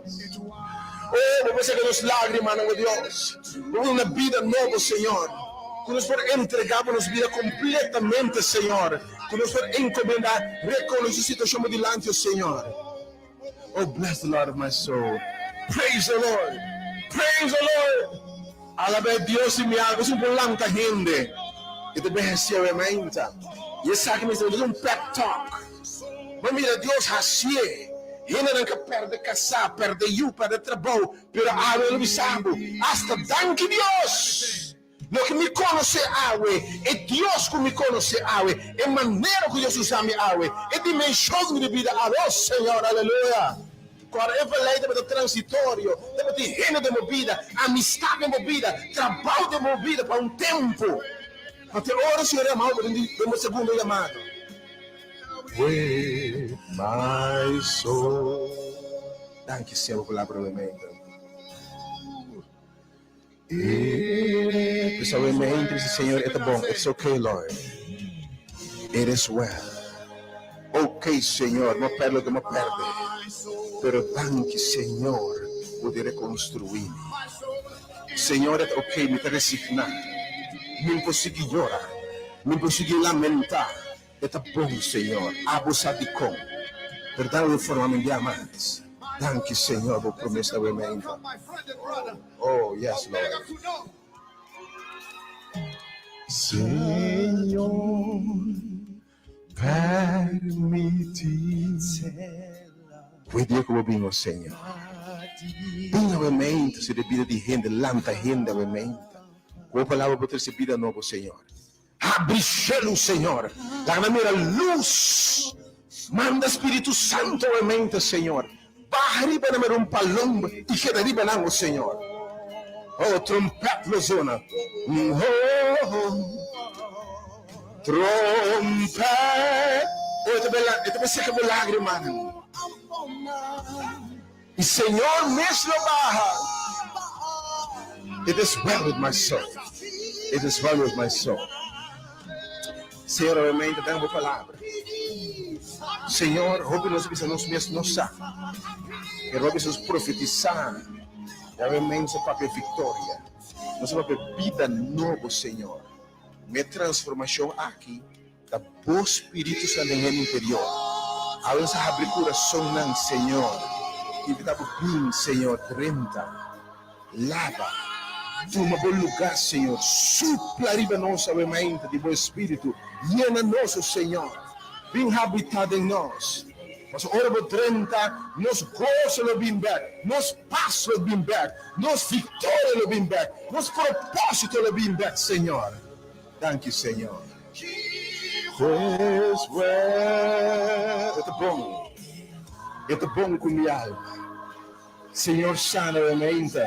O, bo por seka nos lágrimanan, o Dios. Bo por duna bida nobo, Señor, ku nos por entregá bo nos bida kompletamente, Señor, ku nos por enkomendá, rekonosé situashon bo dilanti, o Señor. Oh bless the Lord of my soul. Praise the Lord. Praise the Lord. Alabé Dios di mi alma. Es un por lanta hende. E ta behesia wementa. Y esaki mester es un pep talk. Ma mira Dios hacié. Hendenan ka perde casá, perde yu, perde trabou, pero awe lo bisa bo, hasta danki Dios. Loke mi konosé awe, e Dios ku mi konosé awe, e manera ku Dios usa mi awe, e dimenshon di mi bida awe, oh Señor, aleluya! Kòrda e valei tabata transitorio, tabatin hende den bo bida, amistat den bo bida, trabou den bo bida pa un tempu. Ma te ora Señor yama bo den bo segundo yamado. With my soul. Danki Señor pa bo palabra obviamente. Pues awe mente bisa Señor e ta bon. It's okay Lord. It is well. Okay Señor, mo perde loke mo perde. Pero danki Señor bo di reconstrui mi. Señor e ta okay, mi ta resigna. Mi por sigui yora, mi por sigui lamentá. E ta bon, Señor, abo sa dikon. Pero dame forma mi bia mas. Danki, Señor, bo promesa awe mainta. Oh, yes, Lord. Señor, permití. Ku e dia ku bo bin, o Señor. Bin awe mainta, si de bida di hende, lanta hende awe mainta. Ku bo palabra bo trese bida nobo, Señor. Habri shelu, Señor, laga nan mira lus. Manda Spiritu Santo awe mente, Señor. Baha riba nan mira un palomba i keda riba nan, o Señor. Oh, trompet lo zona. Oh, trompet. Oh, e ta bela, e ta be seka bo lagrimanan. I Señor mes lo baha. It is well with my soul. It is well with my soul. Señor, obviamente, den bo palabra. Señor, hopi nos bisa nos mes no sa. Pero hopi nos profetisa. Y obviamente, papia victoria. Nos papia bida nobo, Señor. Mi transformacion aki Ta bo Spiritu Santo den hende interior. Awe nos a habri kurasonnan, Señor. Invitá bo bin, Señor, drenta, laba, tuma bo lugá, Señor. Supla riba nos awe mainta di bo Espiritu. Yena nos, o Señor. Bin habitá den nos. Pasobra ora bo drenta, nos goso lo bin bèk, nos pas lo bin bèk, nos viktoria lo bin bèk, nos propósito lo bin bèk, Señor. Danki Señor. Is well. E ta bon. E ta bon ku mi alma. Señor sana we meinta.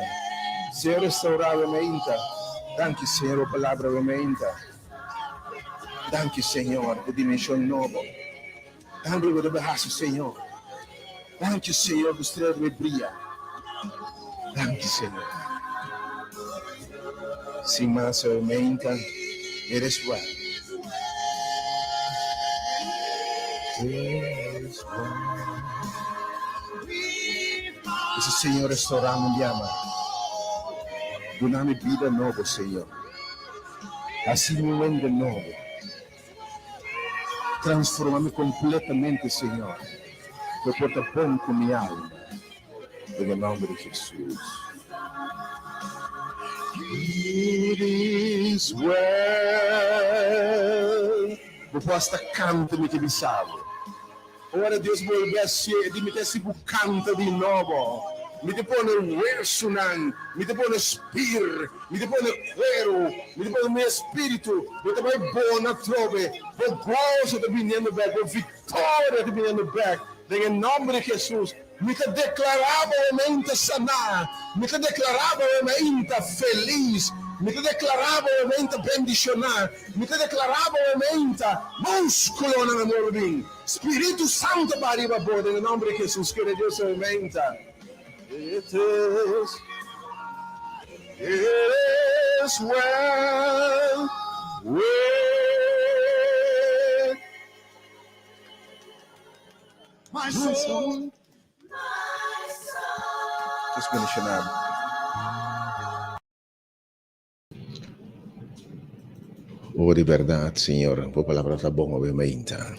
Señor restaura we meinta. Danki Señor bo palabra we meinta. Danki Señor bo dimension nobo. Danki bo ta bay hasi Señor. Danki Señor bo estrella ta bay bria. Danki Señor. Sin mas aumenta it is well. It is well. Ese Señor restaura mi llama. Duna mi bida nobo, Señor. Hasi mi un hende nobo. Transforma mi completamente, Señor. Bo por ta bon cu mi alma. Den e nomber di Jesus. It is well. Bo por hasta canta mi ke bisa bo. Ora Dios bolbe hacié, e di mi ta haci bo canta di nobo. Mi ta pone wesunan, mi ta pone spir, mi ta pone cuero, mi ta pone mi espíritu. Bo ta bai bona atrobe, bo goso ta biniendo bek, bo victoria ta biniendo bek. Den e nomber di Jesus, mi ta declara bo e mente saná, mi ta declara bo e meinta feliz, mi ta declara bo e meinta bendicioná, mi ta declara bo e meinta musculonan a move bin. Spiritu Santo ba riba bo den e nomber di Jesus, kere Dios e meinta. It is, it is well with. My soul. Just bendiciona bo. Oh, di berdad, Señor, bo palabra ta bon awe mainta.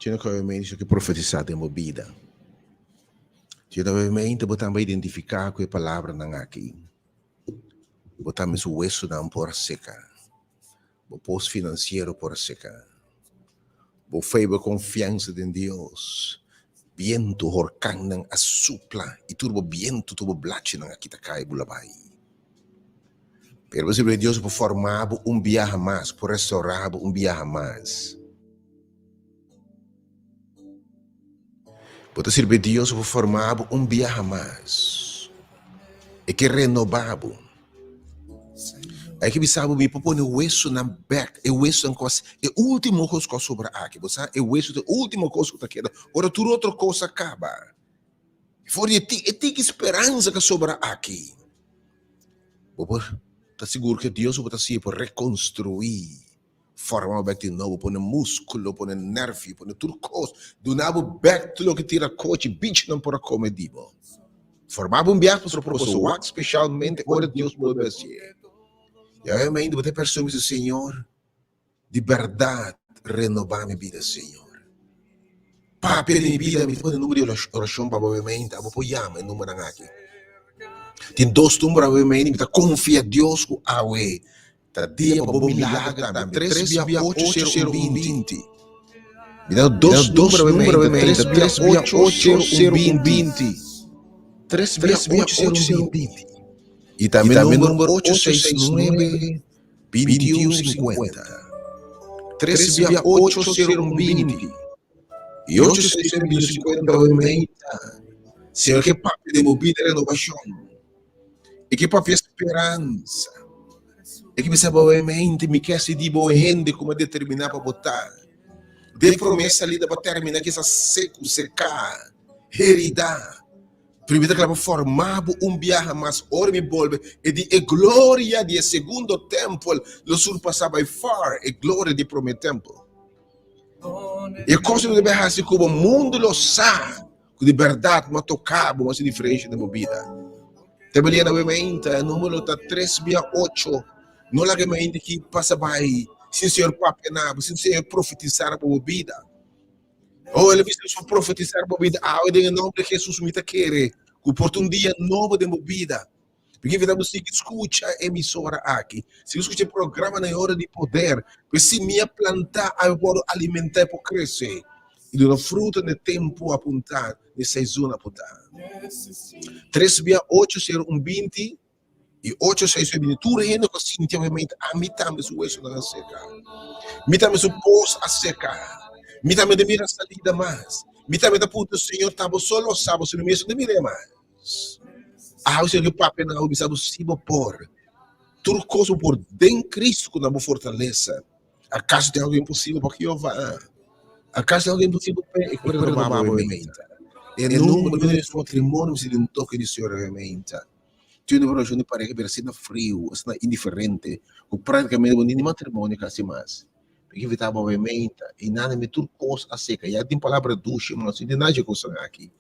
Tino ku awe mainta ke profetisa den bo bida. Tino awe mainta bo tambe identifiká ku e palabranan aki. Bo tambe su wesunan por a seka. Bo pos finansiero por a seka. Bo fe i bo konfiansa den Dios. Bientu, horkannan a supla i tur bo bientu, tur bo blachinan a kita kai bula bai. Pero bo sirbi Dios por forma bo un biaha mas, por restaura bo un biaha mas. Bo ta sirbi Dios por forma bo un biaha mas. E ke renoba bo. Hay que bisa bo mi por pone wesonan bek, e wesonan ku a e ultimo kos ku a sobra aki. Bo sa e weso ta e ultimo kos ku ta keda ora tur otro kos a kaba. For di e ti e tiki speransa ku a sobra aki. Bo por ta sigur ku Dios bo ta siña por rekonstruí, forma bo bek di nobo, pone muskulo, pone nervio, pone tur kos, duna bo bek tur loke tira kochi, bichinan por a kome di bo. Forma bo un biaha pasobra por boso wak specialmente ora Dios bolbe hacié. Y awe mainta bo ta e persona cu bisa, Señor, di berdad renoba mi bida, Señor. Papia di mi bida, mi ta pone numero di oracion pa bo awe mainta, abo por yama e numeronan aki. Tin dos numero awe mainta, mi ta confia Dios cu awe Ta dia pa bo milager tambe. Tres bia ocho sero un binti. Mi da dos numero we meinta. Tres bia ocho sero un binti. Tres bia ocho sero un binti. I tambe numero 869 2150. Tres bia ocho sero un binti. I 869 2150 we meinta. Señor ke papia den bo bida renovacion. E ke papia speransa. E ke bisa bo mente, mi ke hasi di bo hende ku mi a determiná pa bo ta. Den promé salida bo a terminá kisa seku, seká, heridá. Pero mi ta kla pa formá bo un biaha mas ora mi bolbe. E di e gloria di e segundo tèmpel lo surpasá by far e gloria di e promé tèmpel. E kos ku bo debe hasi ku bo mundu lo sa. Ku di bèrdat bo a toká bo hasi diferensha den bo bida. Te belian awe mainta, e numero ta tres bia ocho. No laga e mainta ki pasa bai sin Señor papia na bo, sin Señor profetisá riba bo bida. Oh, el a bisa su profetisá riba bo bida awe den e nomber di Jesus mi ta kere ku por ta un dia nobo den bo bida. Mi ke invitá bo sigui skucha e emisora aki, sigui skucha e programa na e Ora di Poder, pa e simia plantá awe por wòrdu alimentá i por krese i duna fruta na e tempu apuntá, na e seizon apuntá. Tres bia ocho sero un binti i ocho seis nuebe binti. Tur hende ku a sinti awe mente, ami tambe su wesonan a seka, mi tambe su bos a seka, mi tambe no mira salida mas, mi tambe ta puntra, Señor, ta bo so lo sa, bo si mi mes no ta mir'é mas. Awe Señor ke papia na awe bisa bo si bo por tur kos bo por den Cristo ku na bo fortalesa. Akaso tin algo imposibel pa Jehová? Akaso tin algo imposibel p'e? E ku renobá bo e menta. E number di su matrimonio mester di un toke di Señor e menta. Tin un relashon di pareha bira asina friu, asina indiferente, ku praktikamente bo no tin ni matrimonio kasi mas. Mi ke invitá bo e menta i nada mi tur kos a seka. Ya tin palabra dushi mas, no tin nada dje kosnan aki.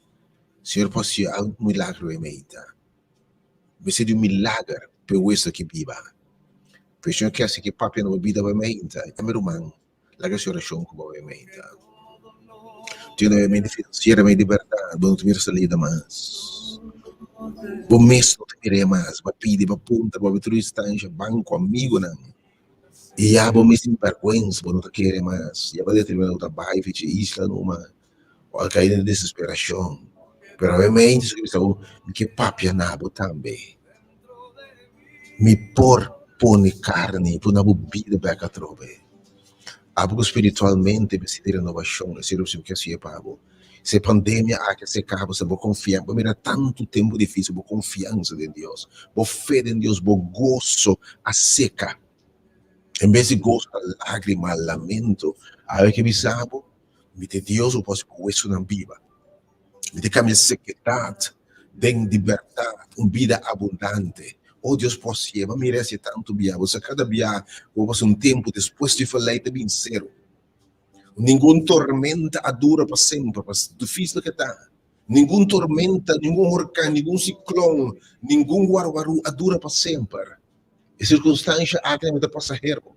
Señor por haci algo milagro e meita. Mester di un milager p'e hueso aki biba. Pero Señor ke haci ke papia na bo bida bo e meita. E mi ruman, laga haci oracion cu bo e meita. Tin un mente financiero, mente di berdad, bo no ta mira salida mas. Bo mes no ta mira mas. Bo a pidi, bo a puntra, bo a bai tur instancia, banco, amigonan. I ya bo mes tin bergüensa, bo no ta kere mas. Ya bo a determina bo ta bai fichi isla numa. Bo a kai den desesperashon. Pero awe mente su bisa bo, mi ke papia na bo tambe. Mi por pone karni pone bo bida bek atrobe. Abo ku spiritualmente mester di renovashon, esei lo ke hasié pa bo. Si e pandemia aki a seka bo, si bo konfia, bo mira tantu tempu difisil, bo konfiansa den Dios, bo fe den Dios, bo goso a seka. En bes di goso ta lágrima, lamento. Awe ke bisa bo, Mi ta Dios ku por hasi bo wesunan biba. Mi ta kambia sekedat den libertat, un bida abundante. O Dios por hasié, bo a mira hasié tantu bia. Bo sa kada bia ku bo pasa un tempu despues di falei ta bin seru. Ningun tormenta a dura pa semper, pa difisil ke ta. Ningun tormenta, ningun horkan, ningun siklon, ningun warwarú a dura pa semper. E sirkunstansha aki ta pasahero.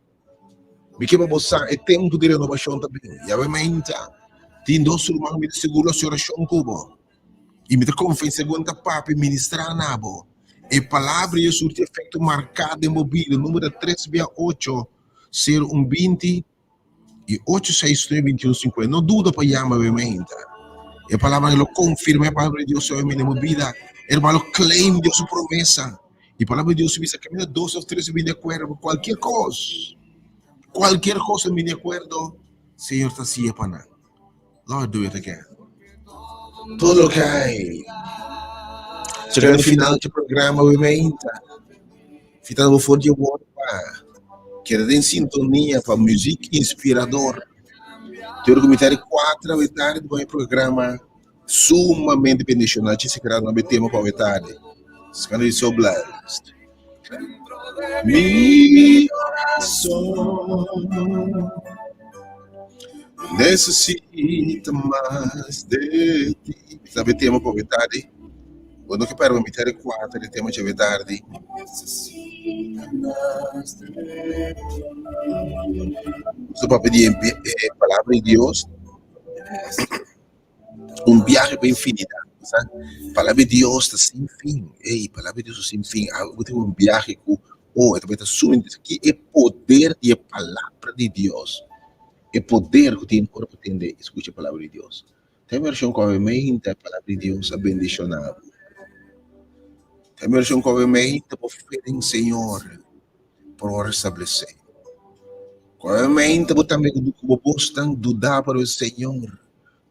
Mi ke pa bo sa e tempu di renovashon ta bin. Yahweh mainta tin dos ruman mi ta sigur lo hasi orashon ku bo. I mi ta konfia segun ta papia ministrá na bo. E palabra ei a surti efekto marká den bo bida. Numero ta tres bia ocho sero un 20 i ocho seis nuebe 21 50. No duda pa yama Yahweh mainta. E palabra lo konfirma e palabra di Dios den bo bida. E ruman lo claim Dios su promesa. E palabra di Dios bisa kaminda dos of tres bin di akuerdo pa kualkier kos. Kualkier kos bin di akuerdo, Señor ta hasié pa nan. Lord, do it again. Todo loke hay. Chega na final di programa we meinta. Fitando bo for di awor pa keda den sintonia pa muzik inspirador. Te ora ku mi ta di kuater awe tardi bo e programa Sumamente bendicioná djis grado na be tema pa awe tardi. It's gonna be so blessed. Mi corazón necesita mas de ti. Ta be tema pa awe tardi. Bo no ke pèrdè mitad di kuater di tema djawe tardi. Nos ta papia di e palabra di Dios, un biahe pa infinidat. Sa, palabra di Dios ta sin fin. Ey, palabra di Dios ta sin fin. Bo tin un biahe ku, oh, e ta bai ta sumamente. Ki e poder di e palabra di Dios. E poder ku tin ora bo tende i skucha e palabra di Dios. Ta e vershon ku awe meinta e palabra di Dios a bendishoná bo. Ta e vershon ku awe meinta bo fe den Señor por wòrdu establesé. Ku awe meinta bo tambe ku bo bosnan duda por e Señor,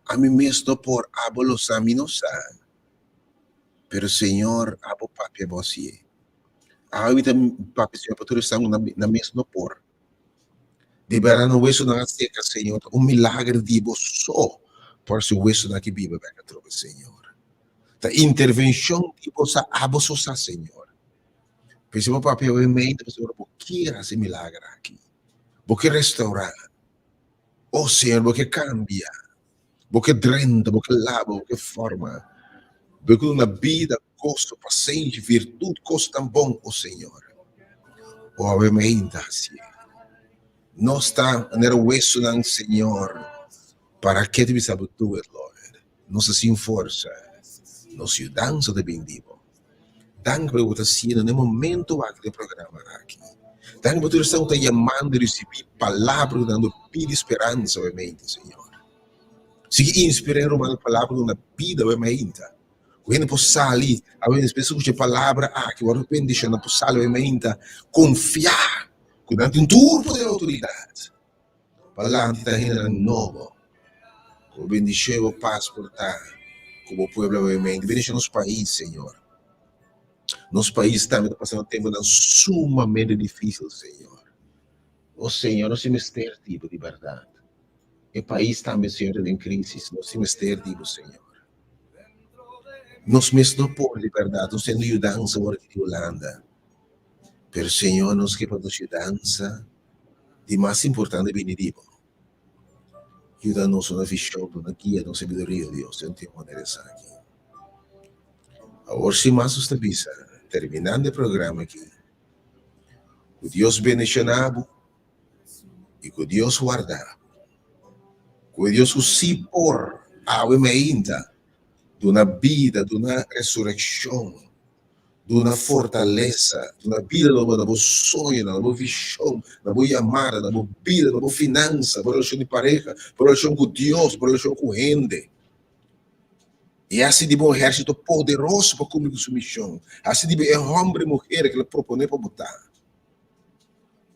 ami mes no por, abo lo sa, mi no sa. Pero Señor, abo papia bo hasié. Awe mi ta papia Señor pa tur esnan ku nan mes no por. Di bèrdat nan wesonan a seka, Señor. Ta un milager di bo so por hasi wesonan aki biba bèk atrobe, Señor. Ta intervenshon di bo sa abo so sa, Señor. P'esei bo papia awe mente pasobra bo kier hasi e milager aki. Bo ke restaurá. O Señor, bo ke kambia. Bo ke drenta, bo ke laba, bo ke forma. Bo ke duna bida, goso, pasenshi, virtut, kosnan bon, o Señor. O awe mainta hasié. Nos ta manera wesonan, Señor. Para ke ta bisa bo do it, Lord? Nos ta sin forsa. Nos yudansa ta bin di bo. Danki pa bo ta siendo na e momento aki den programa aki. Danki pa tur esnan ku ta yamando i risibí palabra ku ta dando bida i speransa awe mainta, Señor. Sigui inspirá e rumannan ku palabra ku ta duna bida awe mainta. Ku hende por sali awe despues di skucha e palabra aki, wòrdu bendishoná por sali awe mainta konfiá ku nan tin tur poder i outoridat. Palante ta hendenan nobo. Ku bo bendishon i bo pas por ta ku bo pueblo awemente. Bendishon nos pais, Señor. Nos pais tambe ta pasando tempunan sumamente difísil, Señor. O Señor, nos tin mester di bo di bèrdat. E pais tambe, Señor, ta den krísis. Nos tin mester di bo, Señor. Nos mes no por di bèrdat. Nos tin yudansa ora di Hulanda. Pero, Señor, nos ke pa nos yudansa. Di mas importante bini di bo. Yuda nos una vision, duna guia nos sabiduria, Dios, den tempo manera esaki. Awor sin mas nos ta bisa, terminando e programa aki, ku Dios bendiciona bo i ku Dios warda bo. Ku e Dios ku si por awe mainta duna bida, duna resureccion, Duna fortalesa, duna bida nobo na bo soñonan, na bo vishon, na bo yamada, na bo bida, na bo finansa, bo relashon di pareha, bo relashon ku Dios, bo relashon ku hende. I hasi di bo un ehérsito poderoso pa kumpli ku su mishon. Hasi di bo e hòmber i muher ku el a proponé pa bo ta.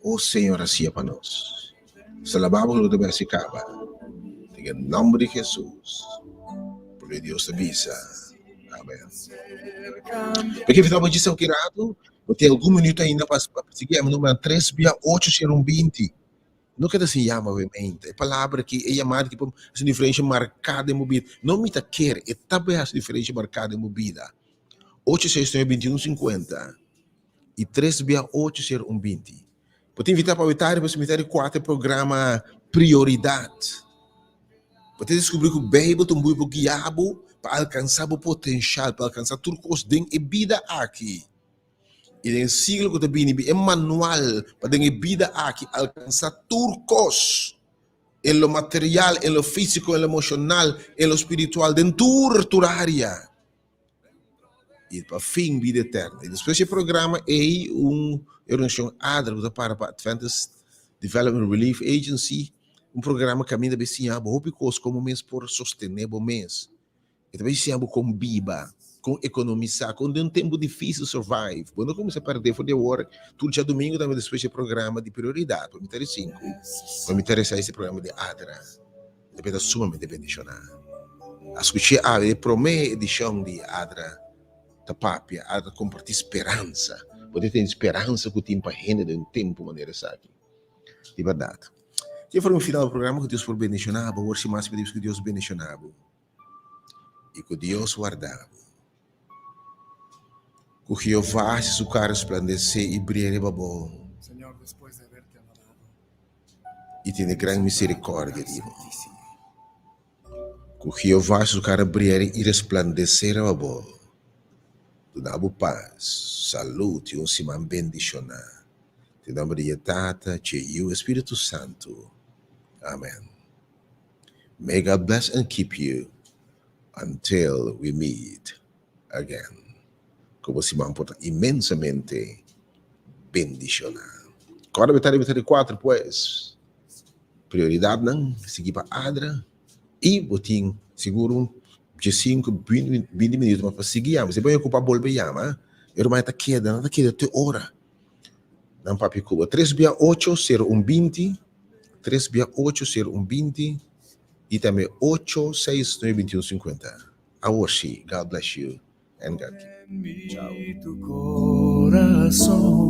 O Señor, hasia pa nos. Nos ta laba bo ku lo ta bai hasi kaba. Den e nòmber di Hesus, pueblo di Dios ta bisa, Amen. Mi ke invitá bo djis aki ratu, bo tin algun minuto ainda pa sigui yama numero tres bia ocho sero un binti. No keda sin yama obviamente. E palabra aki, e yamada aki por hasi un diferensha marká den bo bida. No mi ta kere, e ta bai hasi un diferensha marká den bo bida. Ocho seis nuebe binti un sinkuenta. i tres bia ocho ser un 20. Bo ta invitá pa awitari pa Semintario 4 programa Prioridat. Bo ta deskubrí ku Beibel ta un buki pa guia bo pa alkansá bo potenshal, pa alkansá tur kos den e bida aki i den e siglo ku ta bini. E manual pa den e bida aki alkansá tur kos, en lo material, en lo físiko, en lo emoshonal, en lo spiritual, den tur tur área. i pa fin bida eterno. I despues di e programa ei un organisashon ADRA ku ta para pa Adventist Development Relief Agency, un programa kaminda bai siña bo hopi kos kon bo mes por sostené bo mes. E ta bai siña bo kon biba, kon ekonomisá, kon den un tempu difísil survive. Bo no kuminsá pèrdè for di awor. Tur djadumingu tambe despues di e programa di prioridat pa mi ta di sinku, pa mi ta resa ese programa di ADRA. Debe ta sumamente bendishoná. A skuch'é awe e promé edishon di Adra ta papia, Adra ta kompartí speransa. Bo ta tene speransa ku tin pa hende den un tempu manera esaki. Di bèrdat. Tin forma final di programa ku Dios por bendishoná bo. Awor si mas pedimos ku Dios bendishoná bo i ku Dios warda bo. Ku Jehová hasi su kara resplandesé i bria riba bo. I tene gran misericordia di bo. Ku Jehová su kara bria i resplandesé riba bo. Duna bo pas, salud i un siman bendishoná. Den nomber di e Tata, dje Yiu i Spiritu Santu. Amen. May God bless and keep you until we meet again. Ku bo siman por ta inmensamente bendishoná. Kòrda mi ta riba 34 pues. Prioridatnan sigui pa Adra i bo tin sigur un diesinku, binti minuto mas pa sigui yama. Si bo a ocupa bolbe yama, e ruman ta keda, nan ta keda te ora nan papia ku bo. Tres bia ocho sero un binti, tres bia ocho sero un binti i tambe ocho seis nuebe binti un sinkuenta. Awor si, God bless you and God keep you. Chao.